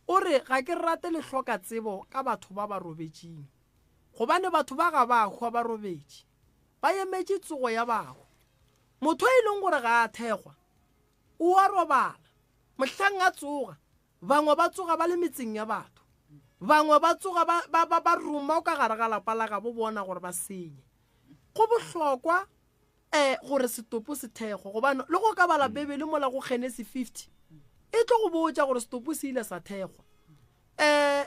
O re, Ga ke rate le hloka tsebo ka batho ba ba robetšeng, gobane batho ba ga ba hwa ba robetše, ba emetše tsogo ya bahu. Motho e leng gore ga a thekgwa, o a robala, mohlang a tsoga, Bangwe ba tsoga ba le metseng ya batho. Bangwe ba tsoga ba, ba, ba, ba roma ka gare ga lapa la gabo bona gore ba senye. Go bohlokwa um gore setopo se thekgwe gobane le go ka bala Bibele mola go Genesi 50 e tlo go botša gore setopo se ile sa thekgwa. Um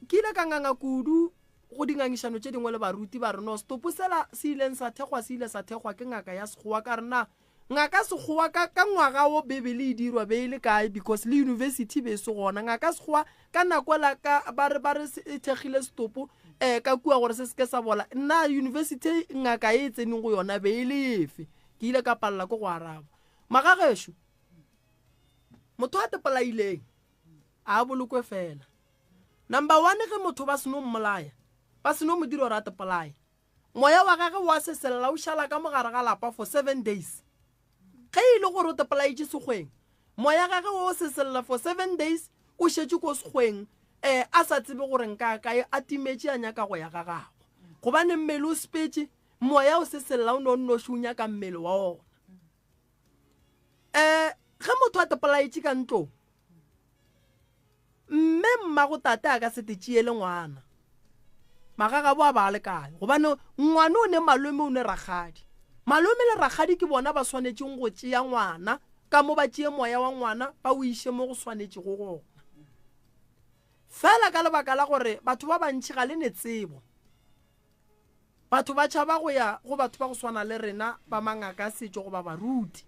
ke ile ka nganga kudu go dingangišano tše dingwe le baruti ba re no setopo sela se ileng sa thekgwa se ile sa thekgwa ke ngaka ya sekgowa ka re na Ngaka Sekgowa ka, ka ngwaga wo Bibele e dirwa be e le kae because le university be e se gona. Ngaka Sekgowa ka nako la ka ba re ba re e thekgile setopo eh ka kua gore se seke sa bola. Nna university ngaka e e tseneng go yona be e le efe? Ke ile ka palela ke go araba. Magagešo, motho a tepolaileng a bolokwe fela. Number one ge motho ba seno mmolaya, ba seno mo dira gore a tepolaye. Moya wa gage wa sesella o šala ka mo gare ga lapa for seven days. Ge e le gore o tepolaetše sekgweng, moya gage o sesella for seven days o šetše ko sekgweng um a sa tsebe gore nka kae a timetše a nyaka go ya ga gagwe. Gobane mmele o sepetše, moya o sesella o no nnoši o nyaka mmele wa ona. Um. Ge motho a tepolaetše ka ntlong, mme mmago tate a ka se te tšeele ngwana. Magagabo a ba a le kae? Gobane ngwana o ne malome o ne rakgadi. Malome le rakgadi ke bona ba swanetšeng go tšea ngwana ka mo ba tšee moya wa ngwana ba o iše mo go swanetšego gona. Fela ka lebaka la gore batho ba bantši ga le ne tsebo, Batho ba tšhaba go ya go batho ba go swana le rena ba mangaka a setšo goba baruti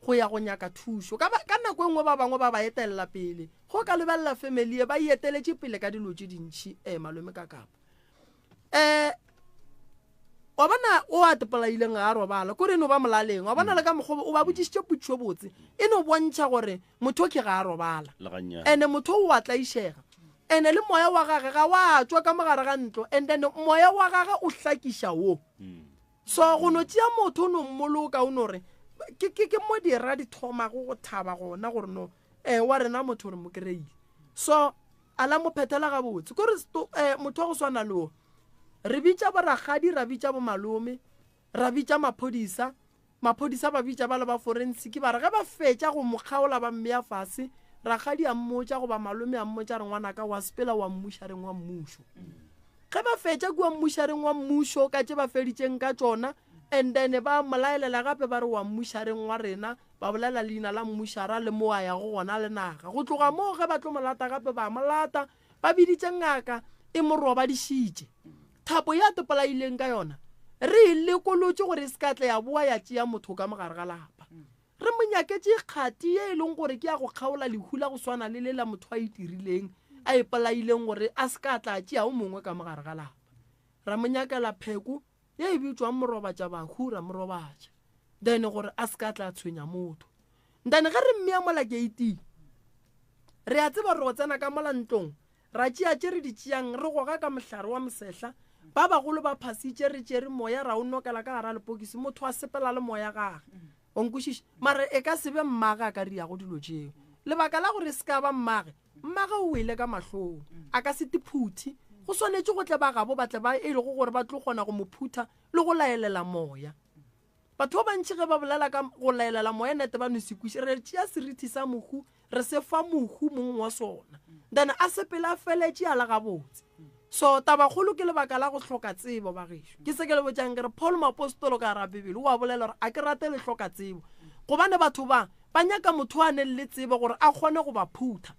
go ya go nyaka thušo. Ka, ka nako e nngwe ba bangwe ba ba etelela pele. Go ka lebelela family ye ba e eteletše pele ka dilo tše dintši, eh, malome ka kapa. Eh, wa bona o a tepolaileng ga a robala, kore e no ba molaleng. Wa bona le ka mokgwa o ba botšišitše potšišo botse, e no bontšha gore motho ke ga a robala. Ene motho o a tlaišega. Ene le moya wa gage ga wa tšwa ka mogare ga ntlo, and then moya wa gage o hlakiša wo. So go no tšea motho o no mmoloka o no re ke ke ke mo dira di thomago go thaba gona gore no eh wa rena motho re mo kry-ile. So a la mo phethela gabotse kore eh, motho wa go swana le o re bitša borakgadi ra bitša bomalome ra bitša maphodisa Maphodisa ba bitša bale ba forensiki ba re ge ba fetša go mo kgaola ba mmea fase, rakgadi a mmotša goba malome a mmotša re ngwanaka wa sepela wa mmušareng wa mmušo. Ge ba fetša kua mmušareng wa mmušo ka tše ba feditšeng ka tšona and then ba mo laelela gape ba re wa mmušareng wa rena ba bolela leina la mmušara le mo a yago gona le naga. Go tloga moo ge ba tlo mo lata gape ba mo lata Ba biditše ngaka e mo robadišitše. Thapo ye a topolaileng ka yona re e lekolotše gore e se ka tla ya boa ya tšea motho ka mogare ga lapa. Re mo nyaketše kgati ye e leng gore ke ya go kgaola lehu la go swana le le la motho a itirileng a ipolaileng gore a se ka tla tšea o mongwe ka mogare ga lapa. Ra mo nyakela pheko ye e bitšwang morobatša-bahu ra mo robatša then gore a se ka tla tshwenya motho. Then ge re mmea mola keiting re a tseba gore go tsena ka mola ntlong ra tšea tše re di tšeang re goga ka mohlare wa mosehla ba bagolo ba phasitše re tšere moya ra o nokela ka gara lepokisi motho a sepela le moya gage o nkwešiša mara e ka se be mmage a ka riago dilo tšeo lebaka la gore e se ka ba mmage Mmagwe o wele ka mahlong, a ka se te phuthe. Go swanetše go tle ba gabo ba tle ba e lego gore ba tlo kgona go mo phutha le go laelela moya. Batho ba bantši ge ba bolela ka go laelela moya nete ba no se kweše. Re tšea serithi sa mohu re se fa mohu mong wa sona then a sepele a feletše a le gabotse. So tabakgolo ke lebaka la go hloka tsebo bagešo. Ke se ke le botšang ke re Paul moapostolo ka gara Bibele o a bolela gore a ke rate le hloka tsebo gobane batho ba ba nyaka motho a neng le tsebo gore a kgone go ba phutha.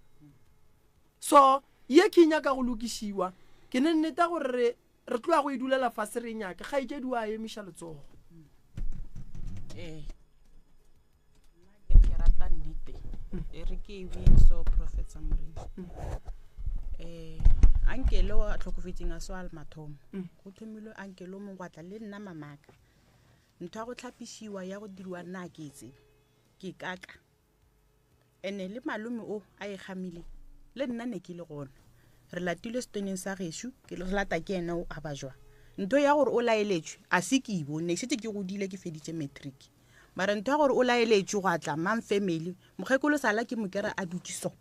So ye ke e nyaka go lokišiwa ke ne nneta gore re re tloya go e dulela fase re e nyake. Kgaetšedi o a emiša letsogo. Ee. Nna ke re ke rata nnete e re ke e bue so professor Moremi um ankele o a tlhokofetseng a so a le mathomo go thomilwe ankele o mongwe gwa tla le nna mamaka ntho ya go tlhapišiwa ya go diriwa nna a ke e tsebe ke kaka Ene le malome o a e kgamile le nna ne ke le gona. Re latilwe setoneng sa gešo, ke re lata ke ena o a ba jwa. Ntho ya gore o laeletšwe a se ke e bone, ne ke šetše ke godile ke feditše matric. Mara ntho ya gore o laeletšwe gwa tla mang family, mokgekolo sala ke mo kera a dutše so.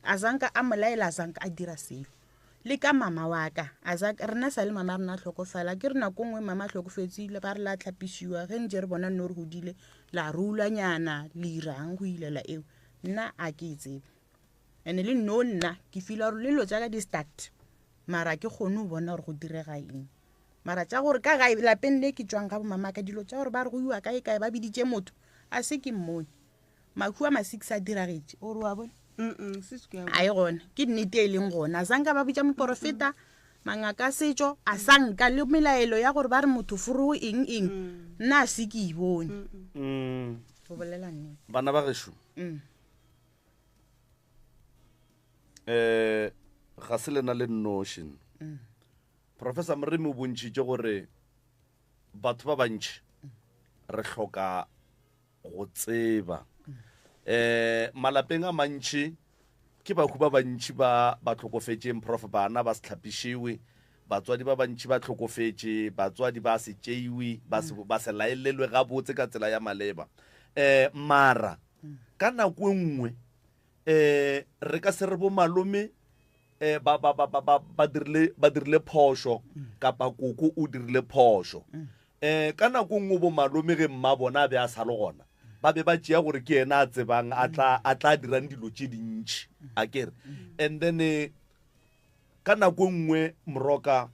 A zanka a mo laela a zanka a dira selo. Le ka mama wa ka, a za rena sa le mama rena a hlokofala, ke re nako nngwe mama a hlokofetse ile ba re la tlhapišiwa ge ntše re bona nno re godile la rulanyana le irang go ilela eo nna a ke e tsebe ene le nno nna ke fila gore le dilo tša ka di start mara ke kgone go bona gore go direga eng mara tša gore ka gae lapeng le ke tšwang ga bomama ka dilo tša gore ba re go iwa kae kae ba biditše motho a se ke mmone Mahu a ma-six a diragetše o re wa bone a e gona ke nnete e leng gona a sanka ba bitša moporofeta mangaka a setšo a sanka le melaelo ya gore ba re motho forogo eng eng mm. nna a se ke e bone mm. go bolela nnete bana ba gešo um ga se lena le nnoši mm. professor moremi o bontšhitše gore batho ba bantši re hloka go tseba um malapeng a mantši ke bahu ba bantši ba ba hlokofetšeng prof bana ba se hlapišiwe batswadi ba bantši ba hlokofetše batswadi ba se tšeiwe ba se ba se laelelwe gabotse ka tsela ya maleba um mara ka nako e nngwe um re ka se re bo malome um ba ba ba ba ba dirile ba dirile phošo kapa koko o dirile phošo um ka nako nngwe bo malome ge mma bona a be a sa le gona. Ba be ba tšea gore ke yena a tsebang a tla a tla dirang dilo tše dintši a kere. And then eh, ka nako e nngwe moroka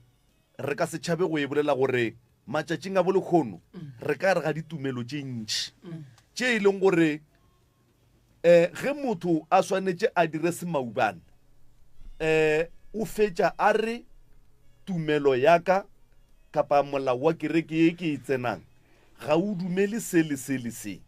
re ka se tšhabe go e bolela gore matšatšing a bolekgono re ka re ga ditumelo tše ntši tše e leng gore um ge motho a swanetše a dire semaubane um o fetša a re tumelo ya ka kapa molao wa kereke ye ke e tsenang ga o dumele se le se le se.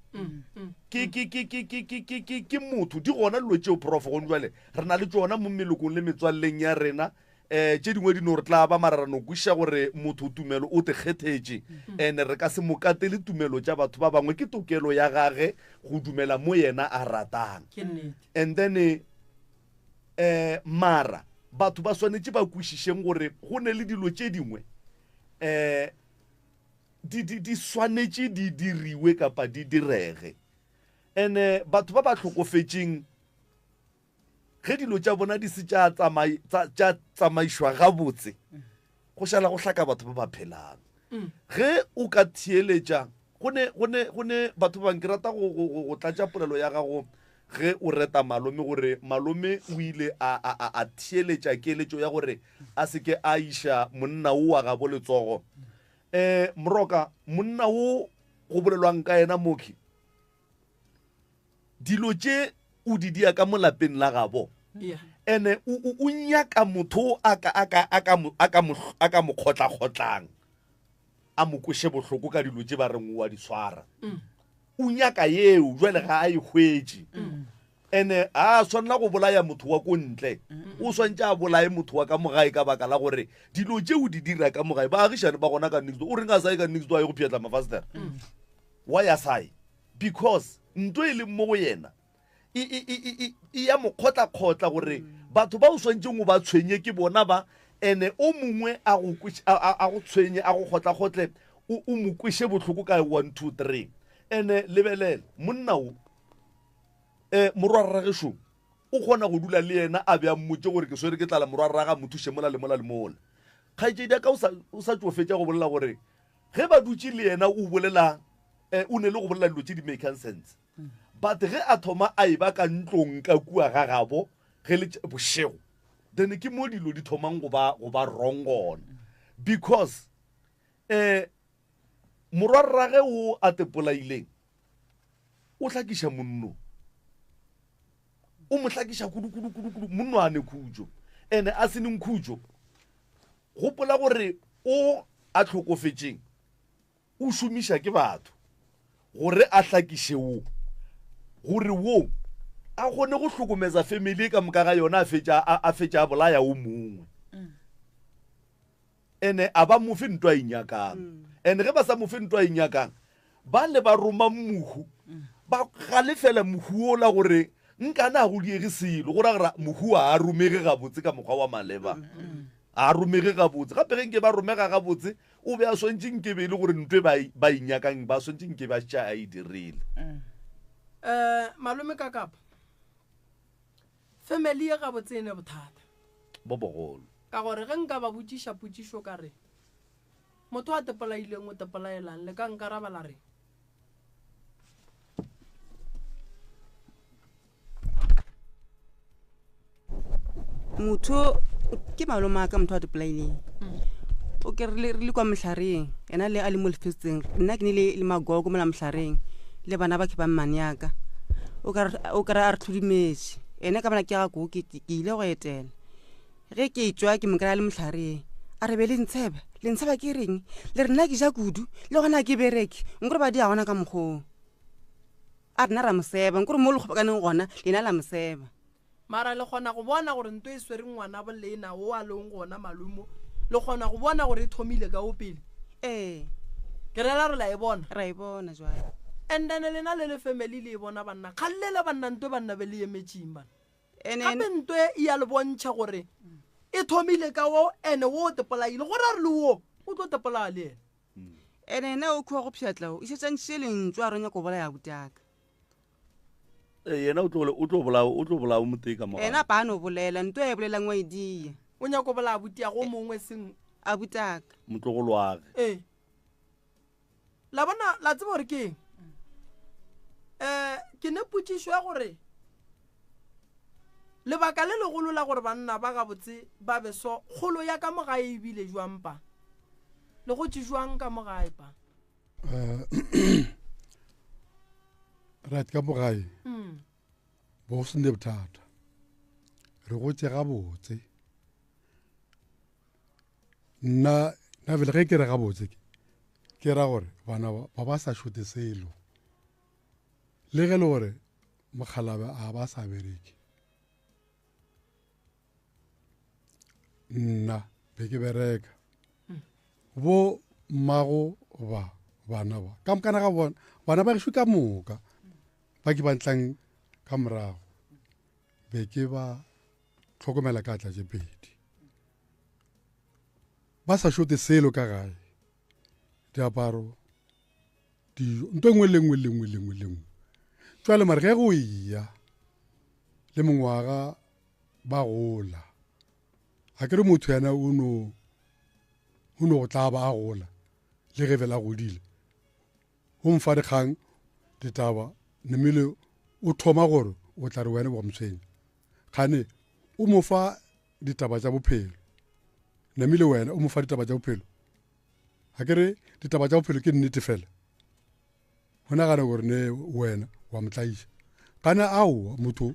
Ke, ke, ke, ke, ke, ke, ke, ke, ke motho. Di gona dilo tšeo, Prof. Gone jwale re na le tšona mo melokong le metswalleng ya rena. Um tše dingwe di no re tla ba mara ra no kwešiša gore motho tumelo o te kgethetše. And re ka se mo katele tumelo tša batho ba bangwe, ke tokelo ya gage go dumela mo yena a ratang. Ke nnete. And then um mara batho ba swanetše ba kwešišeng gore go ne le dilo tše dingwe um di, di, di swanetše di diriwe kapa di direge. And batho ba ba hlokofetšeng Ge dilo tša bona di se tša tša tsamaišwa gabotse, go šala go hlaka batho ba ba phelang. Ge o ka theeletša, go ne, go ne, go ne batho ba bang, ke rata go, go, go, go tlatša polelo ya gago ge o reta malome gore malome o ile a, a, a, a theeletša keletšo ya gore a se ke a iša monna wo wa gabo letsogo. Um Moroka, monna wo go bolelwang ka yena mokhi, Dilo tše o di dia ka mo lapeng la gabo. Ene o, o, o nyaka motho a ka, a ka, a ka, a ka mo, a ka mo kgotlakgotlang, a mo kweše bohloko ka dilo tše ba reng o a di swara. Mm. O nyaka yeo, jwale ga a e hwetše. Mm. Ene a swanela go bolaya motho wa ko ntle. O swantše a bolaye motho wa ka mo gae ka baka la gore dilo tše o di dira ka mo gae, baagišane ba gona ka next door. O reng a sa ye ka next door a ye go phetla mafastere? Mm. Why a sa ye? Because nto e leng mo go yena e, e, e, e, e, e ya mo kgotlakgotla gore batho ba o swantšeng o ba tshwenye ke bona ba, ene o mongwe a go kweše, a, a, a go tshwenye, a go kgotlakgotle, o, o mo kweše bohloko ka 1, 2, 3. Ene lebelela, monna o, eh, morwarragešo o kgona go dula le yena a be a mmotše gore ke swere ke tlala, morwarrage a mo thuše mola le mola le mola. Kgaetšedi ya ka o sa, o sa tšo fetša go bolela gore Ge ba dutše le yena o bolela eh, o ne le go bolela dilo tše di makang sense. But ge a thoma a e ba ka ntlong ka kua ga gabo ge le bošego, then ke mo dilo di thomang go ba go ba wrong gona. Because eh morwarrage o a tepolaileng o hlakiša monno. O mo hlakiša kudu kudu kudu kudu monno a ne khutšo. Ene a se neng khutšo. Gopola gore o a hlokofetšeng o šomiša ke batho gore a hlakiše wo, gore wo a kgone go hlokomeza family e ka moka ga yona, a fetša a, a fetša a bolaya o mongwe. Ene a ba mofe ntwa e nyakang. Ene ge ba sa mofe ntwa e nyakang, Ba le ba roma mohu, ba galefela mohu wola gore nkane a go diege selo, go ra gore mohu a a romege gabotse ka mokgwa wa maleba. A a romege gabotse. Gape ge nke ba romega gabotse, o be a swantše nke be e le gore ntwe ba e, ba e nyakang ba swantše nke ba šetše a e dirile. Um malome ka kapa family ye gabotse e ne bothata Bo bogolo. ka gore ge nka ba botšiša potšišo ka re Motho a tepolaileng o tepolaelang? Le ka nkaraba la reng? Motho ke malome a ka motho a tepolaileng. O ke re le kwa mohlareng, yena le a le mo lefetseng. Nna ke ne le le magogo mola mohlareng le bana ba ke ba mmane ya ka. O ka o ka re a re tlhodumetše. Ene ka bona ke ga ko ke ile go etela. Ge ke etšwa ke mo kry-a le mohlareng. A re be le ntsheba. Le ntsheba ke reng? Le re nna ke ja kudu, le gona ke bereke. Nkore ba dia gona ka mokgoo. A rena ra mo seba. Nkore mo le kgobokaneng gona, lena la mo seba. Mara le kgona go bona gore nto e swere ngwanabo lena wo a leng gona malumo. Le kgona go bona gore e thomile ka wo pele. Ee. Ke rela re la e bona. Ra e bona jwale. And then lena le le family le e bona banna. Kgalle le banna nto banna be le emetšeng banna. Gape nto e ya le bontšha gore e thomile ka wo ene wo o tepolaile go ra re le wo o tlo tepolaya le ene. Ene ena o khuwa go pšhatla o išetšantšitše lentšu a re o nyaka go bolaya abuti aka. Ee, yena o tlo o tlo bolaya o tlo bolaya o motee ka mo Ena pa a no bolela nto e bolelang wa e dia. O nyaka go bolaya abuti ya go mongwe seng abuti aka. Motlogolo wage. Ee. La bona la tseba gore ke eng? Um ke ne potšišo ya gore lebaka le legolo la gore banna ba gabotse ba be so kgolo ya ka mo gae e bile jwang pa le gotše jwang ka mo gae pa eh, right ka mo gae mm. bo se ne bothata re gotše gabotse nna nna bele ge ke re gabotse ke ra gore bana ba ba sa šote selo le ge le gore mokgalabe a ba sa bereke nna be ke bereka bo mmago ba bana ba ka mokana ga bona bana ba gešo ka moka ba ke ba ntlang ka morago be ke ba tlhokomela ka tla tše pedi ba sa šote selo ka gae diaparo dijo nto e nngwe le nngwe le nngwe le nngwe le nngwe jale mare ge go eya le mengwaga ba gola a ke re motho yena o no o no go tla ba a gola le ge fela godile o mfa dikgang ditaba nemile o thoma gore o tla re wena wa motshwenya kgane o mo fa ditaba tša bophelo namile wena o mo fa ditaba tša bophelo ga ke re ditaba tša bophelo ke nnete fela o nagana gore ne wena wa mo tlaiša kana aowa motho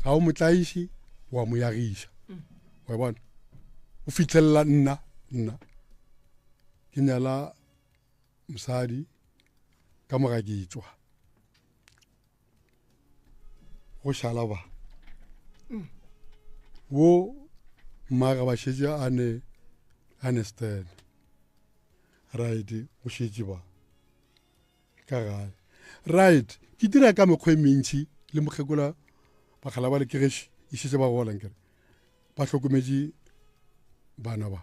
ga o mo tlaiše wa mo yagiša mm. wa bona o fitlhelela nna nna ke nyala mosadi ka moga ke tswa go šala ba wo mmaga ba šetše a ne a ne stand right go šetše ba ka gae right ke dira ka mekgwa e mentši le mokgekola bakgala ba le ke gešo e šetše ba golang kere ba hlokometše bana ba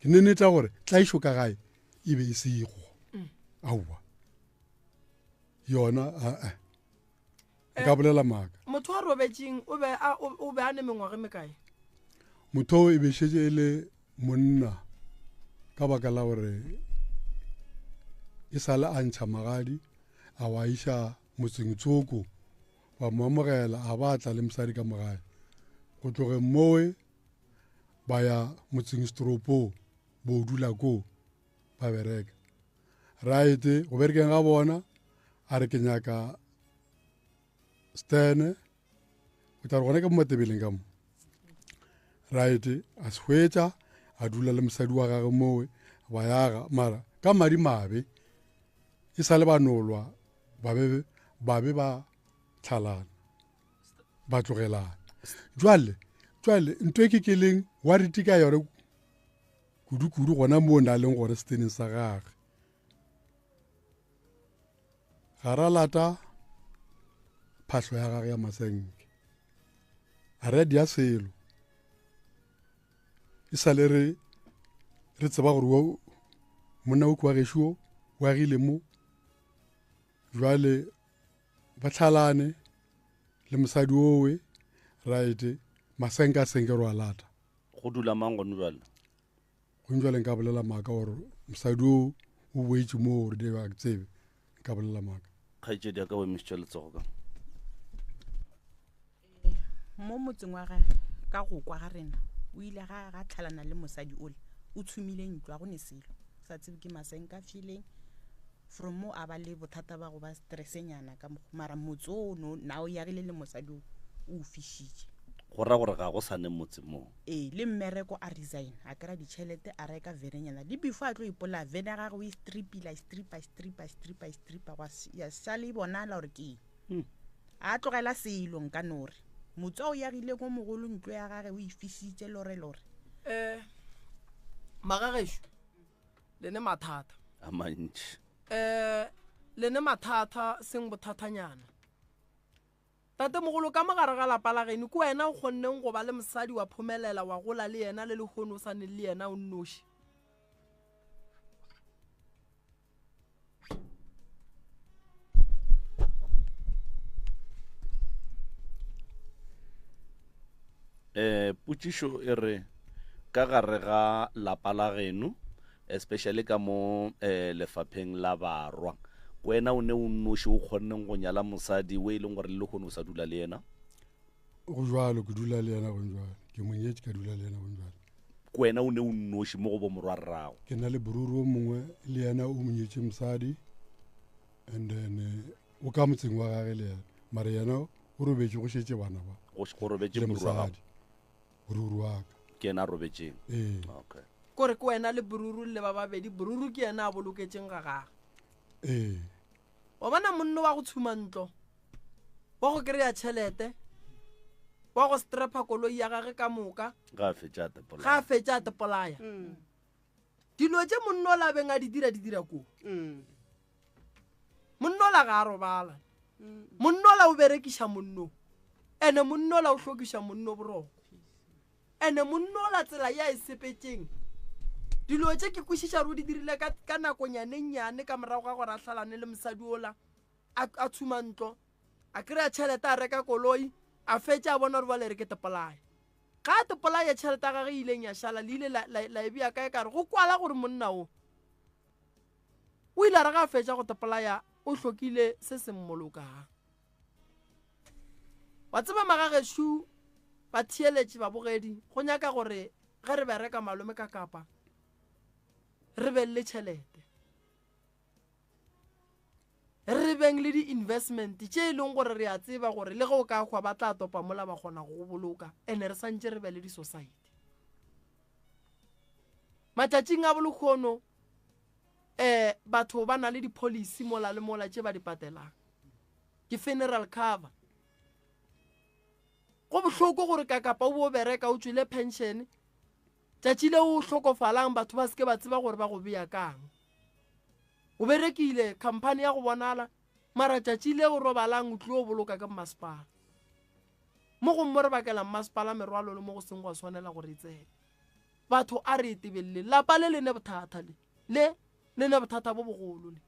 ke nenetša gore tlaišo ka gae e be e sego mm. aowa yona aa nka eh, bolela maaka motho a robetseng o be a o be a ne mengwaga e mekae motho e be šetše e le monna ka baka la gore e sale a ntšha magadi a wa iša motseng tsoko ba mo amogela a ba tla le mosadi ka mogae go tlogeng mowe ba ya motseng setoropong bo dula koo ba bereka right go berekeng ga bona a re ke nyaka stene o tla re gona ke mo matebeleng ka mo right a se hwetša a dula le mosadi wa gage mowe ba yaga mara ka madi mabe e sa le ba nolwa ba be ba be ba tlhalana ba tlogelana jwale jwale ntho e ke ke leng wa reti ka yone kudu-kudu gona moo na leng gore seteneng sa gage ga ra lata phahlo ya gage ya masenke a re dia selo e sa le re re tseba gore wo monna o kwa gešo o agile mo jwale ba tlhalane le mosadi owe right masenke a senke ro a lata go dula mang gone jale gone jale nka bolela maaka gore mosadi o o boetše moo gore di ba tsebe nka bolela maaka kgaetšedi ya ka o emišitše letsogo ka mo motseng wa gage ka go kwa ga rena o ile ga ga tlhalana le mosadi ole o tshumile ntlo a go ne selo sa tsebe ke masenka feeling from mo a ba le bothata ba go ba stressenyana ka mokgwa mara motse o no na o yagile le mosadi o o fišitše go ra gore ga go sa ne motse moo ee le mmereko a resign a kry-a ditšhelete a reka venenyana le before a tlo ipolaya vene ya gage o e stripile a e stripa a e stripa a e stripa a e stripa gwa ya sale e bonala gore ke eng hmm. a tlogela selo nka nore motse o yagile ko mogolo ntlo ya gage o e fisitse lorelore um eh, magagešo le ne mathata a mantši um le ne mathata seng bothathanyana tatemogolo ka mogare ga lapa la geno ke wena o kgonneng go ba le mosadi wa phomelela wa gola le yena le lehono o sa ne le yena o nnoši eh potšišo e re ka gare ga lapa la geno especially ka mo eh, lefapheng la barwa Wena o ne o nnoši o kgonneng go nyala mosadi o e leng gore le lehono o sa dula le yena? Go jwalo, ke dula le yena gong jwale. Ke mo nyetše ka dula le yena gong jwale. Wena o ne o nnoši mo go bomorwarrago? Ke na le boruri o mongwe le yena o mo nyetše mosadi and then eh, o ka motseng wa gage le yena mara yena o robetše go šetše bana ba Go robetše le moruri wa gago? mosadi boruri wa ka. Ke yena a robetšeng? Ee. Okay. Kore ke wena le boruru le ba babedi, boruru ke yena a boloketšeng ga gage. Ee. Wa bona monno wa go tshuma ntlo, wa go kry-a tšhelete, wa go strepa koloi ya gage ka moka, Ga a fetša a tepolaya. Ga a fetša a tepolaya. Dilo tše monno la beng a di dira, di dira koo. Monno la ga a robala. Monno la o berekiša monno. Ene monno la o hlokiša monno boroko. Ene monno la tsela ya e sepetšeng. Dilo tše ke kwešiša gore o di dirile ka, ka nakonyanennyane ka morago ga gore a hlalane le mosadi ola, a, a tshuma ntlo, a kry-a tšhelete, a reka koloi, a fetša a bona gore bjale re ke tepolaya. Ga a tepolaya tšhelete ya gage e ileng ya šala, le ile la, la, la e bea kae ka re go kwala gore monna o o ile a re ga a fetša go tepolaya o hlokile se se mmolokang. Wa tseba magagešo, batheeletši, babogedi, go nyaka gore ge re bereka malome ka Kapa re be le tšhelete, re beng le di-investment tše e leng gore re a tseba gore le ge o ka hwa ba tla topa mola ba kgona go go boloka, ene re santše re be le di-society. Matšatšing a bolekgono um batho ba na le di-policy mola le mola tše ba di patelang, ke funeral cover. Go bohloko gore ka Kapa o bo o bereka o tšwele pension, tšatši le o hlokofalang batho ba seke ba tseba gore ba go bea kang. O berekile company ya go bonala, mara tšatši le o robalang o tlio boloka ke mmasepala. Mo gongwe mo re bakela mmasepala merwalo le mo go seng gwa swanela gore e tsene. Batho a re e tebeleleng. Lapa le le ne bothata le. Le le ne bothata bo bogolo le.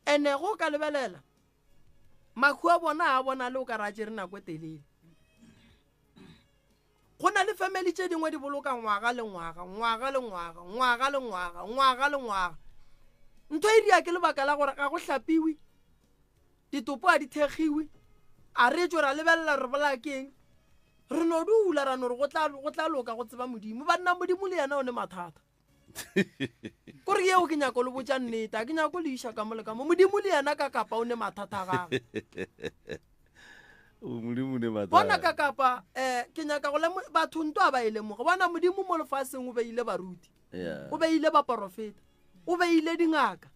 Ene go ka lebelela mahu a bona a bona le o ka ra tšere nako e telele. Go na le family tše dingwe di boloka ngwaga le ngwaga, ngwaga le ngwaga, ngwaga le ngwaga, ngwaga le ngwaga. Ntho e dia ke lebaka la gore ga go hlapiwe, ditopo a di thekgiwe, a re tšwe ra lebelela re bolaya keng. Re no dula ra no re go tla, go tla loka go tseba Modimo. Banna Modimo le yena o ne mathata. Kore yeo ke nyako le botša nnete, a ke nyako le iša ka mo le ka mo. Modimo le yena ka kapa o ne mathata a gagwe. Modimo o ne mathata. Bona ka kapa, eh, ke nyaka go lemo-, batho nto a ba e lemoge. Bona Modimo mo lefaseng o beile baruti, o beile baporofeta, o beile dingaka.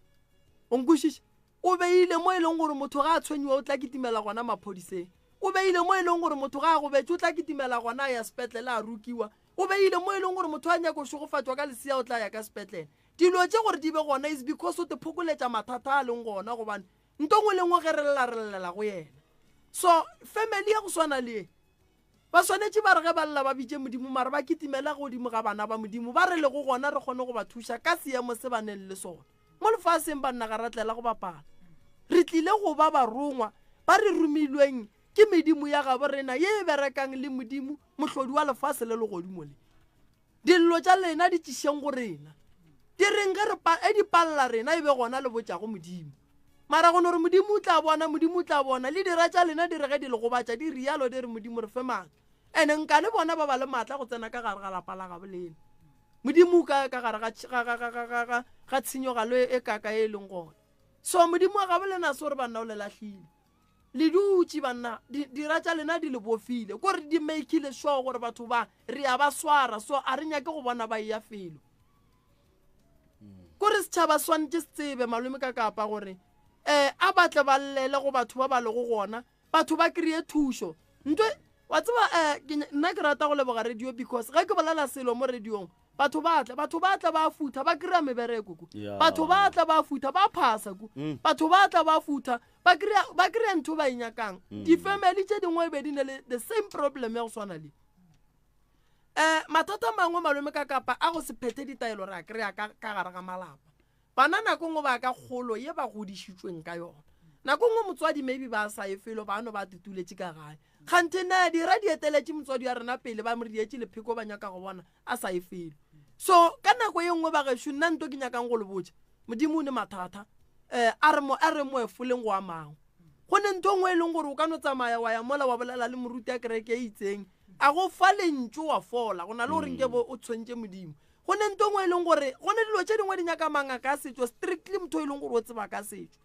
O nkwešiša? O beile mo e leng gore motho ga a tshwenyiwa o tla kitimela gona maphodiseng. O beile mo e leng gore motho ga a gobetše o tla kitimela gona a ya sepetlele a rukiwa. O beile mo e leng gore motho a nyaka go šegofatšwa ka lesea o tla ya ka sepetlele. Dilo tše gore di be gona is because o te phokoletša mathata a leng gona gobane nto nngwe le nngwe ge re lla re llela go yena. So family ya go swana le ye ba swanetše ba re ge ba lla ba bitše Modimo mara ba kitimele godimo ga bana ba Modimo ba re lego gona re kgone go ba thuša ka seemo se ba neng le sona. Mo lefaseng banna ga ra tlela go bapala. Re tlile go ba barongwa ba re romilweng ke medimo ya gabo rena ye e berekang le Modimo mohlodi wa lefase le legodimo le. Dillo tša lena di tlišeng go rena. Di reng ge re pa, e di palla rena e be gona le botšago Modimo. Mara go no re Modimo o tla bona, Modimo o tla bona, le dira tša lena di re ge di le gobatša di rialo di re Modimo re fe maatla. Ene nka le bona ba ba le maatla go tsena ka gare ga lapa la gabo lena. Modimo o kae ka gare ga, ga, ga, ga, ga, ga, ga, ga tshenyogalo e, e kaka e leng gona. So Modimo wa gabo lena se gore banna o le lahlile. Le dutše banna, di, dira tša lena di le bofile. Ko re di makeile sure gore batho ba re a ba swara, so a re nyake go bona ba eya felo. Ko re setšhaba swanetše se tsebe malome ka kapa gore eh a batle ba llele go batho ba ba lego gona, batho ba kry-e thušo. Ntwe wa tseba eh ke nna ke rata go leboga radio because ge ke bolela selo mo radiong batho ba tla, batho ba tla ba futha ba kry-a mebereko ku. Batho ba tla ba futha ba phasa ku. Batho ba tla ba futha ba kry-a, ba kry-a ntho ba e nyakang. Di-family tše dingwe e be di ne le the same problem ya go swana le. Eh, mathata a mangwe malome ka kapa a go se phethe ditaelo re a kry-a ka, ka gare ga malapa. Bana nako nngwe ba ka kgolo ye ba godišitšweng ka yona. Nako nngwe motswadi maybe ba sa ye felo, ba no ba tutuletše ka gae. Kganthe na dira di eteletše motswadi wa rena pele, ba mo rietše lepheko ba nyaka go bona a sa ye felo. So ka nako ye nngwe bagešo nna nto ke nyakang go le botša, Modimo o ne mathata. um a re mo a re mo efoleng go a mangwe go ne ntho nngwe e leng gore o ka no tsamaya wa ya mola wa bolela le moruti a kereke e itseng a go fa lentšu wa fola go na le gore nke bo o tshwentše modimo go ne nto nngwe e leng gore go ne dilo tše dingwe di nyaka mangaka a setšo strictly motho e leng gore o tseba ka setšo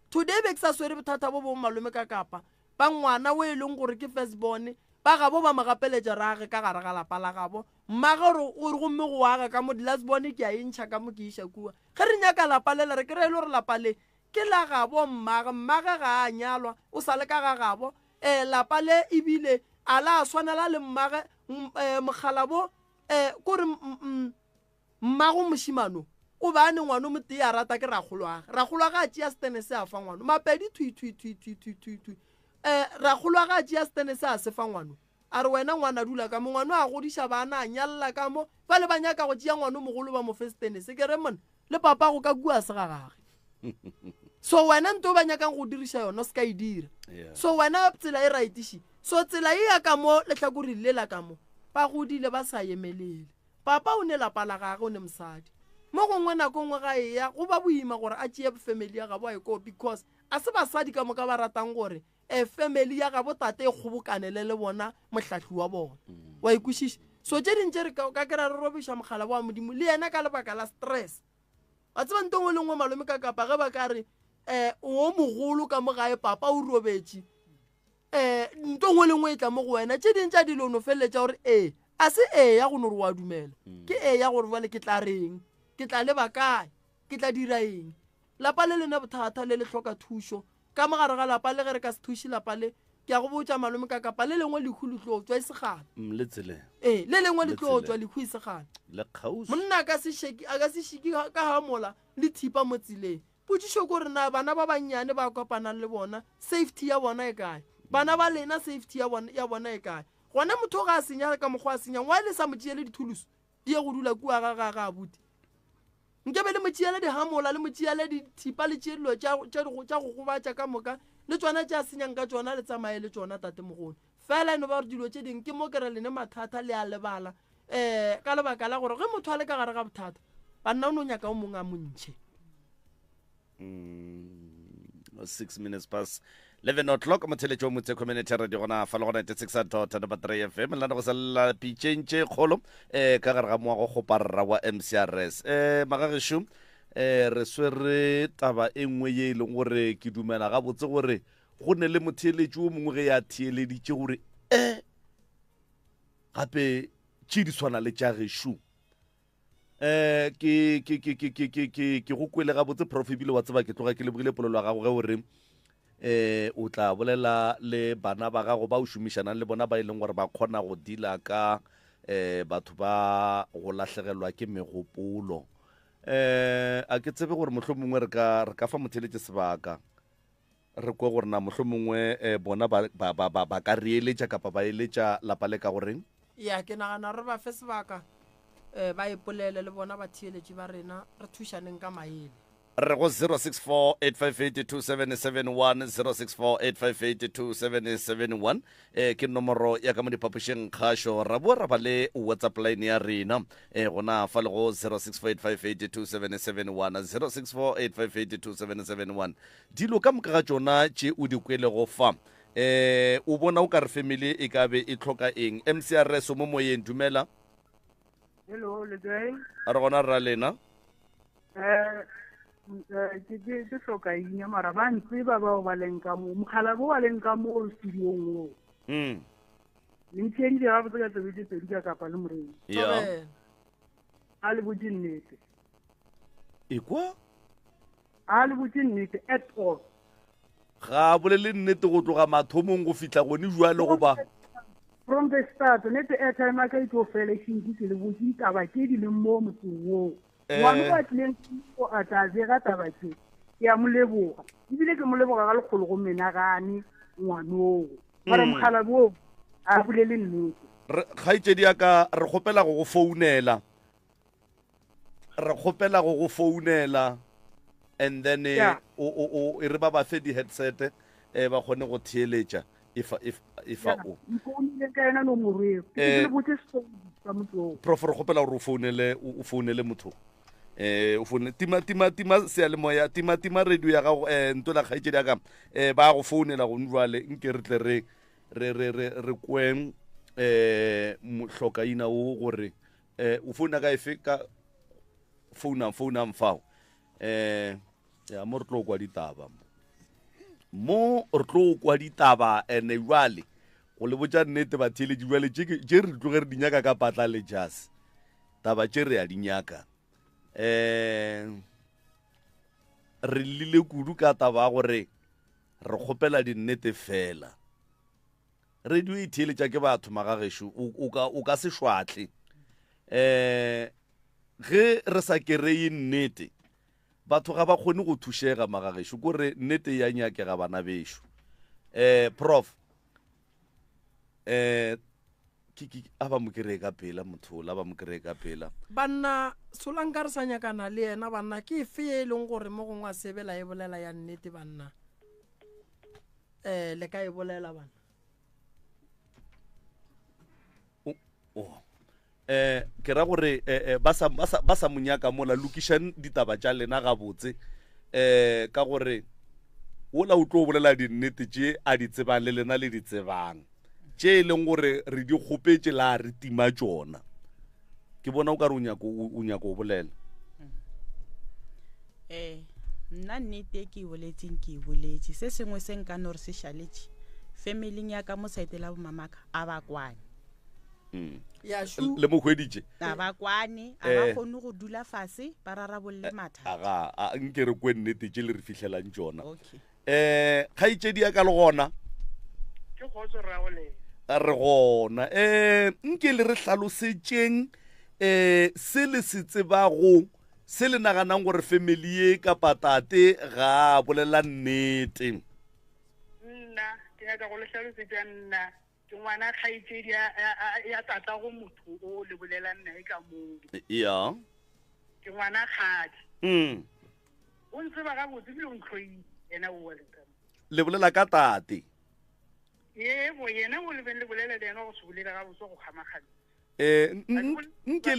today be ke sa swere bothata bo bong malome ka kapa ba ngwana o e leng gore ke first born ba gabo ba mo gapeletša re age ka gare ga lapa la gabo mmage gore o re gomme go aga ka mo di-last born ke a e ntšha ka mo ke iša kua ge re nyaka lapa lela re kry-e le gore lapa le ke la gabo mmage mmage ga a nyalwa o sa le ka ga gabo um lapa le ebile a la swanela le mmage um mokgalabo um kore mmago mošimano o ba ne ngwano motee a rata ke rakgolwage rakgolwage a tšea setene se a fa ngwano mapedi thwi thwi thwi thwi thwi thwi thwi um rakgolwage a tšea setene se a se fa ngwano a re wena ngwana dula ka mo ngwano a godiša bana a nyalela ka mo ba le ba nyaka go tšea ngwano mogolo ba mo fe setene se ke re mone le papa go ka kua se ga gage so wena nto ba nyakang go diriša yona o se ka e dira Yeah. so wena tsela e rightiši so tsela e ya ka mo lehlakoring le la ka mo ba godile ba sa emelele papa o ne lapa la gage o ne mosadi mo gongwe nako nngwe ga eya go ba boima gore a tšee family ya gabo a ye koo because a se basadi ka moka ba ratang gore um family ya gabo tate e kgobokanele le bona mohlahli wa bona mm. wa ikwešiša so tše ding tše re ka kry-a re robiša mogala wa modimo le yena ka lebaka la stress wa tseba nto ngwe le nngwe malome ka kapa ge ba ka re um o mogolo ka mo gae papa o robetše um nto nngwe le nngwe e tla mo go wena tše ding tša dilo no feleletša gore ee a se ee ya go no re wa dumela mm. ke ee ya gore jale ke tla reng ke tla leba kae ke tla dira eng lapa le lena bothata le le hloka thušo ka mo gare ga lapa le ge re ka se thuše lapa le ke a go botša malome ka kapa le lengwe lehu le tlo tswa e segana mm, le tseleng ee le lengwe le tlo tswa lehu e segana le kgauswi monna a ka se šeke ka gamola le thipa mo tseleng Potšišo ke gore na bana ba bannyane ba kopanang le bona safety ya bona e kae? Bana ba lena safety ya bona, ya bona e kae? Gona motho ga a senya ka mokgwa a senyang, why le sa mo tšeele dithulusu di ye go dula kua ga ga ga abuti? Nke be le mo tšeele dihamola, le mo tšeele dithipa, le tšee dilo tša, tša, tša go gobatša ka moka, le tšona tše a senyang ka tšona le tsamaye le tšona tatemogolo. Fela e no ba gore dilo tše dingwe ke mo ke re lene mathata le a lebala um ka lebaka la gore ge motho a le ka gare ga bothata banna o no nyaka o mongwe a mo ntšhe. 6 minutes past 11 o'clock motheletši wa motse community radio gona fa le go 96 dot number 3 fm lena go salela pitšeng tše kgolo um ka gare ga moago kgoparra wa mcrs um magagešo um re swere taba e nngwe ye e leng gore ke dumela gabotse gore go ne le motheeletši o mongwe ge ya theeleditše gore e gape tše di tshwana le tša gešo um ke ke ke ke ke ke ke ke go kwele gabotse prof ebile wa tseba ke tloga ke lebogile polelo ya gago ge o re eh o tla bolela le bana ba gago ba o šomišanang le bona ba e leng gore ba kgona go dila ka eh batho ba go lahlegelwa ke megopolo eh a ke tsebe gore mohlomongwe re ka re ka fa motheletše sebaka Re kwe gore na mohlomongwe eh, bona ba, ba, ba, ba, ba ka re eletša kapa ba eletša lapa le ka goreng. Ya, ke nagana re ba fe sebaka um ba ipolele le bona batheeletši ba rena, re thušaneng ka maele. Re go 0648582771, 0648582771 eh, ke nomoro ya ka mo diphapošeng kgašo. Ra boa ra ba le WhatsApp line ya rena eh, gona fa le go 0648582771, 0648582771. Dilo ka moka ga tšona tše o di kwelego fa, eh, o bona o ka re family e ka be e hloka eng? MCRS o mo moyeng, dumela. Hello, le kae? A re gona rra lena. Eh, eh, ke ke ke hloka ina mara ba ntseba bao ba leng ka mo mogala bo ba leng ka mo studiong wo. Le ntheeditše gabotse ka tsebe tše pedi ka kapa le morena. Yeah. A le botše nnete. Ekwa? A le botše nnete at all. Ga a bolele nnete go tloga mathomong go fihla gone jwale goba? From the start, nete airtime ya ka e tlo fela e šintši ke le botše ditaba tše di leng mo motseng woo. Eh. Ngwana o a tlileng o a tla bega taba tše, ke a mo leboga. Ebile ke mo leboga ka lekgolo go menagane ngwanoo. Mara mokgalabje oo a bolele nnete. Re, kgaetšedi ya ka, re kgopela go go founela. Re kgopela go go founela and then eh, Yeah. o o o e re ba ba fe di-headset eh ba kgone go theeletša efa efa efa o. Nfounile ka yona nomoro eo. Ke Eh. le botse story sa motho oo. Prof re kgopela gore o founele o o founele motho. Um o foune tima tima tima seyalemoya tima tima radio ya gago um ntola kgaetšedi ya ka um ba go founela gone jwale nke re tle re re re re re kweng um mohlokaina o gore um o founa ka efe ka founang founang fao um ya mo re tlo kwa ditaba mo mo re tlo kwa ditaba ene jwale go le botša nnete batheeletši jwale tše re tloge re di nyaka ka patla le jazz taba tše re a di nyaka um re llile kudu ka taba ya gore re kgopela dinnete fela radio e theeletša ke batho magagešo o ka se šwatle um ge re sa kereye nnete batho ga ba kgone go thušega magagešo ko re nnete ya nyakega bana bešo um prof um ke ke a ba mo kry-e ka pela motho ola ba mo kry-e ka pela banna solanka re sa nyakana le yena banna ke efe ye e leng gore mo gongwe a sebela e bolela ya nnete banna um le ka e bolela banna oh. Eh, ke ra gore eh, eh, ba sa, ba sa, ba sa mo nyaka mola lokišang ditaba tša lena gabotse eh, ka gore wola o tlo bolela dinnete tše a di tsebang le lena le di tsebang tše e leng gore re di kgopetše la re tima tšona ke bona o ka re o nyako o nyako o bolela ee nna nnete e ke e boletseng ke e boletše se sengwe se nka no re se šaletše familing ya ka mo saete la bomamaka a ba kwane mm. le mo hweditše a ba kwane a ba eh. kgone go dula fase ba rarabolle eh, mathata aga a nke re kwe nnete tše le re fihlelang tšona um kgaetšedi ya ka le gona ke kgotso rrago re gona um nke le re hlalosetšeng um se le se tsebago se le naganang gore family ye kapa tate ga a bolela nnete nna ke nyaka go le hlalosetša nna Ke ngwana kgaetšedi ya, ya, ya tatago motho o le bolelang nae ka moo. Ya. Ke ngwana kgadi. Mm. O ntseba gabotse ebile o ntlhoile yena o wa leng ka mo. Le bolela ka tate. Yebo, yena o le beng le bolela le yena go se bolele gabotse go kgamakgame. Eh, nke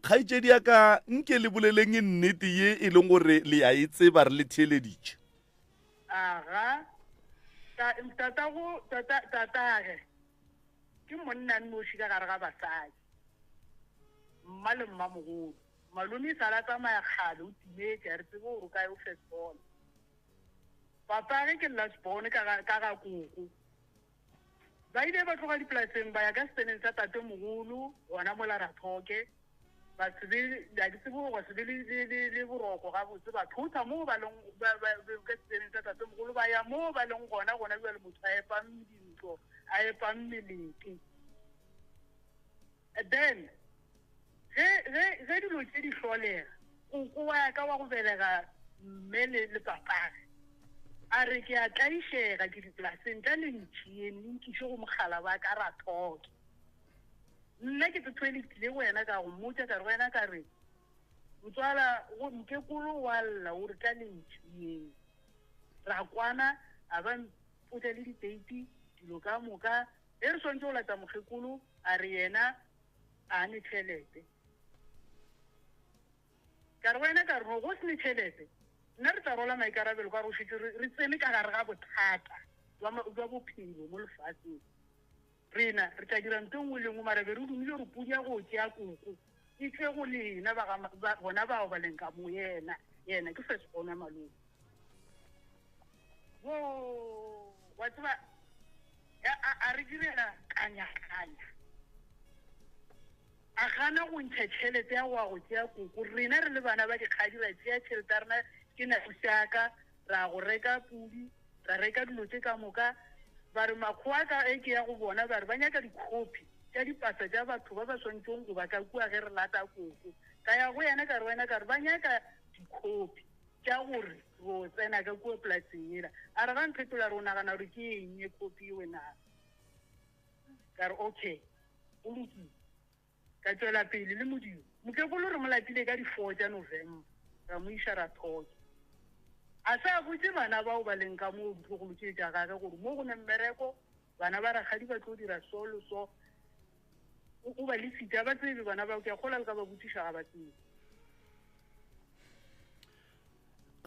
kgaetšedi ya ka nke le boleleng nnete ye e leng gore le ya e tseba re le theeleditše. Aga, ta, tatago, tata, tatage, ke monna nnoši ka gare ga basadi, mma le mmamogolo. Malome e sale a tsamaya kgale, o timetše, ga re tsebe gore o kae, o first born. Papage ke last born ka ga, ka ga koko. Ba ile ba tloga dipolaseng ba ya ka seteneng sa tatemogolo gona mola Rathoke. Ba se be, ga ke tsebe gore gwa se be le, le, le, le boroko gabotse. Ba thotha moo ba leng, ba, ba, ka seteneng sa tatemogolo, ba ya moo ba leng gona gona bjale motho a epang dintlo, a epang melete. Then, ge, ge, ge dilo tše di hlolega, koko wa ka wa go belega mme le, le papage, a re, Ke a tlaišega, ke dipolaseng, tla le ntšeeng le nkiše go mogala wa ka Rathoke. Nna ke tsethoeletile go yena ka go mmotša ka re go yena ka re, Motswala, go, mokekolo wa lla o re tla le ntšeeng. Ra kwana, a ba mpotša le diteiti, dilo ka moka. Ge re swanetše go lata mokgekolo, a re yena a ne tšhelete. Ka re go yena ka re no go se ne tšhelete, nna re tla rwala maikarabelo ka gore o šetše re, re tsene ka gare ga bothata bja, bja bophelo mo lefaseng. Rena re tla dira nto nngwe le nngwe, mara be re dumile gore pudi ya go tšea koko e tšwe go lena ba ga, ba, bona bao ba leng ka mo. Yena, yena ke first born ya malome. Wo, wa tseba, a, a, a re direla kanya-kanya. A gana go ntšha tšhelete ya go ya go tšea koko. Rena re le bana ba dikgadi ra tšea tšhelete ya rena, ke na ausi-a-ka, ra go reka pudi, ra reka dilo tše ka moka. Ba re makgowa ka ge ke ya go bona, ba re ba nyaka dikhopi tša dipasa tša batho ba ba swanetšego go ba ka kua ge re lata koko. Ka ya go yena ka re wena ka re ba nyaka dikhopi tša gore re o tsena ka kua polaseng yela. A re ga mphetola re o nagana gore ke eng ye khopi ewe na? Ka re okay, go lokile. Ka tšwela pele le modiro. Mokekolo re mo latile ka di-four tša November, ra mo iša Rathoke. A se a botše bana bao ba leng ka moo ditlogolo tše tša gage gore mo go ne mmereko, bana ba rakgadi ba tlo dira so le so. O, o ba lesitše, a ba tsebe bana bao, ke a kgolwa le ka ba botšiša ga ba tsebe.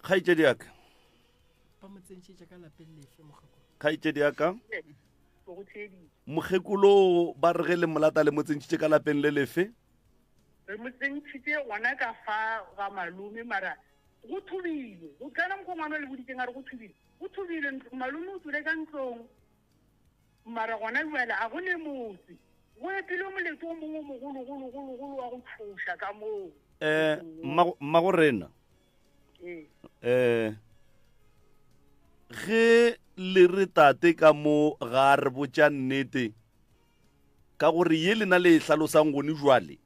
Kgaetšedi ya ka. Ba mo tsentšhitše ka lapeng lefe mokgekolo? Kgaetšedi ya ka. Mokgekolo ba re ge le molata le mo tsentšhitše ka lapeng le lefe? Re mo tsentšhitše gona ka fa ga malome mara go thubile. Go kana mokgwa ngwana o le boditseng a re go thubile. Go thubile malome o tswile ka ntlong. Mara gona bjale a go ne motse. Go epilwe molete o mongwe o mogologologologolo wa go tšhoša ka moo. Eh, mmago rena. Eh, ge le re tate ka mo ga re botša nnete ka gore ye lena le e hlalosang gone jwale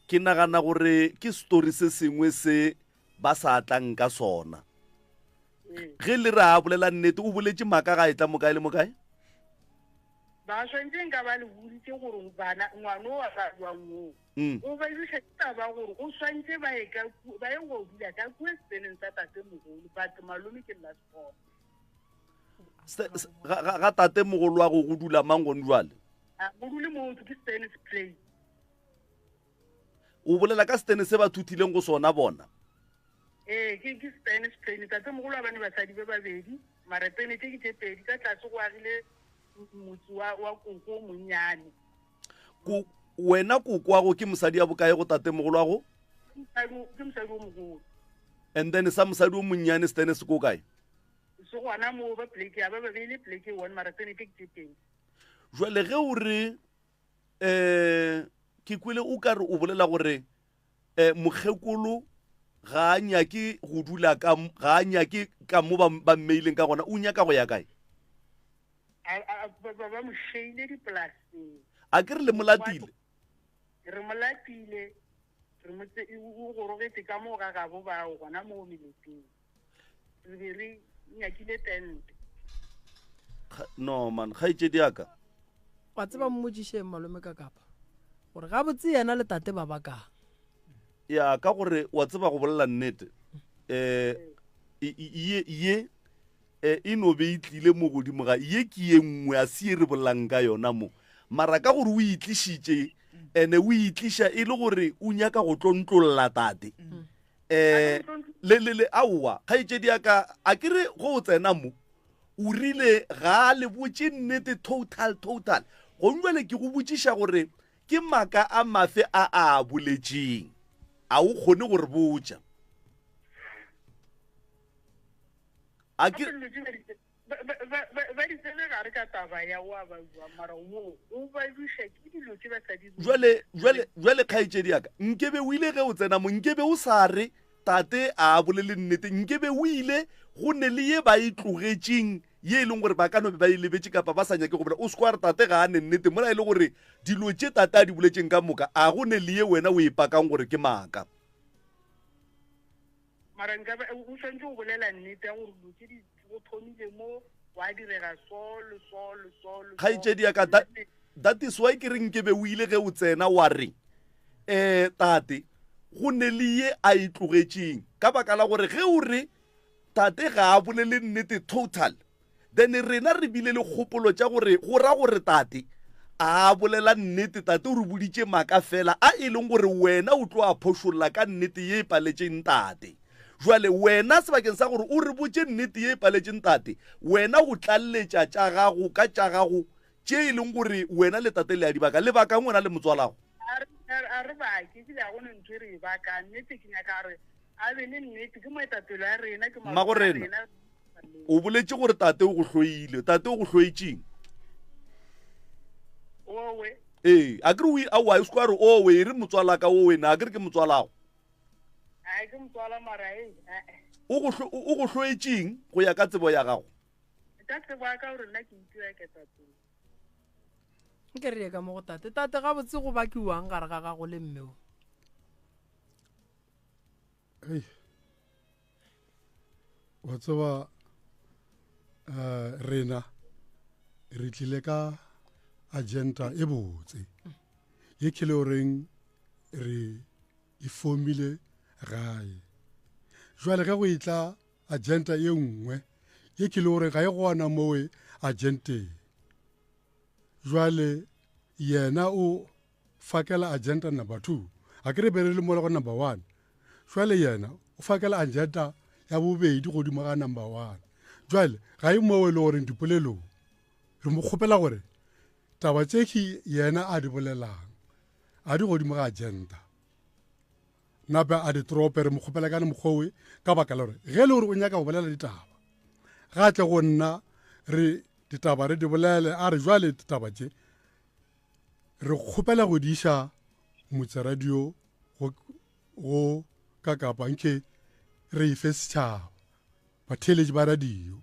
ke nagana gore ke story se sengwe se ba sa tlang ka sona ge le re a bolela nnete o boletše maaka ga e tla mo kae le mo kae ba swantse nka ba le boditse gore bana ngwana o wa ba jwang o mm. o ba duša ke taba gore o swantse ba ye ka ba ye go dula ka kua seteneng sa tate mogolo but malome ke last born ga tate mogolo wa go go dula mang gone jwale go dule motho ke stene se play O bolela ka setene se ba thuthileng go sona bona? Ee, ke ke setene se Tate mogolo wa bane basadi ba babedi, mara tene tše ke tše pedi, ka tlase go agile motse wa wa koko o monnyane. Ko wena koko wa go ke mosadi ya bokae go tate mogolo wa go? Ke mosadi o mogolo. And then sa mosadi o monnyane setene se ko kae? Se gona moo ba pleke ya ba ba beile pleke one mara tene tše ke tše pedi. Jwale ge o re um ke kwele o ka re o bolela gore um mokgekolo ga a nyake go dula ka ga a nyake ka mo ba mmeileng ka gona o nyaka go ya kae ba mo sheile dipolaseng a ke re le molatile re molatile re mo o gorogetse ka mo ga gabo bao gona mo meleteng re be re nyakile tente no man kgaetšedi yaka wa tseba mmotšišeng malome ka kapa gore gabotse yena le tate ba bakang ya ka gore wa tseba go bolela nnete um ye ye eh, e no be e tlile mo godimo ga ye ke ye nngwe a se ye re bolelang ka yona mo mara ka gore o itlišitše ene o itliša e le gore o nyaka go tlontlolla tate mm. eh le le le aowa kgaetšedi ya ka a ke re go o tsena mo o rile ga a le botše nnete total total gong jale ke go botšiša gore ke maaka a mafe a a boletšeng a o kgone go re botša a ke ba di tsene gare ka taba ya wa ba bua mara wo o ba buša ke dilo tse ba sa di jwale jwale jwale kgaetšedi yaka nkebe o ile ge o tsena mo nkebe o sa re tate a bolele nnete nkebe o ile go ne le ye ba e tlogetšeng ye e leng gore ba ka no be ba e lebetše kapa ba sa nyake go bolela o se kwa re tate ga a ne nnete mola e le gore dilo tše tate a di boletšeng ka moka a go ne le ye wena o e pakang gore ke maaka Mara nka be o swanetše go bolela nnete ya gore dilo tše di go thomile mo wa direga so le so le so le so. Kgaetšedi ya ka, that, that is why ke re nke be o ile ge o tsena wa re, eh, tate, go ne le ye a e tlogetšeng. Ka baka la gore ge o re tate ga a bolele nnete total, Then rena re bile le kgopolo tša gore go ra gore tate a bolela nnete, tate o re boditše maaka fela a e leng gore wena o tlo a phošolla ka nnete ye e paletšeng tate. Jwale wena sebakeng sa gore o re botše nnete ye e paletšeng tate, wena o tlalletša tša gago ka tša gago tše e leng gore wena le tate le a di baka. Le bakang wena le motswalago? A re bake, ebile ga go ne ntho e re e bakang. Nnete ke nyaka gore a be le nnete, ke moetapele wa rena, ke malome a rena. O boletše gore tate o go hloile. Tate o go hloetšeng? Owe. Ee, a kere o aowa o se kwa re owe e re motswalaka owe na a kere ke motswalago. A ke motswala mara e. O go o go hloetšeng go ya ka tsebo ya gago? Ka tsebo ya ka gore nna ke itira ketapele. Nke re ye ka mo go tate. Tate gabotse go bakiwang gare ga gago le mme o? Ei. Wa tseba uh, rena re tlile ka agenda e botse ye ke le goreng re e fomile gae jwale ge go etla agenda e nngwe ye ke le gore ga e gona mowe agenteng jwale yena o fakela agenda number two a ke re be re le mola go number one jwale yena o fakela agenda ya bobedi godimo ga number one. Jwale ga e moo e le goreng dipolelong re mo kgopela gore taba tše ke yena a di bolelang a di godimo ga agenda nape a di trope re mo kgopela ka mokgwa ka baka la gore ge e le gore o nyaka go bolela ditaba ga tle go nna re ditaba re di bolele a re jwale ditaba tše re kgopela go di iša motseradio go, go ka kapa nke re e fe setšhaba batheeletši ba radio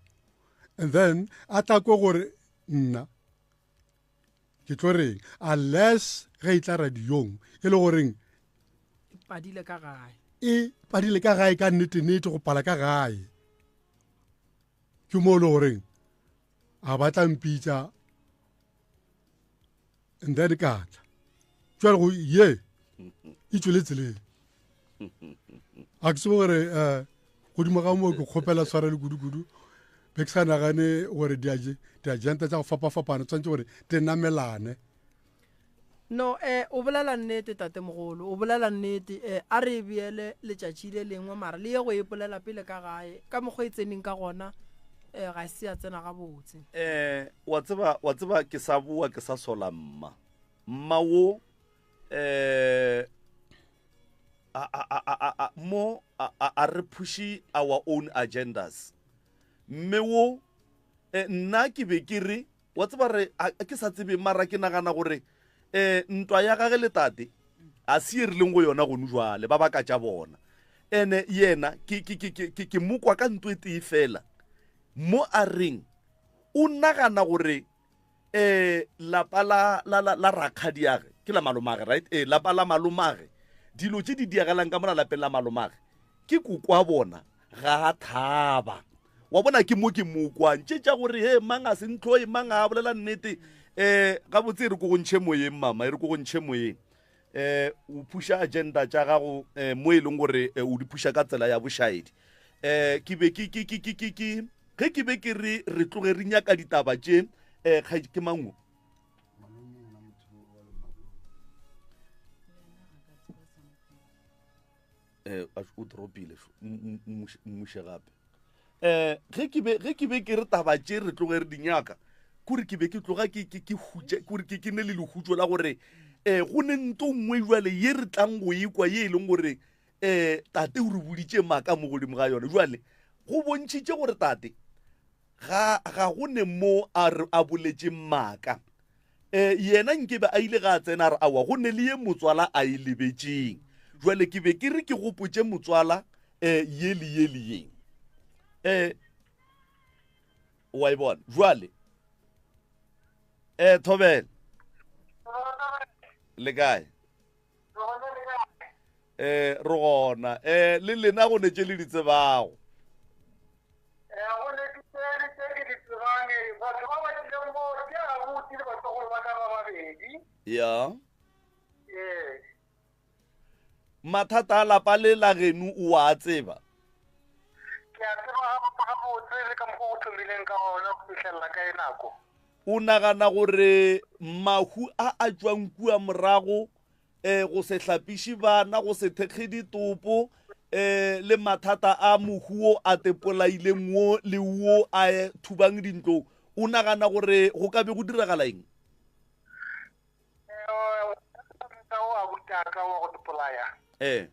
and then a tla ko gore nna ke tlo reng unless ge e tla radiong e le goreng e padile ka gae e padile ka gae ka nnete-nnete go pala ka gae ke mo e le goreng a ba tla mpitša and then ka tla jale go ye e tswele tseleng a ke tsebe gore um godimo ga moo ke kgopela tshwarelo kudu-kudu be ke sa nagane gore diagenta tsa go fapa-fapana tshwanetse gore di namelane no eh o bolela nnete tatemogolo o bolela nnete eh a re e beele letšatši le lengwe mara le ye go e polela pele ka gae ka mokgwa e tseneng ka gona eh ga se ya tsena gabotse eh wa tseba wa tseba ke sa boa ke sa sola mma mma wo eh a a a a a mo a a re pushi our own agendas mme wo eh, nna ke be ke re wa tseba re ke sa tsebe mara ke nagana gore um ntwa ya gage le tate a se e rileng go yona gonu jwale ba baka tša bona ene yena ke, ke, ke, ke, ke, ke mokwa ka nto e tee fela mo a reng o nagana gore um lapa la, la, la, la rakgadiage ke la malomage right e lapa la malomage dilo tše di diagalang ka mola lapeng la malomage ke kokwa bona ga a thaba wa bona ke mo ke mo kwang tše tša gore he mang a se ntlhoe mang a bolela nnete um gabotse e re ko go ntšhe moyeng mama e re ko go ntšhe moyeng um o phuša agenda tša gago um mo e leng gore o di phuša ka tsela ya bošaedi um ke be ke ke ke ke ke ke ge ke be ke re re tloge re nyaka ditaba tše um ke mango eh o dropile mmuše gape um ge ke be ge ke be ke re taba tše re tloge re di nyaka kore ke be ke tloga ke ke ke hutše kore ke ke ne le lehutšo la gore um go ne nto nngwe jwale ye re tlang go ekwa ye e leng gore um tate o re boditše maaka mo godimo ga yone jwale go bontšhitše gore tate ga ga go ne mo a re a boletše maaka um yena nke be a ile ga a tsena a re awa go ne le ye motswala a e lebetšeng jwale ke be ke re ke gopotše motswala um ye le ye le ye um wa e bona jwale um thobela le kae eh re gona eh le lena go ne tše le di tsebago eh, go ne ke tse di tse ke di tsebang eh, batho ba ba tlileng mo ke abuti le batlogolo ba ka ba babedi ya ee mathata a lapa le la geno o a tseba ke a tseba gabotse le ka mokgwa go thomileng ka gona go fitlhelela ka e nako O nagana gore mahu a a tšwang kua morago um go se hlapiše bana, go se thekge ditopo um le mathata a mohu wo a tepolaileng wo le wo a thubang dintlo, o nagana gore go ka be go diragala eng? O a butaka wa go tepolaya. Ee.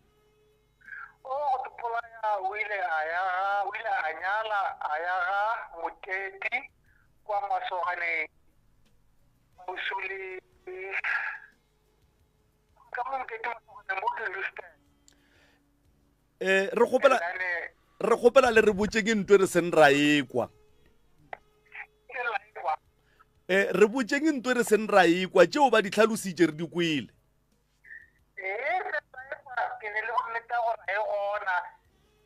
O go tepolaya o ile a ya ga, o ile a nyala a ya ga Moteti kwa Masoganeng kgauswi le ka mo Moteti Masoganeng mo ke Houston. Eh, re kgopela re kgopela le re botše ke ntwe re seng ra ekwa. Eh, re botše ke ntwe re seng ra ekwa tšeo ba di tlhalositše re di kwele. Ee, se sa ke ne le bonnete gore e gona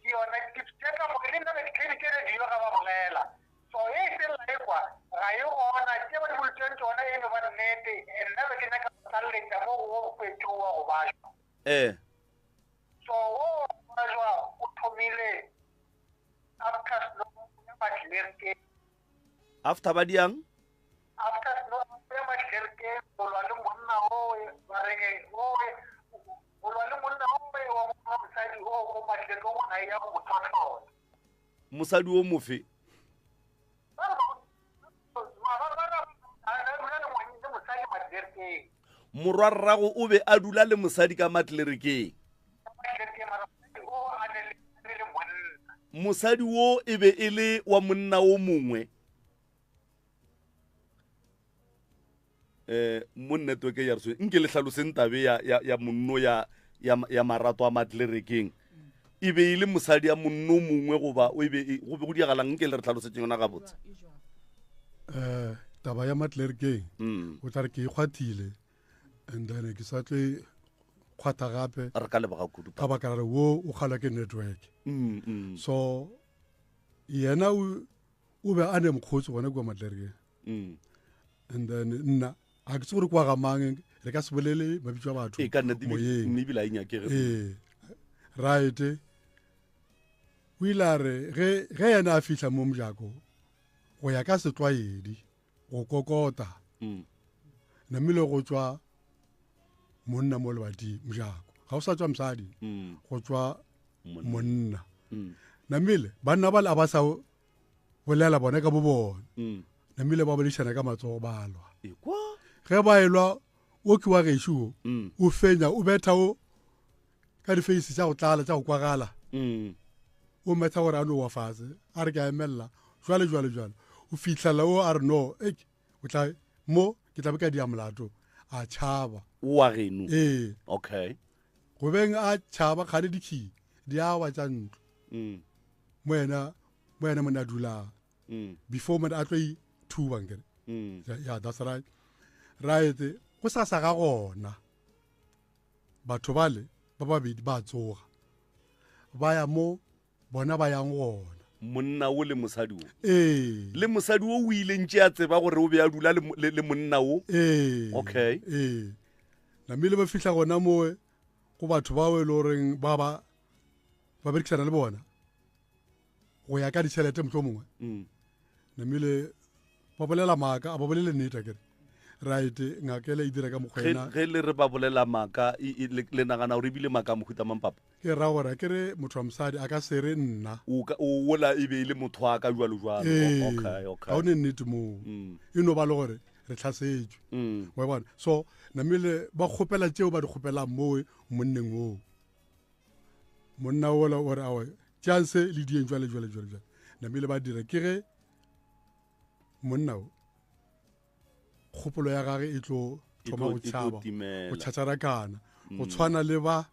ke yona ke tše ka moka le nna be ke theeditše radio ga ba bolela so e se laekwa ga e gona tše ba di boletseng tsona e no ba nnete nna be ke nyaka go tlaleletša mo go fetšo wa go bajwa ee so wo wa go bajwa o thomile after snow ya matlerke after ba diang after snow ya matlerke go lwa le monna owe ba reng owe go lwa le monna owe wa mosadi o mo matlerke o na ya go mo tlhotlhola. Mosadi o mofe? Morwarrago o be a dula le mosadi ka matlerekeng. Mosadi wo e be e le wa monna o mongwe. Eh, mo network ya re nke le hlaloseng tabe ya, ya, ya monno ya, ya, ya marato a matlerekeng. E be e le mosadi ya monno mongwe goba o e be e, go be go diagalang nke le re hlalosetseng yona gabotse. Eh, taba ya matlerekeng mm. o tla re ke e kgwathile and then ke sa tlo e kgwatha gape re ka leboga kudu ka baka la re wo o kgalwa ke network mm, mm. so yena o o be a ne mokgotsi gona kua matlerekeng mm. and then nna ga ke tse gore kwa ga mang re ka se bolele mabitso a batho moyeng ee right o ile a re ge ge yena a fihla mo mojako go ya ka setlwaedi go kokota mm. namile go tswa monna mo lebating mojako ga o sa tswa mosadi mm. go tswa monna mm. namile banna ba le a ba sa bolela bona ka bo bona mm. namile ba boledišana ka matsogo ba lwa ge ba elwa o ke wa gešo o mm. o fenya o betha o ka difeisi tša go tlala tša go kwagala mm. o metha gore a no wa fase a re ke a emelela jwale jwale jwale o fitlhela o a re no ek o tla mo ke tla be ka dia molato a tšhaba wa geno ee okay go beng a tšhaba kgane dikhi di awa tša ntlo mm. mo yena mo yena mone a dulang mm. before mone a tlo ithuba nkere mm. yeah that's right right go sa sa ga gona batho bale ba babedi ba tsoga ba ya mo bona ba yang gona monna o le mosadi o ee le mosadi o o ile ntše a tseba gore o be a dula le, le, le monna o ee okay ee namile ba fihla gona mowe go batho bao e le goreng ba ba ba berekisana le bona go ya ka ditšhelete motlho mongwe mm. namile ba bolela maaka a ba bolele nnete akere right ngakele e dira ka mokgwena ge le re ba bolela maaka le nagana gore ebile maaka a mohuta mang papa ke ra gore ke re motho wa mosadi a ka se re nna o ola e be e le motho wa ka jalo jalo ee, okay okay ga o ne nnete moo mm. e no ba le gore re tlhasetšwe mm. wa bona so namile ba kgopela tšeo ba di kgopelang moo monneng oo monna ola o re awa tšeang se le dieng jwale jwale jwale jwale namile ba dira ke ge monna o kgopolo ya gage e tlo thoma go tšhaba go tšhatšharakana go mm. tshwana le ba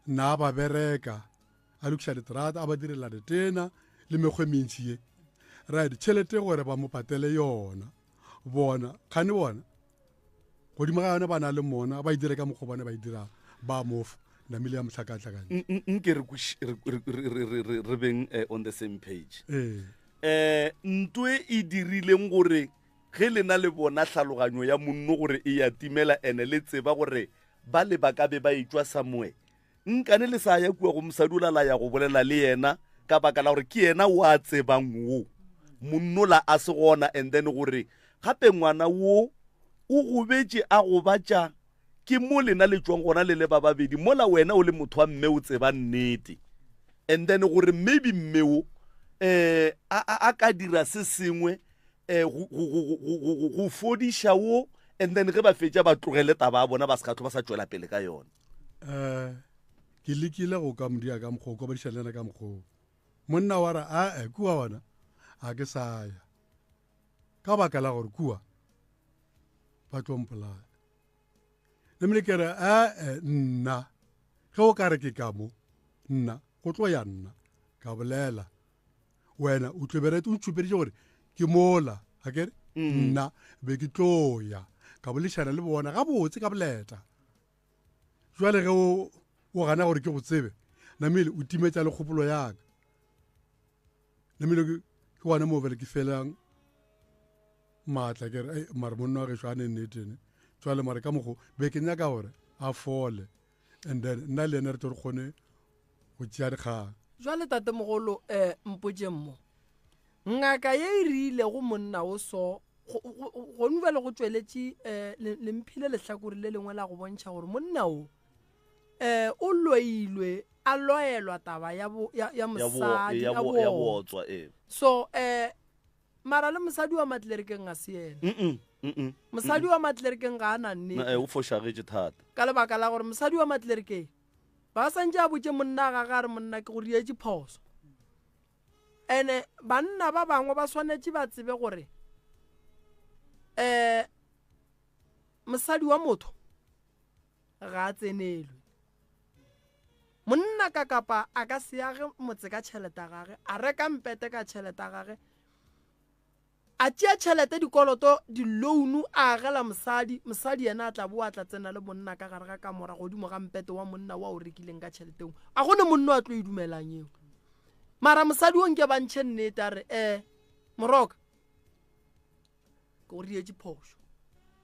na ba bereka a lokiša diterata a ba direla ditena le mekgwa e mentši ye right tšhelete gore ba mo patele yona bona kgane bona godimo ga yone ba na le mona ba e dire ka mokgwa bone ba e dirang ba mofa namile ya mohlakahlakanya nke re beng eh, on the same page um ntwe e dirileng gore ge lena le bona tlhaloganyo ya monno gore e ya timela ene le tseba gore ba le ba ka be ba etšwa somewhere nkane le sa ya kua go mosadi ola la ya go bolela le yena ka baka la gore ke yena o a tsebang wo monnola a se gona and then gore gape ngwana wo o gobetše a gobatša ke mo lena le tšwang gona le le ba babedi mola wena o le motho wa mme o tseba nnete and then gore maybe mme wo um a ka dira se sengwe um go fodiša wo and then ge ba fetša ba tlogele taba ya bona ba se ka tlo ba sa tšwela pele ka yona um ke lekile go ka modia ka mokgoo ka badiša le yena ka mokgoo monna wa re ae kua gona ga ke sa ya ka baka la gore kua ba tlo mpolaya namile ke re ae nna ge o ka re ke ka mo nna go tlo ya nna ka bolela wena o tlo bere o ntšhupeditše gore ke mola a kere mm. nna be ke tlo ya ka bolešana le bona gabotse ka boleta jwale ge o o gana gore ke go tsebe namele o timetša le kgopolo yaka namele ke gona moo bele ke felang maatla ke re mare monna wa gešo a ne nnetene jwale mare ka mokgo be ke nyaka gore a fole and then nna le ene re tlo re kgone go tšea dikgang jwale tatemogolo um eh, mpotseng mo ngaka ye e rilego monna o so gone bjale go tšweletše um lemphile lehlakore le lengwe la go bontšha gore monna o um o loilwe a loelwa taba ya bo ya, ya mosadi ya bootswa ee so eh mara le mosadi wa matlerekeng ga se yena mm -mm, mosadi wa matlerekeng ga a na nnete eh, o fošagetše thata ka lebaka la gore mosadi wa matlerekeng ba santse a botse monna ga ga re monna ke go rietše phoso ene banna ba bangwe ba swanetše ba tsebe gore um mosadi wa motho ga a tsenelwe. Monna ka kapa a ka se age motse ka tšhelete ya gage, a reka mpete ka tšhelete ya gage, a tšea tšhelete dikoloto di-loan a agela mosadi, mosadi yena a tla boa a tla tsena le monna ka gare ga kamora godimo ga mpete wa monna wa o rekileng ka tšhelete engwe. A go ne monna a tlo e dumelang eo. Mara mosadi o nke ba ntšhe nnete a re, eh, moroka, ke go rietše phošo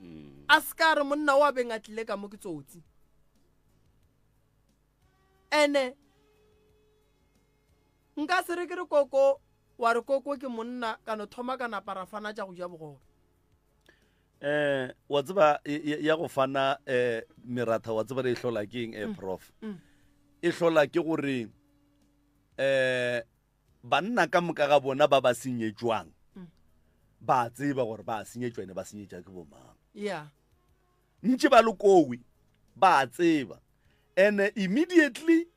mm. a se ka re monna o a beng a tlile ka mo ke tsotsi ene nka se re ke re koko wa re koko ke monna ka no thoma ka napa ra fana tša go ja bogobe eh wa tseba ya go fana eh meratha wa tseba re e hlola ke eng eh mm. prof mm. e hlola ke gore eh Banna ka moka ga bona ba ba senyetšwang mm. ba tseba gore ba senyetšwa ene ba senyetša ke bomang. Yeah. Ntše ba le kowe ba tseba. And immediately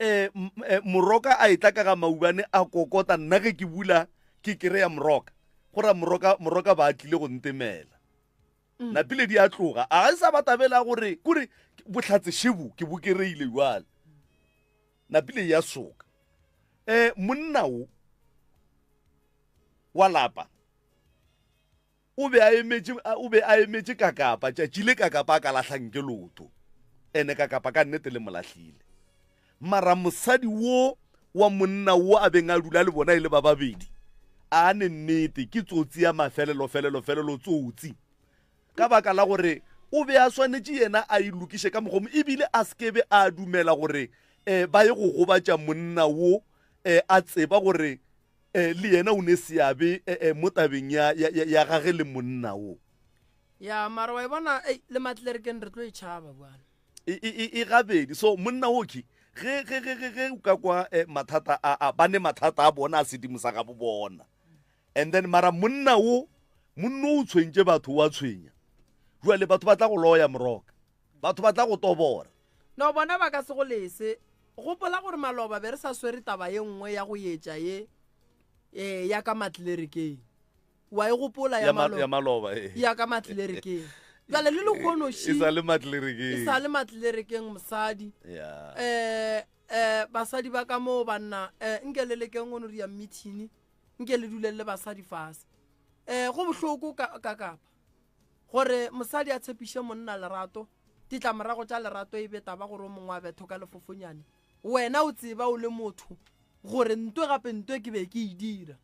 eh, eh moroka a etla ka ga maubane a kokota nna ge ke bula ke kry-a moroka go ra moroka moroka ba tlile go ntemela mm. napile di a tloga a ga sa ba tabela gore kore bohlatse šebo ke bo kereile jale Napile ya soka. Eh, monna wo wa lapa o be a emetše o be a emetše kakapa tšatši le kakapa a ka lahlang ke lotho ene kakapa ka nnete le molahlile mara mosadi wo wa monna wo a beng a dula le bona e le ba babedi a ne nnete ke tsotsi ya mafelelo felelo felelo tsotsi ka baka la gore o be a swanetše yena a e lokiše ka mokgomo ebile a sekebe a dumela gore um ba ye go gobatša monna wo um a tseba gore um le yena o ne seabe um mo tabeng ya, ya, ya, ya gage le monna wo. Ya mara wa e bona ei le matlerekeng re tlo e tšhaba bjale. E, e, e, e gabedi so monna wo ke ge ge ge ge ge o ka kwa eh, mathata a a ba ne mathata a bona a sedimo sa gabo bona And then mara monna wo, monna o tshwentše batho wa tshwenya. Jwale batho ba tla go loya moroka. Batho ba tla go tobora. No bona ba ka se go lese. Gopola gore maloba be re sa swere taba ye nngwe ya go etša ye eh, ya ka matlerekeng. Wa e gopola ya maloba? Ya maloba eh. Ya ka matlerekeng. Jwale le lekgono shi. E sa le matlerekeng. E sa le matlerekeng mosadi. Yeah. Eh eh basadi ba ka moo banna eh nke le lekeng go no ria meeting. nke le duleng le basadi fase um go bohloko ka kapa gore mosadi a tshepiše monna lerato ditlamorago tša lerato e be taba gore o mongwe a betho ka lefofonyane wena o tseba o le motho gore ntwe gape ntwe ke be ke e dira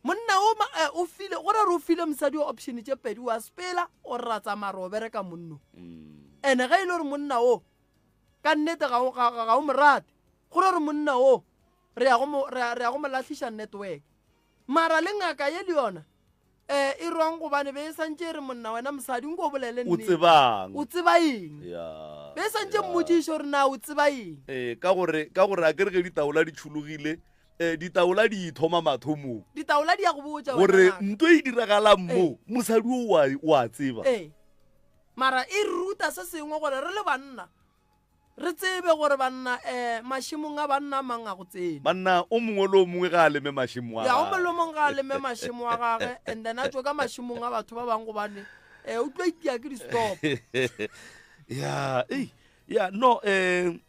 monna o eh, o file gore re o file mosadi o option tše pedi wa sepela o ra tsamaya re o bereka monno mm. ene ge e le gore monna o ka nnete ga o mo rate gore re monna o re ya go mo re ya go mo lahliša network mara le ngaka ye le yona eh e wrong gobane be e santše e re monna wena mosadi nko o bolele o tsebang o tseba eng ya be e santše mmotšiše gore na o tseba eng ee ka gore ka gore a ke re ge ditaola di tšhologile um ditaola di ithoma mathomong ditaola di ya go botša gore nto e diragalang mo mosadi o wa a tseba ee mara e ruta se sengwe gore re le banna Re tsebe gore banna um mašemong a banna a mang a go tsene. Banna o mongwe le o mongwe ga a leme mašemo a Ya, o mongwe le o mongwe ga a leme mašemo a gage and then a tšwe ka mašemong a batho ba bangwe gobane um o tlo itia ke di-stop. Ya, ei, ya, no, um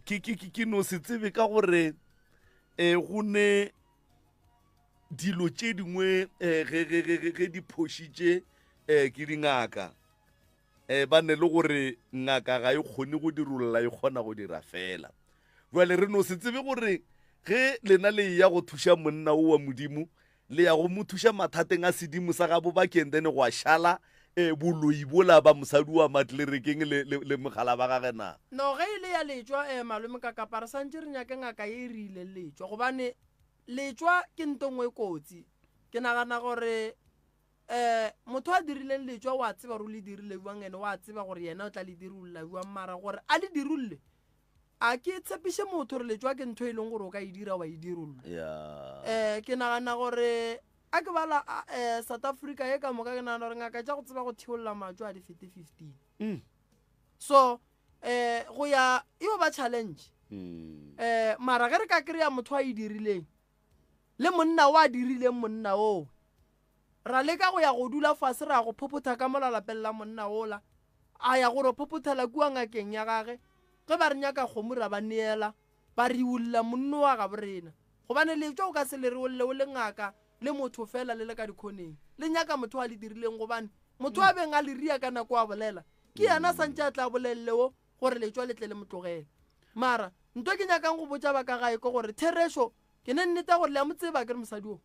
ke, ke, ke, ke no se tsebe ka gore um go ne dilo tše dingwe um ge, ge, ge, ge, ge di phošitše um ke dingaka. um ba ne le gore ngaka ga e kgone go dirolla e kgona go dira fela jale re no se tsebe gore ge lena le ya go thuša monna o wa modimo le ya go mo thuša mathateng a sedimo sa gabo bakeng then go a šala um boloi bola ba mosadi wa matlerekeng le, le, le mogala ba gage na no ge e le ya letšwa um malome ka kapa re santse re nyake ngaka ye e rileng letšwa gobane letšwa ke nto nngwe e kotsi ke nagana gore um motho a dirileng letšwa wa tseba gore o le dirile jwang ene wa tseba gore yena o tla le dirulla jwang mara gore a le dirulle A ke tshepiše motho gore letšwa ke ntho e leng gore o ka e dira wa e dirolla. Um ke nagana gore a ke bala um South Africa ye ka moka ke nagana gore ngaka tša go tseba go theolla matšo a di fete 15. Mm. So um go ya e yo ba challenge. Mm. Um mara ge re ka kry-a motho a e dirileng le monna o a dirileng monna oo ra leka go ya go dula fase ra go phophotha ka mola lapeng la monna ola a ya go re phophothela kua ngakeng ya gage Ge ba re nyaka kgomo ra ba neela, ba riulla monno wa gabo rena. Gobane letšwa o ka se le reolle o le ngaka le motho fela le le ka dikhoneng. Le nyaka motho a le dirileng gobane motho a beng a le ria ka nako a bolela ke yena a santše a tla bolelle wo gore letšwa le tle le mo tlogele. Mara nto ke nyakang go botša ba ka gae ke gore therešo ke ne nnete ya gore le a mo tseba akere mosadi wo.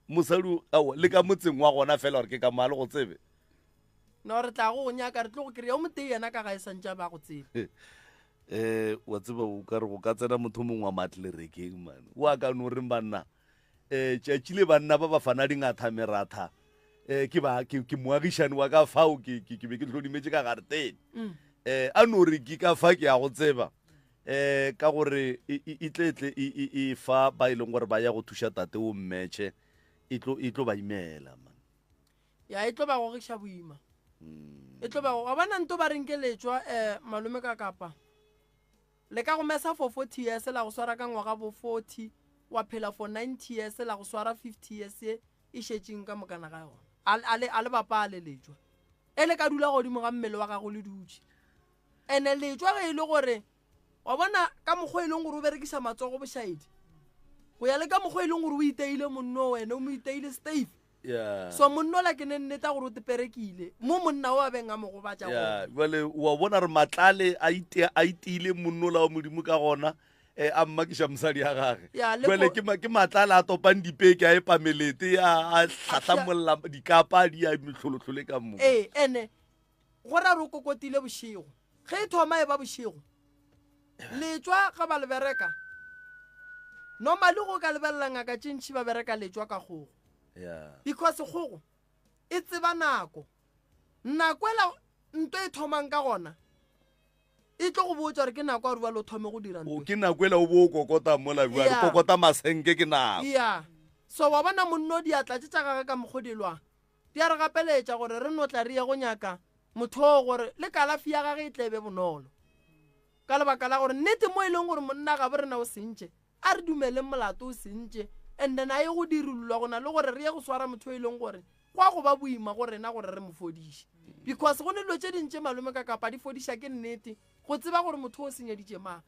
Mosadi wo aowa le ka motseng wa gona fela gore ke ka mo a le go tsebe. No re tla go go nyaka re tlo go kry-a o motee yena ka gae santše a ba go tsebe. Um wa tseba o ka re go ka tsena motho mongwe wa matlerekeng mane o a ka no reng banna um tšatši le banna ba ba fana dingatha meratha um ke ba ke ke moagišane wa ka fao ke ke ke be ke hlodimetše ka garetene um a no re ke ka fa ke ya go tseba um ka gore e e- e tle tle e e e fa ba e leng gore ba ya go thuša tate o mmetšhe e tlo e tlo ba imela man Ya e tlo ba gogiša boima. E tlo ba wa bona nto ba reng ke letšwa um malome ka kapa. Le ka go mesa for 40 years la go swara ka ngwaga bo 40 wa phela for 90 years la go swara 50 years ye e šetšeng ka mokana ga yona. A a le a le bapale letšwa. E le ka dula godimo ga mmele wa gago le dutše. Ene letšwa ge e le gore Wa bona ka mokgwa e leng gore o berekiša matsogo bošaedi go ya le ka mokgwa e leng gore o iteile monno wena o mo iteile stave yeah. so monno la ke ne nneta gore o teperekile mo monna o a beng a mo gobatša yeah. jale wa bona re matlale a iteile monno la wa modimo ka gona eh, a mmakiša mosadi ya gage jale ke matlale a topang dipeke a epa melete a tlhatlhamolla dikapa di ya metlholotlhole ka mo ee ene Go ra re o kokotile bošego. Ge e thoma e ba bošego, letšwa ga ba le bereka. Normally go ka lebelela ngaka tše ntši ba bereka letšwa ka kgogo. Because kgogo e tseba nako. Nako ela nto e thomang ka gona e tlo go botša gore ke nako ya gore bjale o thome go dira nto. Ke nako ela o bo o kokota mola bjale, kokota masenke ke nako. Yeah. So wa bona monno diatla tše tša gage ka mokgo di lwang. Di a re gapeletša gore re no tla re ye go nyaka motho oo gore le kalafi ya gage e tle e be bonolo. Ka lebaka la gore nnete mo e leng gore monna gabo rena o sentše, a re dumeleng molato o sentše and then a ye go dirullwa go na le gore re ye go swara motho o e leng gore go a go ba boima go rena gore re mo fodiše. Because go ne dilo tše ding tše malome ka kapa di fodiša ke nnete go tseba gore motho o senyeditše mang.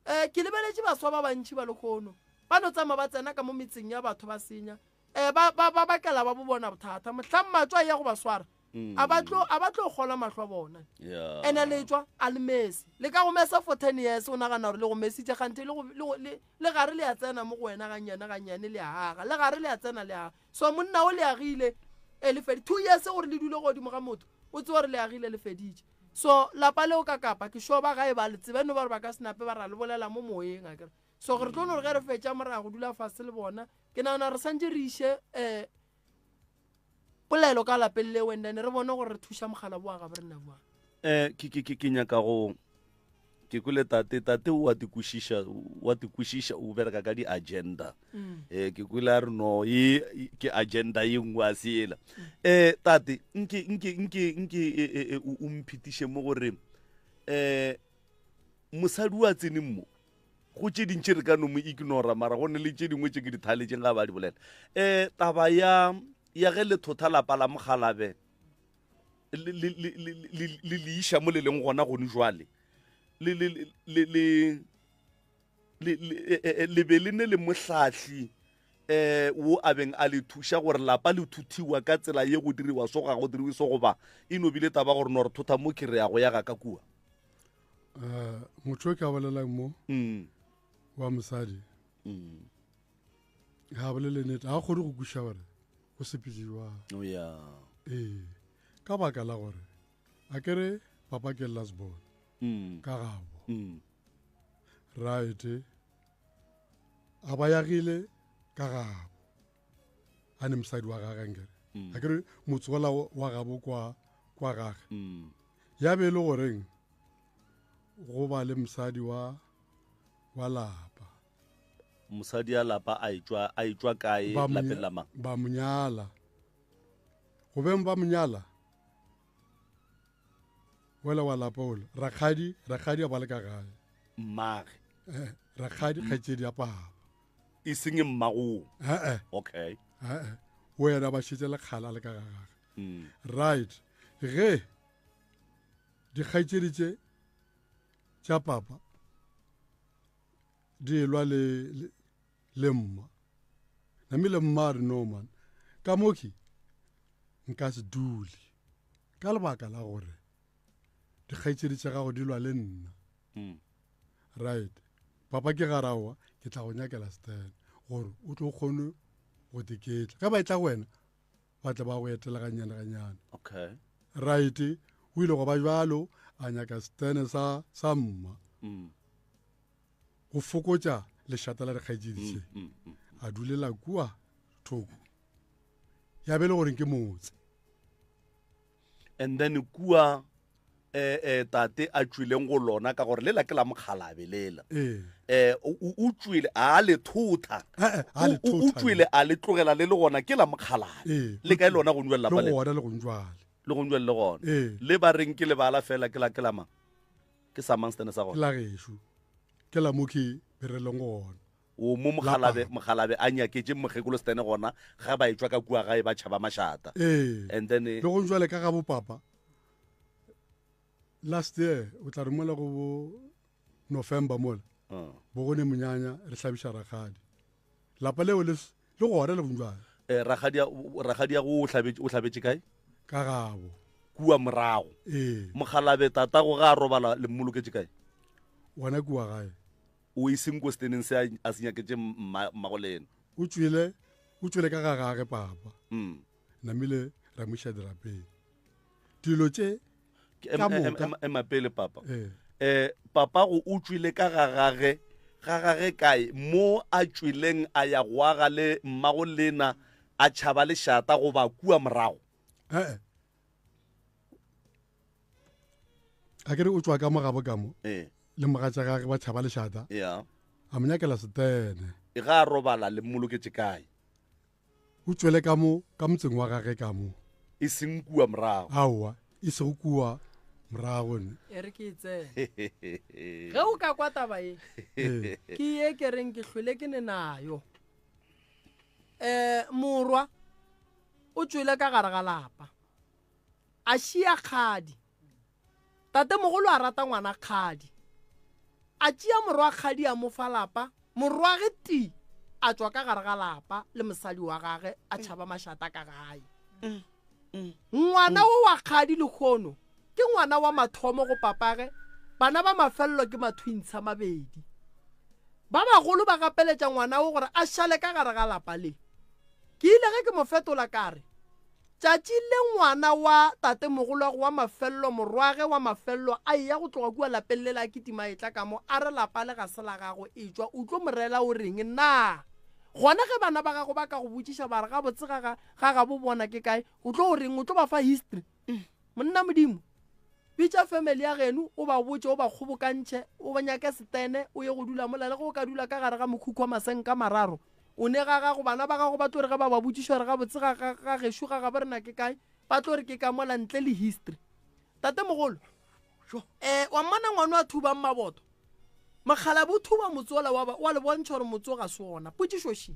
Um ke lebeletše baswa ba bantši ba lehono ba no tsamaya ba tsena ka mo metseng ya batho ba senya um ba ba ba bakela ba bo bona bothata mohlang matswa a ya go ba swara mm. a ba tlo a ba tlo kgola mahlo a bona yeah. ene le tswa a le mese le ka go mesa for 10 years o nagana gore le go mesitše kganthe le le gare le ya tsena mo go wena gannyane gannyane le aga le gare le ya tsena le aga so monna o le agile e le fedi two years gore le dule godimo ga motho o tse gore le agile le feditše so lapa leo ka kapa ke sure ba gae ba le tsebe no ba gore ba ka senape ba ra le bolela mo moyeng akere so re tlo no re ge re fetša morago dula fase le bona ke nagana re santse re iše um polelo ka lapeng leo and then re bone gore re thuša mogala boa ga bo rena boa um ke ke ke ke nyaka go ke kwele tate tate o a te kwešiša wa te kwešiša o bereka ka di-agenda um ke kwele a re no e ke agenda ye nngwe a se ela um tate nke nke nke nke e, e, e, o mphetiše mo gore um mosadi o a tseneng mo Go tše dintši re ka no mo ignora, mara go ne le tše dingwe tše ke di thaletšeng ga ba di bolela. Um taba ya ya ge le thotha lapa la mogalabe le le le le le le iša mo le leng gona gone jwale le le le le le le le be le ne le mohlahli eh wo a beng a le thuša gore lapa le thuthiwa ka tsela ye go diriwa so ga go diriwe so goba e no bile taba gore no re thotha mo ke re ya go ya ga ka kua. Eh, motho o ke a bolelang mo mm. wa mosadi mm. ga a bolele nete ga a kgone go kweša gore go sepetse jwang oh, ee ka baka la gore a kere papa ke lasbon mm. ka gabo right a ba yagile ka gabo a ne mosadi wa gage nkere a kere motse ola wa gabo kwa kwa gage ya be e le goreng go ba le mosadi wa Wa lapa. Mosadi a lapa a etšwa a etšwa kae lapeng la mang? Ba mo nyala. Go beng ba mo nyala wela wa lapa ola rakgadi rakgadi a ba le ka gae. Mmage. Eh, rakgadi kgaetšedi ya papa. E seng mmagong. Eh eh. Okay. Eh eh. Wena ba šetše lekgala a le ka ga gage. Mm. Right. Ge dikgaetšedi tše tša papa di elwa le, le, le mma namile mma a re no man ka moki nka se dule ka lebaka la gore dikgaetšedi tša gago di lwa le nna mm. right papa ke garawa ke tla go nyakela stand gore o tlo kgone go teketla ge ba e tla go wena ba tle ba go etela gannyane gannyane okay right o ile go ba jalo a nyaka stene sa sa mma mm. go fokotša lešata la dikgaetšedi tše mm, mm, a dulela kua thoko ya be le goreng ke motse and then kua eh eh tate a tšwileng go lona ka gore lela ke la mokgalabe lela ee eh o tšwile a le thotha eh, eh, o tšwile a le tlogela le le gona ke la mokgalabe ee. le kae lona go njwela lapa le gona le go njwale le go njwale le gona ee. le ba reng ke lebala fela ke la ke la mang ke sa mang stene sa gona ke la gešo ke la mo ke bereleng gona O mo mokgalabe, mokgalabe a nyaketše mokgekolo Stene gona ga ba etšwa ka kua gae ba tšhaba mašata. Ee. And then Le go jwale ka ga bopapa last year o tla re mola go bo November mola uh. bo go ne monyanya re hlabiša rakgadi lapa leo le le gona le go jwale eh rakgadi rakgadi ya go o hlabetše o hlabetše kae ka gabo kua morago ee mokgalabe tatago ga a robala le mmoloketše kae gona kua gae O e seng ko steneng se a se nyaketše mmago lena. O tšwele, o tšwele ka ga gage papa. Mm. Namile ra mo iša dirapeng. Dilo tše ka moka. Ema pele papa. Ee. Eh, papa go o tšwile ka ga gage, ga gage kae? Mo a tšwileng a ya go aga le mmago lena a tšhaba lešata goba kua morago? Eh. A ke re o tšwa ka mo gabo ka mo. Ee. Le mogatša gage ba tšhaba lešata. Yeah. A mo nyakela setene. E ga a robala le mmoloketše kae? O tšwele ka mo ka motseng wa gage ka mo. E seng kua morago. Aowa, e sego kua morago ne. E re ke e tsene. Ge o ka kwa taba ye, ke ye ke reng ke hlwele ke ne nayo. Um morwa o tšwele ka gare ga lapa. A šia kgadi. Tatemogolo a rata ngwana kgadi. A tšea morwa kgadi a mo fa lapa, morwage ti a tšwa ka gare ga lapa le mosadi wa gage a tšhaba mašata ka gae. Ngwana wo wa kgadi lehono ke ngwana wa mathomo go papage, bana ba mafelelo ke mathwintsha mabedi. Ba bagolo ba gapeletša ngwana wo gore a šale ka gare ga lapa le. Ke ile ge ke mo fetola ka re, Tšatši le ngwana wa tatemogolwagwe wa mafello, morwage wa mafello, a eya go tloga kua lapeng lela a kitima a etla ka mo, a re lapa le ga se la gago, etšwa o tlo mo rela o reng? Na gona ge bana ba gago ba ka go botšiša ba re gabotse ga ga ga gabo bona ke kae, o tlo o reng? O tlo ba fa history? Monna Modimo, bitša family ya geno o ba botše, o ba kgobokantšhe, o ba nyake setene o ye go dula mola, le ge o ka dula ka gare ga mokhukhu wa masenka mararo, O ne ga gago, bana ba gago ba tlo re ge ba ba botšiša gore gabotse ga, ga, ga gešo ga gabo rena ke kae, ba tlo re ke ka mola ntle le history. Tatemogolo, eh, wa mmona ngwano a thubang maboto? Mokgalabje o thuba motse ola wa, wa le bontšha gore motse o ga se ona. Potšišo še,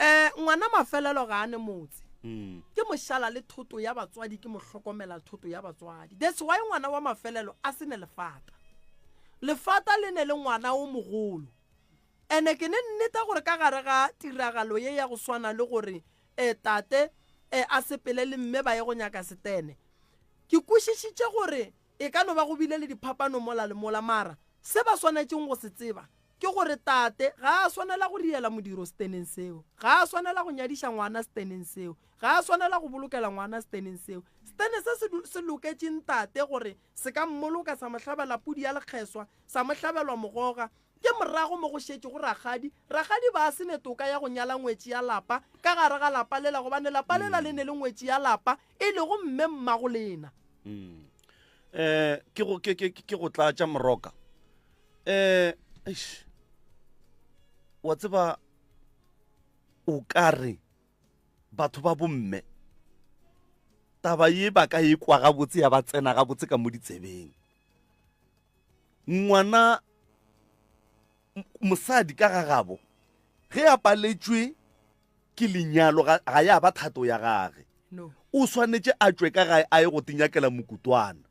eh, ngwana mafelelo ga a ne motse. Mm. Ke mošala le thoto ya batswadi, ke mohlokomela thoto ya batswadi. That's why ngwana wa mafelelo a se ne lefata. Lefata le ne le ngwana o mogolo. Ene ke ne nneta gore ka gare ga tiragalo ye ya go swana le gore e tate e a sepele le mme ba ye go nyaka setene, ke kwešišitše gore e ka no ba go bile le diphapano mola le mola, mara se ba swanetšeng go se tseba ke gore tate ga a swanela go riela modiro seteneng seo, ga a swanela go nyadiša ngwana seteneng seo, ga a swanela go bolokela ngwana seteneng seo. Setene se se, se loketše ntate gore se ka mmoloka, sa mo hlabela pudi ya lekgeswa, sa mo hlabelwa mogoga, Ke morago mo go šetšego rakgadi. Rakgadi ba se ne toka ya go nyala ngwetši ya lapa ka gare ga lapa lela gobane lapa lela le ne le ngwetši ya lapa e lego mme mmago lena. Mm. Eh, ke go ke ke ke go tlatša moroka. Eh, eish. Wa tseba o ka re batho ba bomme taba ye ba ka e kwa gabotse ya ba tsena gabotse ka mo ditsebeng. Ngwana mosadi ka gagabo ge a paletšwe ke lenyalo ga, ga ya ba thato ya gage. No. O swanetše a tšwe ka gae a ye go tinyakela mokutwana.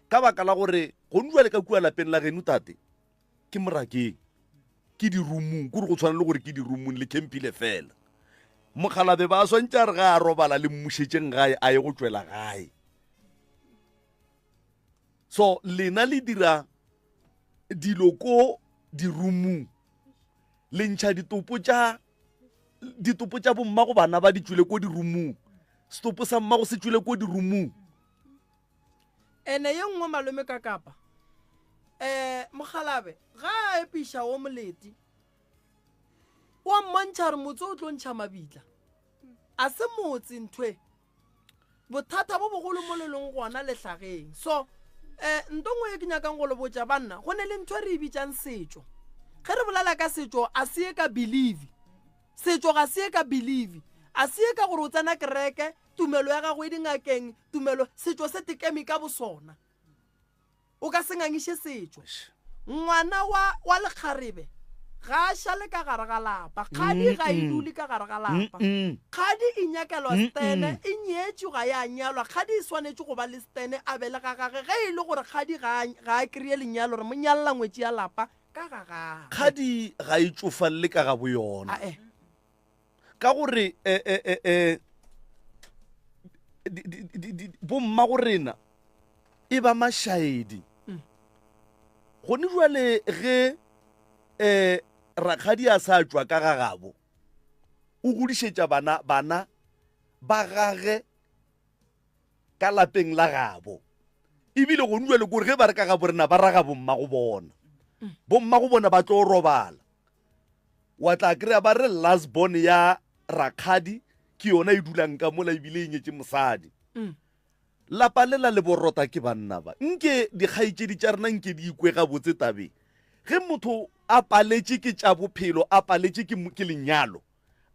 Ka baka la gore gone jwale ka kua lapeng la geno tate ke morakeng, ke dirumung, kore go tshwana le gore ke dirumung le khemphile fela. Mokgalabe ba swantše a re ga a robala le mmušetšeng gae a ye go tšwela gae. So lena le dira dilo ko dirumung, le ntšha ditopo tša ditopo tša bommago bana ba di tšwele ko dirumung, setopo sa mmago se tšwele ko dirumung. Ene ye nngwe malome ka kapa um mokgalabe ga a epiša wo molete o a mmontšha gore motse o tlo ntšha mabitla a se motse nthwe bothata bo bogolo mo le leng gona lehlageng. So um nto nngwe ye ke nyakang go le botša banna, go ne le ntho e re e bitsang setšo. Ge re bolela ka setšo a se ye ka believe, setšo ga se ye ka believe, a se ye ka gore o tsena kereke, tumelo ya gago e dingakeng, tumelo, setšo se tekeme ka bosona. O ka se ngangiše setšo. Ngwana wa, wa lekgarebe ga a šale ka gare ga lapa. Kgadi ga e dule ka gare ga lapa. Kgadi e nyakelwa stene, e nyetšwe ga ya nyalwa. Kgadi e swanetše go ba le stene a be le ga gage. Ge e le gore kgadi ga a, ga a kry-e lenyalo, re mo nyalela ngwetši ya lapa ka ga gage. Kgadi ga e tšofalle ka ga boyona. Ae. Ka gore, e, e, e, e, bomma go rena e ba mašaedi. Gone jwale ge um rakgadi a sa tšwa ka ga gabo, o godišetša bana, bana ba gage ka lapeng la gabo. Ebile gone jwale kore ge ba re ka gabo rena ba raga bomma go bona, bomma go bona ba tlo robala. Wa tla kry-a ba re last born ya rakgadi ke yona e dulang ka mola ebile e nyetše mosadi. Lapa lela le borota ke banna ba. Nke dikgaetšedi tša rena nke di ikwe gabotse tabeng. Ge motho a paletše ke tša bophelo, a paletše ke, ke lenyalo,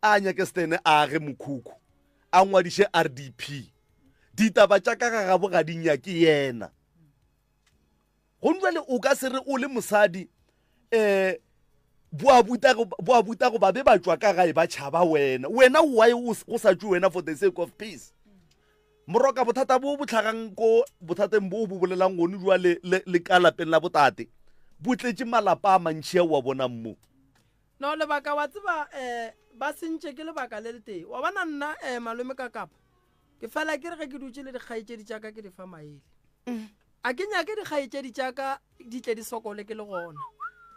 a nyake stene a age mokhukhu, a ngwadiše RDP. Ditaba tša ka ga gabo ga di nyake yena. Gone jwale o ka se re o le mosadi um boabutago ba be ba tšwa ka gae ba tšhaba wena. Wena why go sa tšwe wena for the sake of peace? Moroka bothata bo bo tlhagang ko bothateng bo bo bolelang gone jwale le, le ka lapeng la botate bo tletše malapa a mantši a o a bonang mo. No lebaka wa tseba um ba sentše ke lebaka le letee. Wa bona nna um malome ka kapa ke fela ke re ge ke dutše le dikgaetšedi tša ka ke di fa maele. A ke nyake dikgaetšedi tša ka di tle di sokole ke le gona.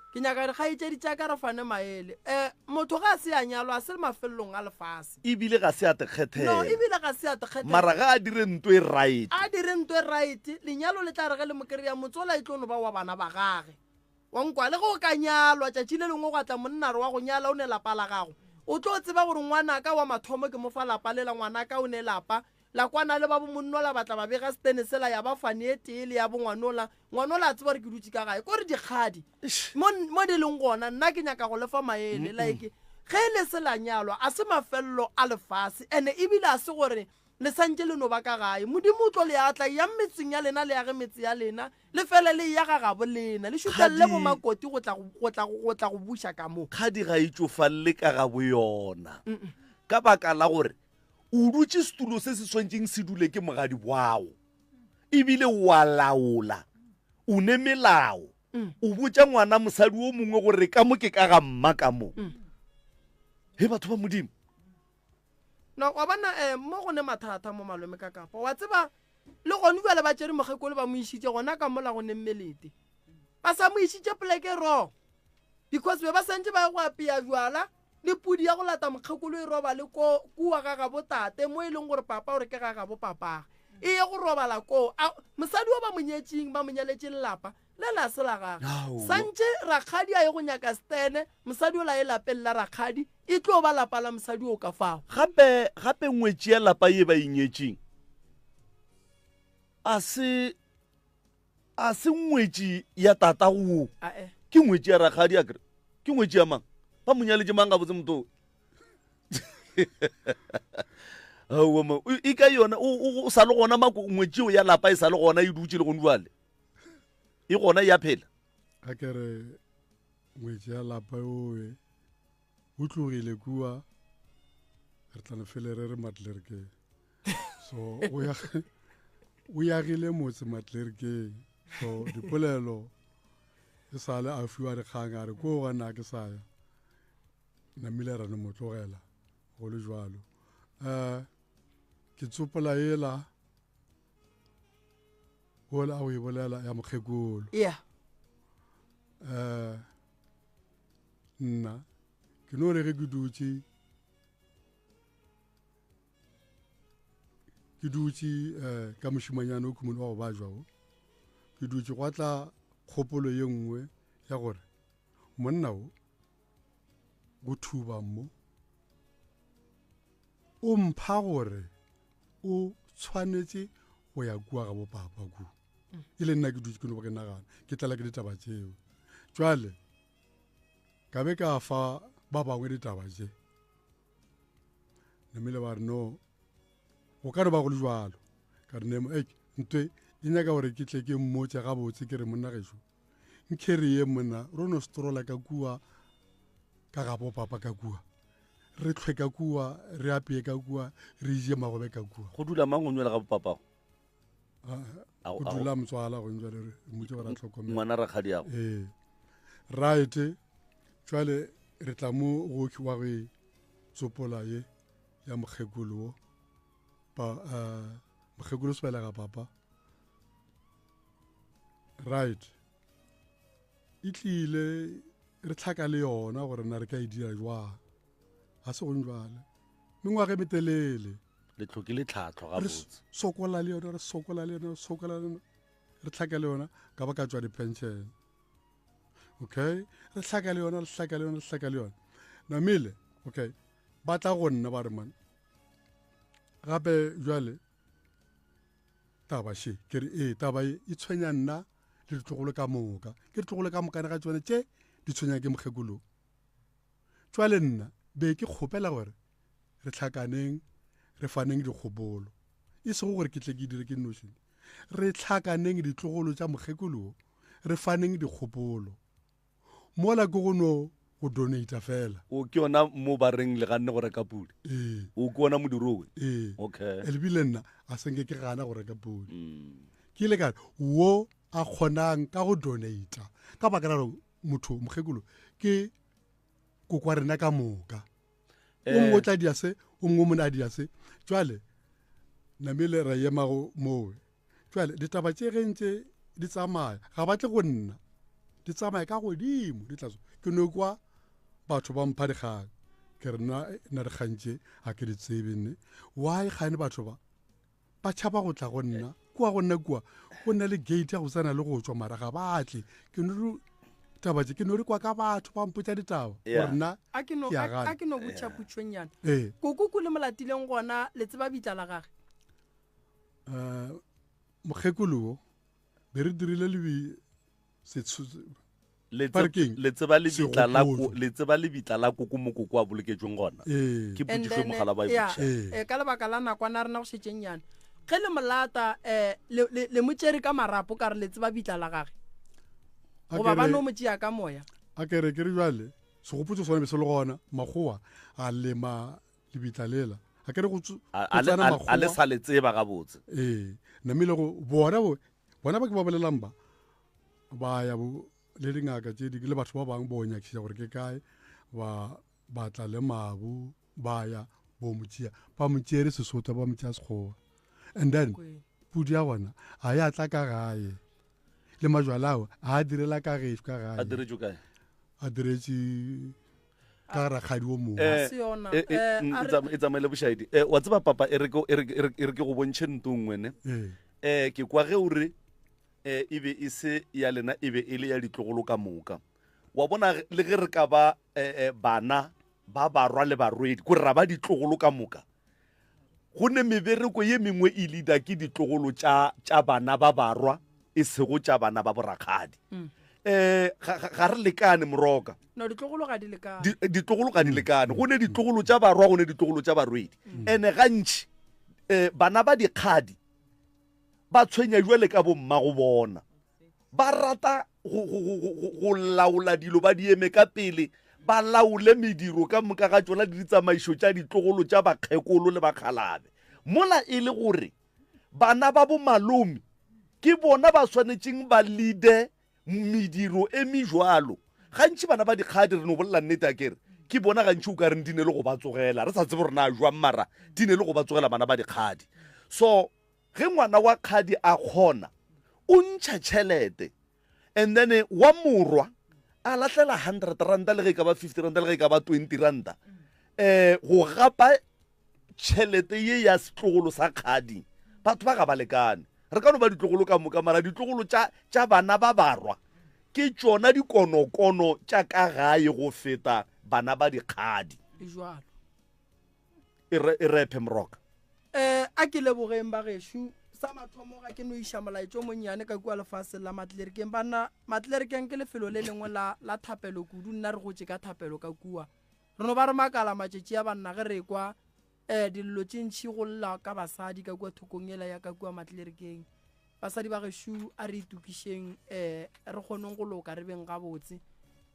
Ke nyaka dikgaetšedi tša ka re fane maele. Um motho ga a se a nyalwa a se mafelelong a lefase. Ebile ga se a te kgethela. No, ebile ga se a te kgethela. Mara ga a dire nto e right. A dire nto e right, lenyalo le tla re ge le mo kry-a motsola e tlo no ba wa bana ba gage. Wa nkwa, le ge o ka nyalwa tšatši le lengwe gwa tla monna a re wa go nyala o ne lapa la gago, o tlo tseba gore ngwanaka wa mathomo ke mo fa lapa lela, ngwanaka o ne lapa. La kwana le ba bomonnola ba tla ba bega setene sela ya ba fane e tee le ya bongwanola. Ngwanola a tseba gore ke dutše ka gae. Ko re dikgadi mo, mo di leng gona, nna ke nyaka go le fa maele. Like, ge le se la nyalwa, a se mafelelo a lefase. Ene ebile a se gore le santše le no ba ka gae. Modimo o tlo le atla. Eyang metseng ya lena le age metse ya lena. Le fele le eya ga gabo lena. Le šutlelele bomakoti go tla, go tla, go tla go buša ka mo. Kgadi ga e tšofalle ka ga boyona. Ka baka la gore O dutše setulo se se swantšeng se dule ke mogadi wago, ebile o a laola, o ne melao. O botša ngwana mosadi o mongwe gore ka mo ke ka ga mma ka mo. He batho ba Modimo. No, wa bona, eh, mo go ne mathata mo malome ka kapa. Wa tseba, le gone bjale ba tšere mokgekolo ba mo išitše gona ka mola go ne mmelete. Ba sa mo išitše poleke wrong. Because be ba santše ba ye go apea jwala. Le pudi ya go lata mokgekolo e robale ko kua ga gabo tate, mo e leng gore papa o re ke ga gabo papage, e ye go robala koo. A mosadi o ba mo nyetšeng, ba mo nyaletše lelapa le la se la gage. Santše rakgadi a ye go nyaka stene, mosadi ola ye lapeng la rakgadi, e tlo ba lapa la mosadi o ka fao. Gape, gape ngwetši ya lapa ye ba e nyetšeng, a se, a se ngwetši ya tatago wo, ke ngwetši ya rakgadi, akere. Ke ngwetši ya mang? Ba mo nyaletše mang gabotse motho? Aowa ma, e ka yona o sa le gona mako ngwetši eo ya lapa e sa le gona e dutše le gone jwale. E gona ya phela. A ke re ngwetši ya lapa owe o tlogile kua re tla no fele re re Matlerkeng. So o ya o yagile motse Matlerkeng. So dipolelo e sale a fiwa dikgang a re ko gona ke sa ya. Namile ra no mo tlogela go le jwalo. Um ke tsopola ela ola a o e bolela ya mokgekolo. Yeah. Um nna ke no re ge ke dutše ke dutše um ka mošimanyana o khumone wa go bajwa o ke dutše gwa tla kgopolo ye nngwe ya gore monna o go thuba mo o mpha gore o tshwanetše go ya kua ga bopapa kua e le nna ke dutše ke no ba ke nagana ke tlala ke ditaba tšeo jwale ka be ka fa ba bangwe ditaba tše namile ba re no go ka no ba go le jwalo ka re nemo ek ntwe e nyaka gore ke tle ke mmotse gabotse ke re monna gešo nkhere ye monna ro no strola ka kua ka gabo papa ka kua re tlhwe ka kua re apeye ka kua re je magobe ka kua go dula mang o nywela ga bopapago go dula motswala go njale re mmotse gore a tlhokomele ngwana rakgadiago ee right jwale re tla mo go wa go e tsopola ye ya mokgekolo wo pa uh, mokgekolo se belega papa right e tlile re tlhaka le yona gore na re ka e dira jwang ga se gong jwale mengwaga e metelele le tlhokile tlhatlho gabotse sokola le yona re sokola le yona re sokola le yona re tlhaka le yona ka ba ka tswa di-pension okay re hlaka le yona re hlaka le yona re hlaka le yona namile okay ba tla go nna ba re man gape jwale taba she ke re ee taba e e tshwenya nna le ditlogolo ka moka ke ditlogolo ka mokane ga tsone tše di tshwenya ke mokgekolo jwale nna be ke kgopela gore re tlhakaneng re faneng dikgopolo e sego gore ke tle ke dire ke nnoši re tlhakaneng ditlogolo tša mokgekolo re faneng dikgopolo mola ke go no go donata fela o ke yona mo ba reng le ganne go reka pudi ee o ke ona modiro owe ee okay ebile nna a senke ke gana go reka pudi ke ile ka re wo a kgonang ka go donata ka baka la gore motho mokgekolo ke kokwa rena ka moka o mongwe o tla dia se o mongwe o mone a dia se jwale namele ra emago mowe jwale ditaba tše ge ntse di tsamaya ga ba tle go nna di tsamaya ka godimo di tlaso ke no kwa batho ba mpha dikgang ke re nna nna dikgang tše ga ke di tsebe nne why kgane batho ba ba tšhaba go tla go nna kua go nna kua go nna le gate ya go tsena le go tswa mara ga ba tle ke no taba tše ke no re kwa ka batho ba mpotsa ditaba gore nna a ke no ke a gana a ke no botša putšonyana ee koko le molatileng gona le tseba bitla la gage um mokgekolo wo be re dirile lebi Le Ba re keng? le tseba lebitla la ko- Segopotso. le tseba lebitla la koko mo koko a boloketšweng gona Ee. ke And potšišo then, mogala ba e yeah, botšiša Ee. eh, ka lebaka la nakwana rena go šetšeng nyane ge le molata um le mo tšere ka marapo ka re le tseba bitla la gage A goba ke ba re- no mo tšea ka moya a ke re ke re jale segopotso sone be se le gona makgowa a lema lebitla lela a ke re go tsena a le sa le tseba gabotse ee namile go bona bona ba ke ba bolelang ba ba ya bo le dingaka tše di le batho ba bangwe bo nyakišiša gore ke kae ba ba tla le mabu ba ya bo mo tšea ba mo tšere sesotho ba mo tšea sekgowa and then pudi ya gona a ya tla ka gae le majwala ao a direla ka gešo ka gae a diretšwe kae a diretše ka rakgadi o mongwe eh, eh, eh, mm, e tsamaele bošaedi wa tseba papa e re ke go bontšhe nto nngwe ne um ke kwa ge o re um e be e se ya lena e be e le ya ditlogolo ka moka wa bona le ge re ka ba bana ba barwa le barwedi kore ra ba ditlogolo ka moka Go ne mebereko ye mengwe e leader ke ditlogolo tša, tša bana ba barwa e sego tša bana ba borakgadi. um ga re lekane moroka no ditlogolo ga di lekane ditlogolo ga di lekane go ne ditlogolo tša barwa go ne ditlogolo tša barwedi mm. ene gantši um bana ba dikgadi ba tshwenya jwale ka bomma go bona ba rata go laola dilo ba di eme ka pele ba laole mediro ka moka ga tšona le ditsamaišo tša ditlogolo tša bakgekolo le bakgalabe mola e le gore bana ba bomalome ke bona ba swanetšeng ba leade mediro e mejwalo gantši bana ba dikgadi re no bolela nnete a kere ke bona gantši o ka reng di ne le go ba tsogela re sa tsebe gore na jwang mara di ne le go ba tsogela bana ba dikgadi so ge ngwana wa kgadi a kgona o ntšha tšhelete and then wa morwa a lahlela 100 ranta le ge e ka ba 50 ranta le ge e ka ba 20 ranta um go gapa tšhelete ye ya setlogolo sa kgadi batho ba ga ba lekane re ka no ba ditlogolo ka moka mara ditlogolo tša tša bana ba barwa ke tšona dikonokono tša ka gae go feta bana ba dikgadi e e e rephe moroka um a ke lebogeng ba gešo sa mathomo ga ke no iša molaetšo monnyane ka kua lefaseng la matlerekeng banna matlerekeng ke lefelo le lengwe la la thapelo kudu nna re gotše ka thapelo ka kua re no ba re makala matšatši a banna ge re kwa um dillo tše ntšhi go lla ka basadi ka kua thokong ela ya ka kua matlerekeng Basadi ba gešo a re itokišeng um re kgoneng go loka re beng gabotse.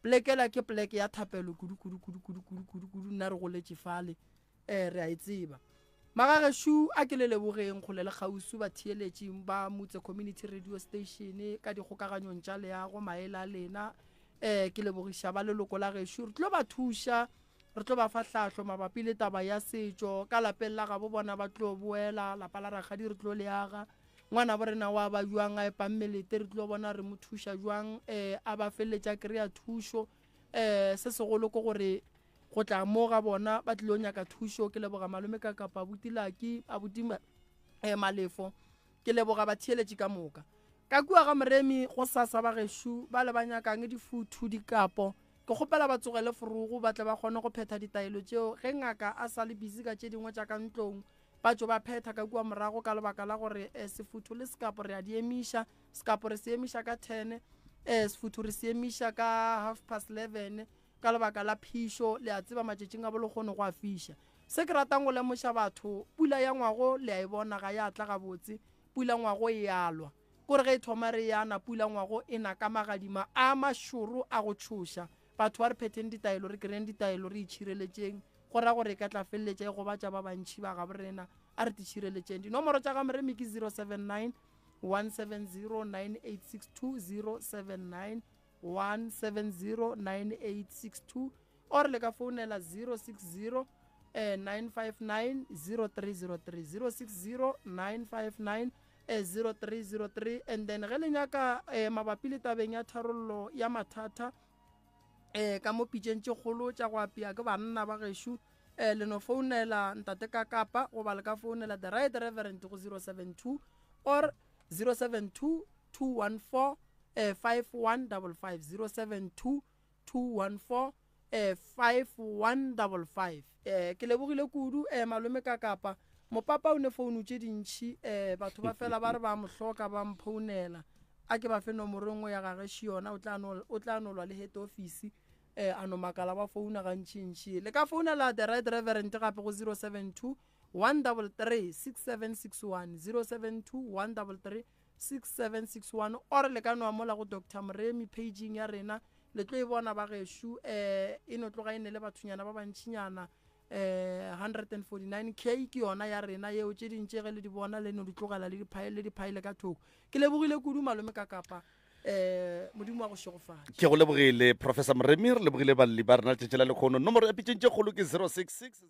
Polekela ke poleke ya thapelo kudu kudu kudu kudu kudu kudu kudu nna re goletše fale um re a e tseba. Magagešo a ke le lebogeng kgole le kgauswi batheeletši ba Mutse Community Radio Station ka dikgokaganyong tša leago maele a lena um ke lebogiša ba leloko la gešo re tlo ba thuša re tlo ba fa hlahlo mabapi le taba ya setšo ka lapeng la gabo bona ba tlo boela lapa la rakgadi re tlo le aga ngwana bo rena wa ba jwang a epang melete re tlo bona re mo thuša jwang um a ba feleletša kry-a thušo um se segolo ke gore go tla mo ga bona ba tlilo nyaka thušo ke leboga malome ka kapa abuti laki abuti um malefo ke leboga batheeletši ka moka ka kua ga moremi go sasa ba gešo ba le ba nyakang difuthu dikapo ke kgopela ba tsogele forogo ba tle ba kgone go phetha ditaelo tšeo ge ngaka a sa le busy ka tše dingwe tša ka ntlong ba tšo ba phetha ka kua morago ka lebaka la gore eh, sefutho le sekapo re a di emiša sekapo re se emiša ka ten eh, sefutho re se emiša ka half past 11 ka lebaka la phišo le a tseba matšatšing a bolekgono go a fiša se ke ratang go lemoša batho pula ya ngwago le a e bona ga ya tla gabotse pula ngwago e alwa kore ge e thoma re yana pula ngwago e na ka magadima a mašoro a go tšhoša batho ba re phetheng ditaelo re kry-eng ditaelo re itšhireletšeng go ra gore e ka tla feleletša e gobatša ba bantšhi ba gabo rena a re titšhireletšeng dinomoro tša ga moremi ke 079 170 9862 079 170 9862 or le ka founela 060 eh, 959 0303 060 959 0303 and then ge le nyaka eh, mabapi le tabeng ya tharollo ya mathata eh, ka mo pitšeng tše kgolo tša go apea ke banna ba gešo eh, le no founela ntate ka kapa goba le ka founela the right reverend go 072 or 072 214 eh, 5155 072 214 eh, 5155 eh, ke lebogile kudu eh, malome ka kapa mopapa o ne founu tše dintšhi eh, batho ba fela ba re ba mo hloka ba mphounela a ke ba fe nomoro e nngwe ya gage yona o tla nolwa le head office eh, a no makala ba founa gantšintši le ka founela the right reverend gape go 072 133 6761 072 133 6761 or le ka no amola go Doctor Moremi paging ya rena le tlo e bona ba gešu eh e no tloga e ne le bathonyana ba bantšinyana eh 149k ke yona ya rena yeo tše dintše ge le di bona le no di tlogela le diphaele le diphaele ka thoko ke lebogile kudu malome ka kapa eh modimo wa go šegofatša ke go lebogile professor moremi re lebogile balli ba rena letšatši la lekgono nomoro ya pitšeng tše kgolo ke 066